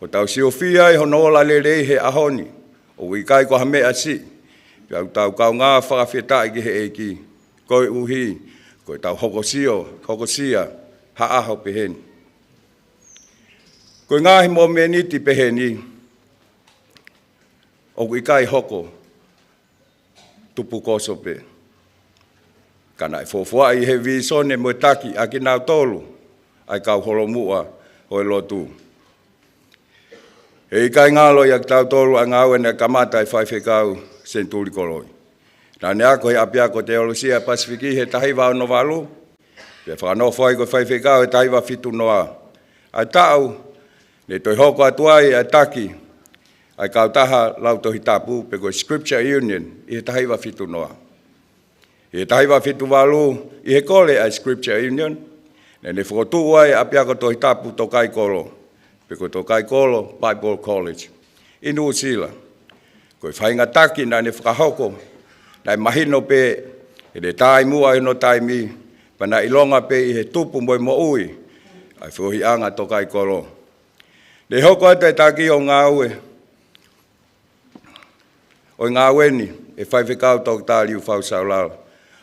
ʻo tau siofia ai hono ola lelei he ʻaho ni, ʻoku ʻikai ko ha meʻa siʻi, pea ʻoku tau kaungā fakafetaʻi ki he ʻEiki, koeʻuhi ko ʻetau hokosio, hokosia ha ʻaho peheni. Ko e ngaahi momeniti peheni, ʻoku ʻikai hoko tupukoso pē, ka naʻe fuofuaʻi he vīsone mo e taki ʻa kinautolu ʻa e kau holomuʻa ʻo e lotu. He ʻikai ngalo ʻia kitautolu ʻa e ngāue naʻe kamata ʻe Faifekau Senituli Koloi. Naʻá ne ako he ʻApiako Teolosia Pasifiki he taha hiva ono valu, pea fakanofo ai ko e faifekau he taha hiva fitu noa. ʻA e taʻu naʻe toe hoko atu ai ʻa e taki ʻa e kautaha lau Tohi Tapu, pe ko e Scripture Union, ʻi he taha hiva fitu noa. ʻI he taha hiva fitu valu, ʻi he kole ʻa e Scripture Union, naʻá ne fokotuʻu ai ʻa e ʻApiako Tohi Tapu Tokaikolo, pe ko Tokaikolo Bible College, ʻi Nuʻusila. Ko e faʻahinga taki naʻá ne fakahoko, naʻe mahino pē ʻene taʻemuʻa ʻi hono taimi, pea naʻe ʻilonga pē ʻi he tupu mo e moʻui ʻa e feohiʻanga Tokaikolo. Naʻe hoko atu e taki ʻo e ngāue, ʻo e ngāue ni ʻe Faifekau Toketā Liufau Saulala,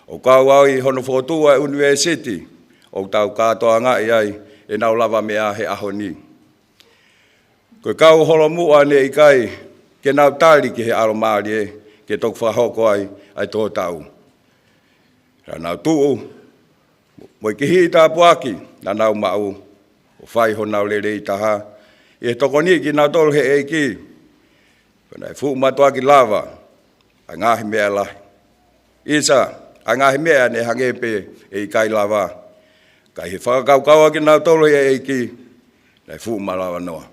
ʻo kau ai ʻi hono fokotuʻu ʻa e ʻunivēsiti ʻoku tau kātoangaʻi ai ʻenau lavameʻa he ʻaho ni. Ko e kau holomuʻa naʻe ʻikai ke nau tali ki he ʻalomālie ke toki fakahoko ai ʻa e tō taʻu. Naʻa nau tuʻu mo e kihiʻi tāpuaki naʻa nau maʻu, ʻo fai honau lelei taha ʻi he tokoniʻi kinautolu ʻe he ʻEiki. Pea naʻe fuʻu mātuʻaki lava ʻa e ngaahi meʻa lahi. ʻIsa, ʻa e ngaahi meʻa naʻe hangē pē ʻe ʻikai lava, ka ʻi he fakakaukau ʻa kinautolu ʻe he ʻEiki, naʻe fuʻu malava noa.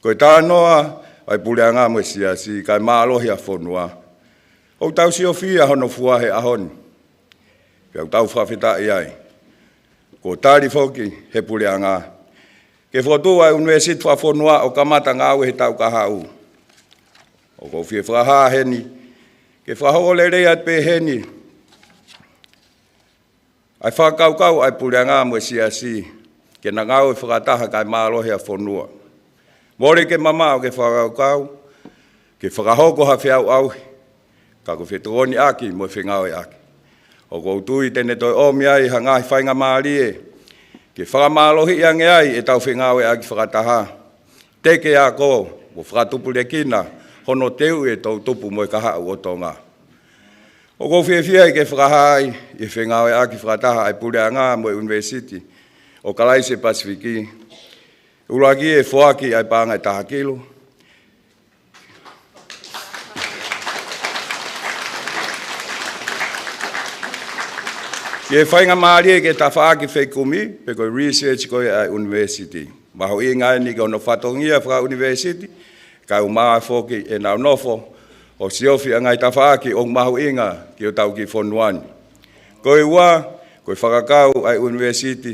Ko e talanoa ʻa e Puleʻanga mo e Siasi, kae mālohi ʻa e fonua, ʻoku tau siofia hono fua he ʻaho ni, pea ʻoku tau fakafetaʻi ai. Kuo tali foki ʻe he Puleʻanga ke fokotuʻu ʻa e ʻUnivēsiti Fakafonua ʻo kamata ngāue he taʻu kahaʻu. ʻOku ou fie fakahā heni, ke fakahoko lelei atu pē heni ʻa e fakakaukau ʻa e Puleʻanga mo e Siasi, ke na ngāue fakataha kae mālohi ʻa e fonua. Mole ke mamaʻo ke fakakaukau ke fakahoko ha feʻauʻauhi, ka ko e fetokoniʻaki mo e fengāueʻaki. ʻOku ou tui te ne toe ʻomi ai ha ngaahi faingamālie ke fakamālohiʻi ange ai ʻetau fengāueʻaki fakataha, teke ako mo fakatupulekina hono teuʻi e toʻutupu mo e kahaʻu ʻo Tonga. ʻOku ou fiefia ai ke fakahā ai ʻi he fengāueʻaki fakataha ʻa e Puleʻanga mo e ʻUnivēsiti ʻo Kalaisi Pasifiki, ʻUluaki, ʻe foaki ʻa e paʻanga ʻe taha kilu ki he faingamālie ke tafaʻaki fekumi pe ko e research ko ia ʻa e ʻunivēsiti. Mahuʻinga eni ki hono fatongia fakaʻunivēsiti, kae ʻumaʻā foki ʻenau nofo ʻo siofi ʻa e ngaahi tafaʻaki ʻoku mahuʻinga ki hotau kiʻi fonua ni. Ko e ua, ko e fakakau ʻa e ʻUnivēsiti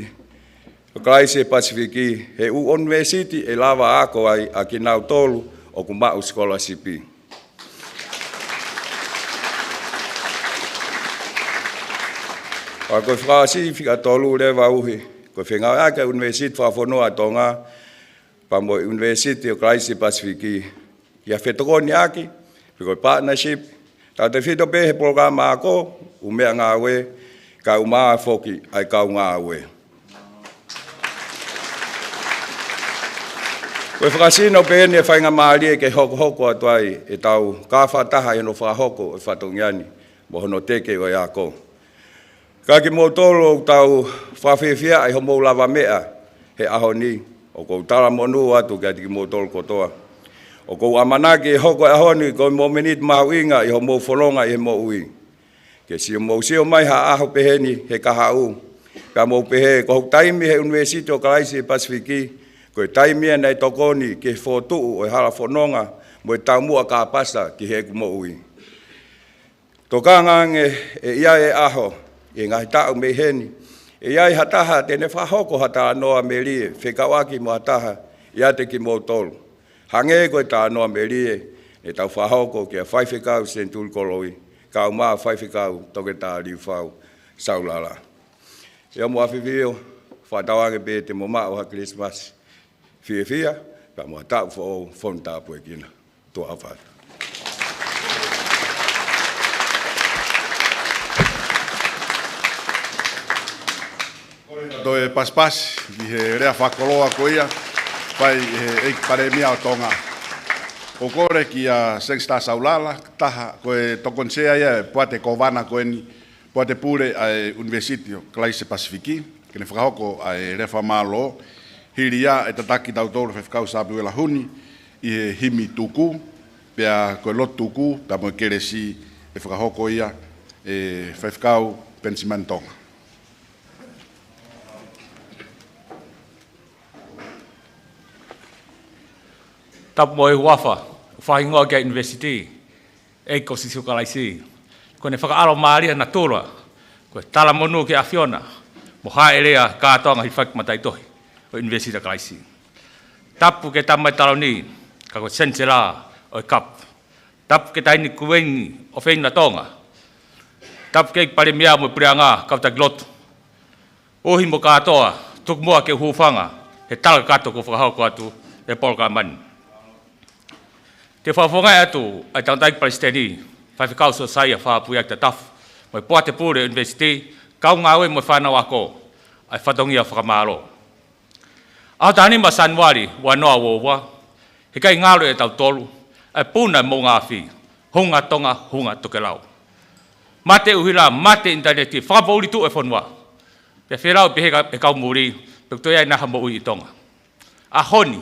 ʻo Kalaisi Pasifiki he ʻū ʻunivēsiti ʻe lava ako ai ʻa kinautolu ʻoku maʻu sikolasipi. Pea ko e fakaʻosi fika tolu leva ʻuhi, ko e fengāueʻaki ʻa e ʻUnivēsiti Fakafonua ʻa Tonga pea mo e ʻUnivēsiti ʻo Kalaisi Pasifiki, ʻi ha fetokoniʻaki pe ko e partnership, tautefito pē he polokalama ako, ʻū meʻangāue, kae ʻumaʻā foki ʻa e kau ngāue. Ko e fakasino pē eni e faingamālie ke hokohoko atu ai ʻetau kau fakataha ʻi hono fakahoko ʻo e fatongia ni mo hono teke ʻo e ako. Ka kimoutolu ʻoku tau fakafiefia ʻi hoʻomou lavameʻa he ʻaho ni, ʻoku ou talamonū atu kiate kimoutolu kotoa. ʻOku ou ʻamanaki ʻe hoko e ʻaho ni ko e momeniti mahuʻinga ʻi hoʻomou fononga ʻi he moʻui. Ke sio, mou sio mai ha ʻaho pehē ni he kahaʻu, pea mou pehē, ko hoku taimi he ʻUnivēsiti ʻo Kalaisi Pasifiki, ko e taimi ia naʻe tokoni ki he fokotuʻu ʻo e hala fononga mo e taumuʻa kāpasa ki heʻeku moʻui. Tokanga ange ʻe ʻi ai e ʻaho ʻi he ngaahi taʻu mei heni, ʻe ʻi ai ha taha te ne fakahoko ha talanoa melie fekauʻaki mo ha taha ʻiate kimoutolu, hangē ko e talanoa melie ne tau fakahoko kia Faifekau Senituli Koloi, kae ʻumaʻā Faifekau Toketā Liufau Saulala. ʻIo, mou ʻafio, fakatauange pē te mou maʻu ha Kilisimasi fiefia, pea mo ha taʻu foʻou fonu tāpuekina. Tuʻa ʻofa atu. Toe pasipasi ki he lea fakakoloa ko ia, fai ʻe he ʻEiki Palēmia ʻo Tonga. ʻOku ou kole kia Sangster Saulala, taha ko e tokoni sea ia e poate kōvana ko eni, poate pule ʻa e ʻUnivēsiti ʻo Kalaisi Pasifiki, ke ne fakahoko ʻa e lea fakamālō, hili ia ʻe tataki tautolu Faifekau Samuela Huni ʻi he himi tuku, pea ko e lotu tuku, pea mo e kelesi ʻe fakahoko ia ʻe Faifekau Penisimani Tonga. Tapu mo e huafa, fakahingoa ki he ʻUnivēsiti, ʻEiki ko Sīsū Kalaisi. Ko ʻene fakaʻalo mālie ʻa natula, ko e talamonū ki he ʻAfiona, mo hāʻele ʻa e kātoanga hilifaki mataʻitohi ʻo e ʻUnivēsiti ʻa Kalaisi. Tapu ki he Tamai Taloni, ka ko e Senisela ʻo e kapu. Tapu ki he Taʻahine Kuini ʻofeina Tonga. Tapu ki he ʻEiki Palēmia mo e Puleʻanga, kau taki lotu. ʻUhi mo kātoa, tuku muʻa ke u hūfanga he tala kakato kuo fakahoko atu ʻe he polokalama ni. Te u fakafofongaʻi atu ʻa e tangataʻeiki palesiteni, Faifekau Siosaia Fāpuiaki Tatafu, mo e poate pule ʻo e ʻunivēsiti, kau ngāue mo e fānau ako, ʻa e fatongia fakamālō. ʻAho taha nima Sānuali, ua noa ua ua, he ʻikai ngalo ʻiate kitautolu ʻa e puna ʻo e moʻunga afi, hunga Tonga, hunga tokelau. Mate ʻuhila, mate ʻinitaneti, fakapoʻuli tuʻu e fonua. Pea fēlau pē he ka-, he kau muli, pe ʻoku toe ʻi ai nai ha moʻui ʻi Tonga. ʻAho ni,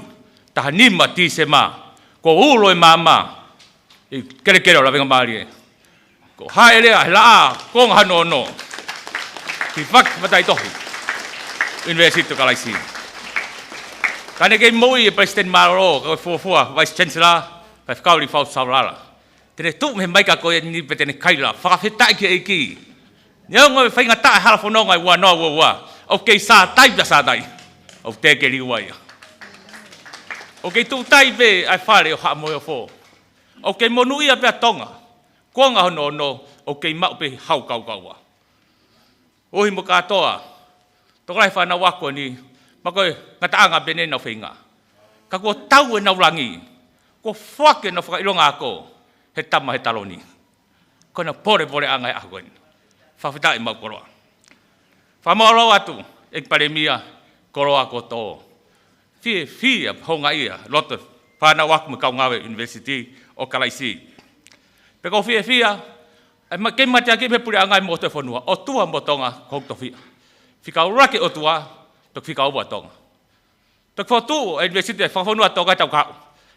taha nima Tīsema, kuo ulo e maama ʻi he kelekele ʻo Lavengamālie. Ko e hāʻele ʻa e laʻā, konga hono ono. Hilifaki mataʻitohi ʻUnivēsiti ʻo Kalaisi. Ka ne kei moʻui e Palesiteni Mālōlō, ka ko e fuofua Vice Chancellor, Faifekau Liufau Saulala. Te ne tuʻu mei he maika ko eni pea te ne kaila, fakafetaʻi ki he ʻEiki. Neongo e faingataʻa e hala fononga ʻi ua noa ua ua, ʻoku kei sātai pea sātai. ʻOku teʻeki ke liua ia. ʻOku kei tuʻutai pē ʻa e fale ʻo Haʻa Moheofo. ʻOku kei monūʻia pē ʻa Tonga. Konga hono ono, ʻoku kei maʻu pē hau kaukaua. ʻUhi mo kātoa, tokolahi e fānau ako ni, ma ko e ngataʻanga pē ʻenau feinga. Ka kuo tau ʻenau langi, kuo foaki ʻenau fakaʻilonga ako he Tama he Taloni. Ko ʻenau polepoleʻanga he ʻaho ko eni. Fakafetaʻi maʻu koloa. Fakamālō atu, ʻEiki Palēmia, koloa kuo tō. Fiefia, houngaʻia, loto e fānau ako mo e kau ngāue ʻUnivēsiti ʻo Kalaisi. Pea ʻoku ou fiefia, ʻa e ma-, kei mateaki mei he puleʻanga mo e fonua, ʻOtua mo Tonga, ko hoku tofiʻa. Fika ʻuluaki ʻOtua, toki fika ua Tonga. Pea ko e fokotuʻu ʻa e ʻUnivēsiti Fakafonua ʻa Tonga ʻe tau kaʻu.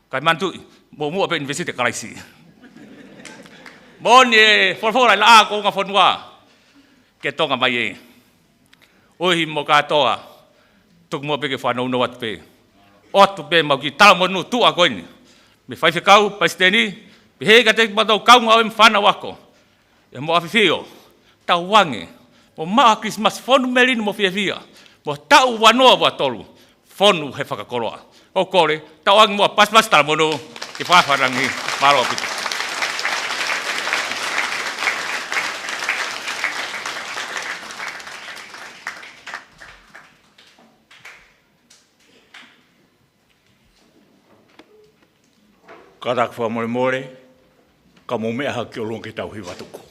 Kae manatuʻi, muʻomuʻa pē ʻUnivēsiti Kalaisi. Moʻoni e folofola ʻa e laʻā ko e kuonga fonua. Ke Tonga mai ē. ʻUhi mo kātoa, tuku muʻa pē ke fanongo atu pē. ʻOatu pē ʻemau kiʻi talamonū tuʻa ko eni. Mei he faifekau, palesiteni, pehē kiate kimautolu kaungā ʻo e fānau ako. ʻE mo ʻAfifio, tauange, mo maʻu ha Kilisimasi fonu melino mo fiefia, mo e taʻu ua noa ua tolu, fonu he fakakoloa. ʻOku ou kole, tauange muʻa pasipasi talamonū, ke fakafanangi, mālō ʻaupito. Kātaki fakamolemole, ka mou meʻa hake ʻo ʻalu ki heʻetau hiva tuku.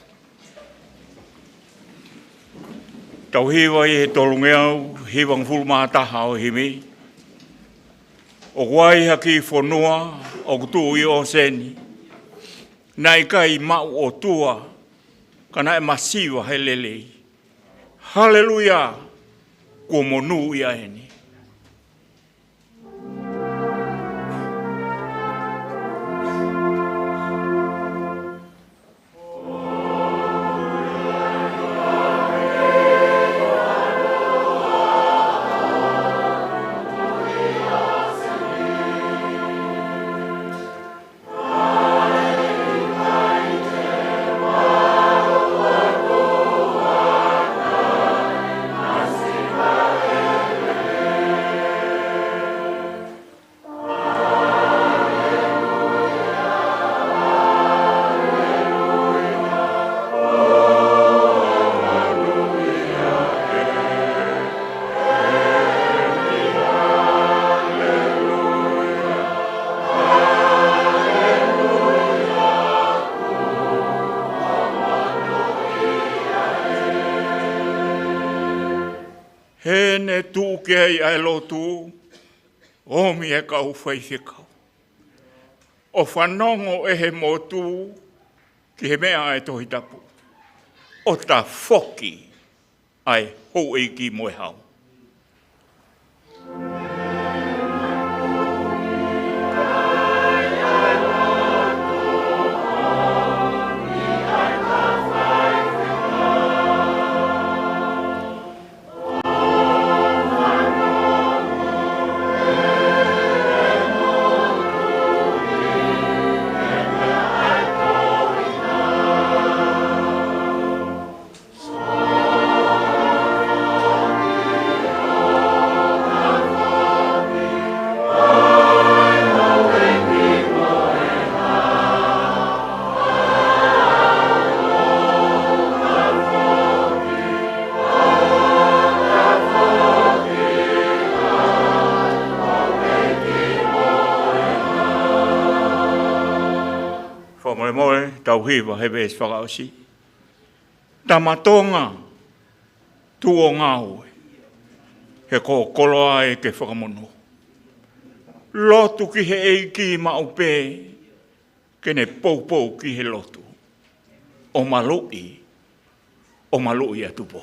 Tau hiva ʻi he tolungeau hivangofulu mā taha ʻo e himi. ʻOku ʻi ai ha kiʻi fonua, ʻoku tuʻu ʻi he ʻōseni. Naʻe ʻikai maʻu ʻOtua, ka naʻe masiva he lelei. Haleluia, kuo monūʻia eni. He ne tuʻu ki ai ʻa e lotu, ʻomi e kau faifekau. ʻO fanongo ʻe he motu ki he meʻa ʻa e Tohi Tapu. ʻO tafoki ʻa e houʻeiki mo e hau. Fakamolemole, tau hiva he veesi fakaʻosi. Tama Tonga, tuʻu ʻo ngāue, he ko ho koloa ē ke fakamonū. Lotu ki he ʻEiki maʻu pē, ke ne poupou ki he lotu. ʻO maluʻi, ʻo maluʻi ʻa Tupou.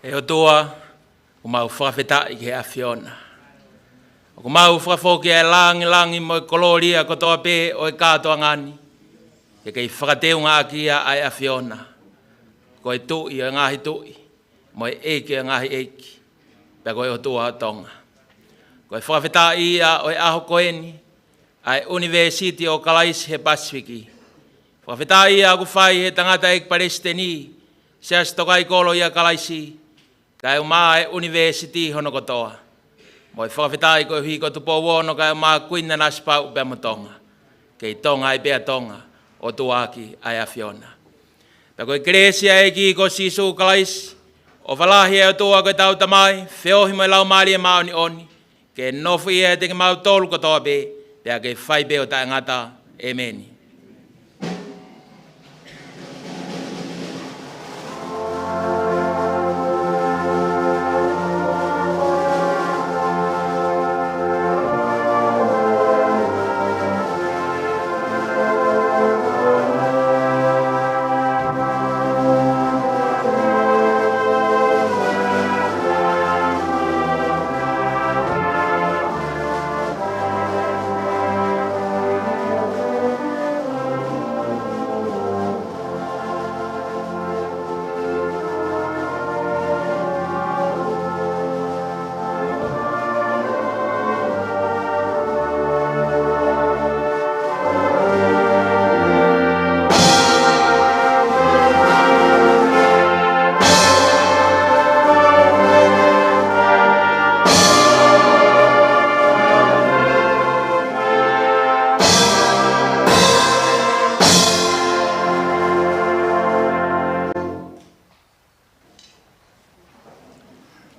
ʻE ʻOtua, ʻoku mau fakafetaʻi ki he ʻAfiona. ʻOku mau fakafoki ʻa e langilangi mo e kolōlia kotoa pē ʻo e kātoanga ni, ke kei fakateungaʻaki ia ʻa e ʻAfiona. Ko e Tuʻi ʻo e ngaahi tuʻi, mo e ʻEiki ʻo e ngaahi ʻeiki, pea ko e ʻOtua ʻo Tonga. Ko e fakafetaʻi ia ʻo e ʻaho ko eni, ʻa e ʻUnivēsiti ʻo Kalaisi he Pasifiki. Fakafetaʻi ia ʻoku fai he tangata ʻEiki Palesiteni, Siasi Tokaikolo ʻia Kalaisi, kae ʻumaʻā e ʻUnivēsiti hono kotoa. Mo e fakafetaʻi koeʻuhi ko Tupou Ono kae ʻumaʻā Kuini Nanasipauʻu pea mo Tonga. Kei Tonga ai pē ʻa Tonga, ʻo tuʻuaki ʻa e ʻAfiona. Pea ko e kelesi ʻa e ʻEiki ko Sīsū Kalaisi, ʻofa lahi ʻa e ʻOtua ko ʻetau Tamai, feohi mo e Laumālie Māʻoniʻoni, ke nofo ia ʻiate kimautolu kotoa pē, pea ke fai pē ʻo taʻengata. ʻEmeni.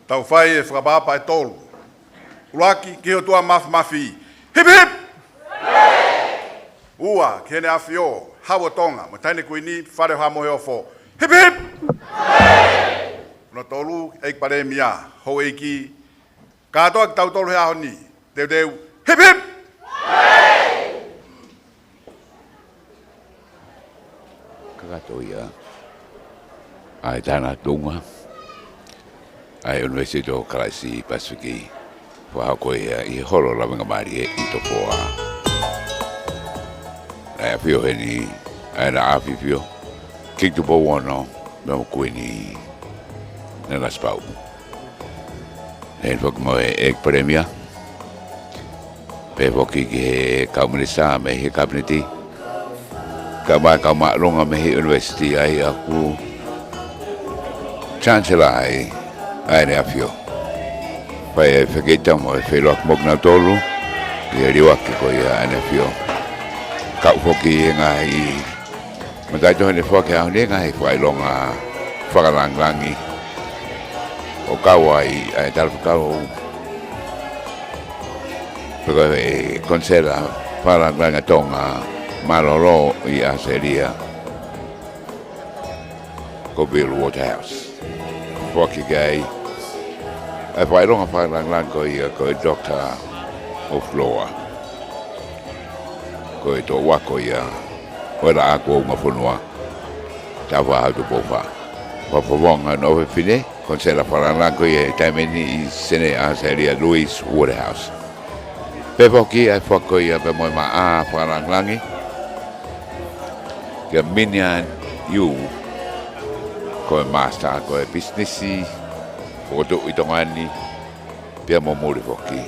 Tau fai e fakaʻapaʻapa ʻe tolu. ʻUluaki, ki he ʻOtua Māfimafi. Hip, hip! Ua, ki Heʻene ʻAfio, Hau ʻo Tonga, mo e Taʻahine Kuini, Fale ʻo Haʻa Moheofo. Hip, hip! Hono tolu, ʻEiki Palēmia, houʻeiki, kātoa kitautolu he ʻaho ni. Teuteu, hip, hip! Kakato ia ʻa e tānaki tuʻunga ʻa e ʻUnivēsiti ʻo Kalaisi Pasifiki, fakahoko ia ʻi he Holo Lavengamālie ʻi Tofoa. Naʻe ʻafio heni ʻa ʻEna ʻAfifio, Kingi Tupou Ono, pea mo Kuini Nanasipauʻu. Heni foki mo e ʻEiki Palēmia, pehē foki ki he kau minisitā mei he Kapineti, kae ʻumaʻā e kau māʻolunga mei he ʻUnivēsiti, ʻa ia ʻoku Chancellor ai ʻa ʻEne ʻAfio. Fai e fekita mo e feʻiloaki mo kinautolu ʻi he liuaki ko ia ʻa ʻEne ʻAfio. Kau foki e ngaahi mataʻitohi ne foaki he ʻaho ni, ngaahi fakaʻilonga fakalāngilangi, ʻo kau ai ʻa e talafekau pe ko e Konisela Fakalāngilangi ʻa Tonga Mālōlō ʻi ʻAositelēlia, ko Bill Waterhouse. Foaki ki ai ʻa e fakaʻilonga fakalāngilangi ko ia ko e Doctor of Law, ko e toʻu ako ia ʻo e Laʻā Kuonga Fonua, Tāufaʻāhau Tupou Fā. Fakafofonga hono ʻofefine, Konisela Fakalāngilangi ko ia he taimi ni ʻi Senē ʻAositelēlia, Louise Waterhouse. Pehē foki ʻa e foaki ko ia pea mo e maʻa fakalāngilangi kia Minian Yu, ko e Master ko e Pisinisi, fokotuʻu ʻi Tonga ni, pea mo muli foki.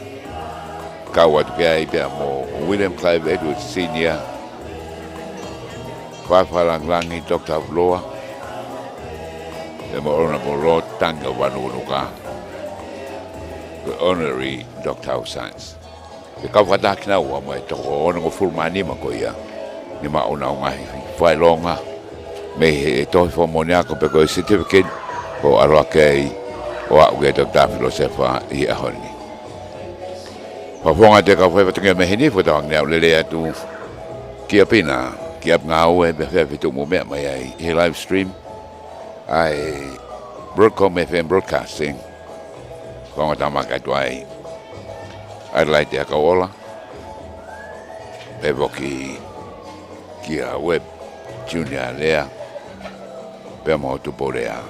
Kau atu ki ai pea mo William Clive Edwards Senior, Fakalāngilangi Doctor of Law, pea mo Honourable Lord Tangi ʻo Vanunuka, ko e Honorary Doctor of Science. Ke kau fakataha kinaua mo e toko onongofulu mā nima ko ia ne maʻu honau ngaahi fakaʻilonga mei he tohi fakamoʻoni ako pe ko e certificate, ʻo ʻalu hake ai ʻo aʻu ki he Toketā Filōsefa ʻi he ʻaho ni. Fakafofonga atu e kau faifatongia mei heni, fakatauange ne u lele atu kia Pina, ki ʻapi ngāue, pea fēfē tuʻu mo meʻa mai ai ʻi he live stream ʻa e Broadcom F M Broadcasting, ko e ongo tāmaki atu ai ʻa e Laite ʻa Kauʻola, pehē foki kia Webb Junior Lea, pea mo Tupou Lea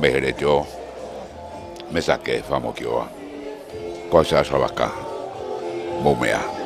mei he letiō, Mesake Famokioa. Ko Siaosi Lavaka, mou meʻa.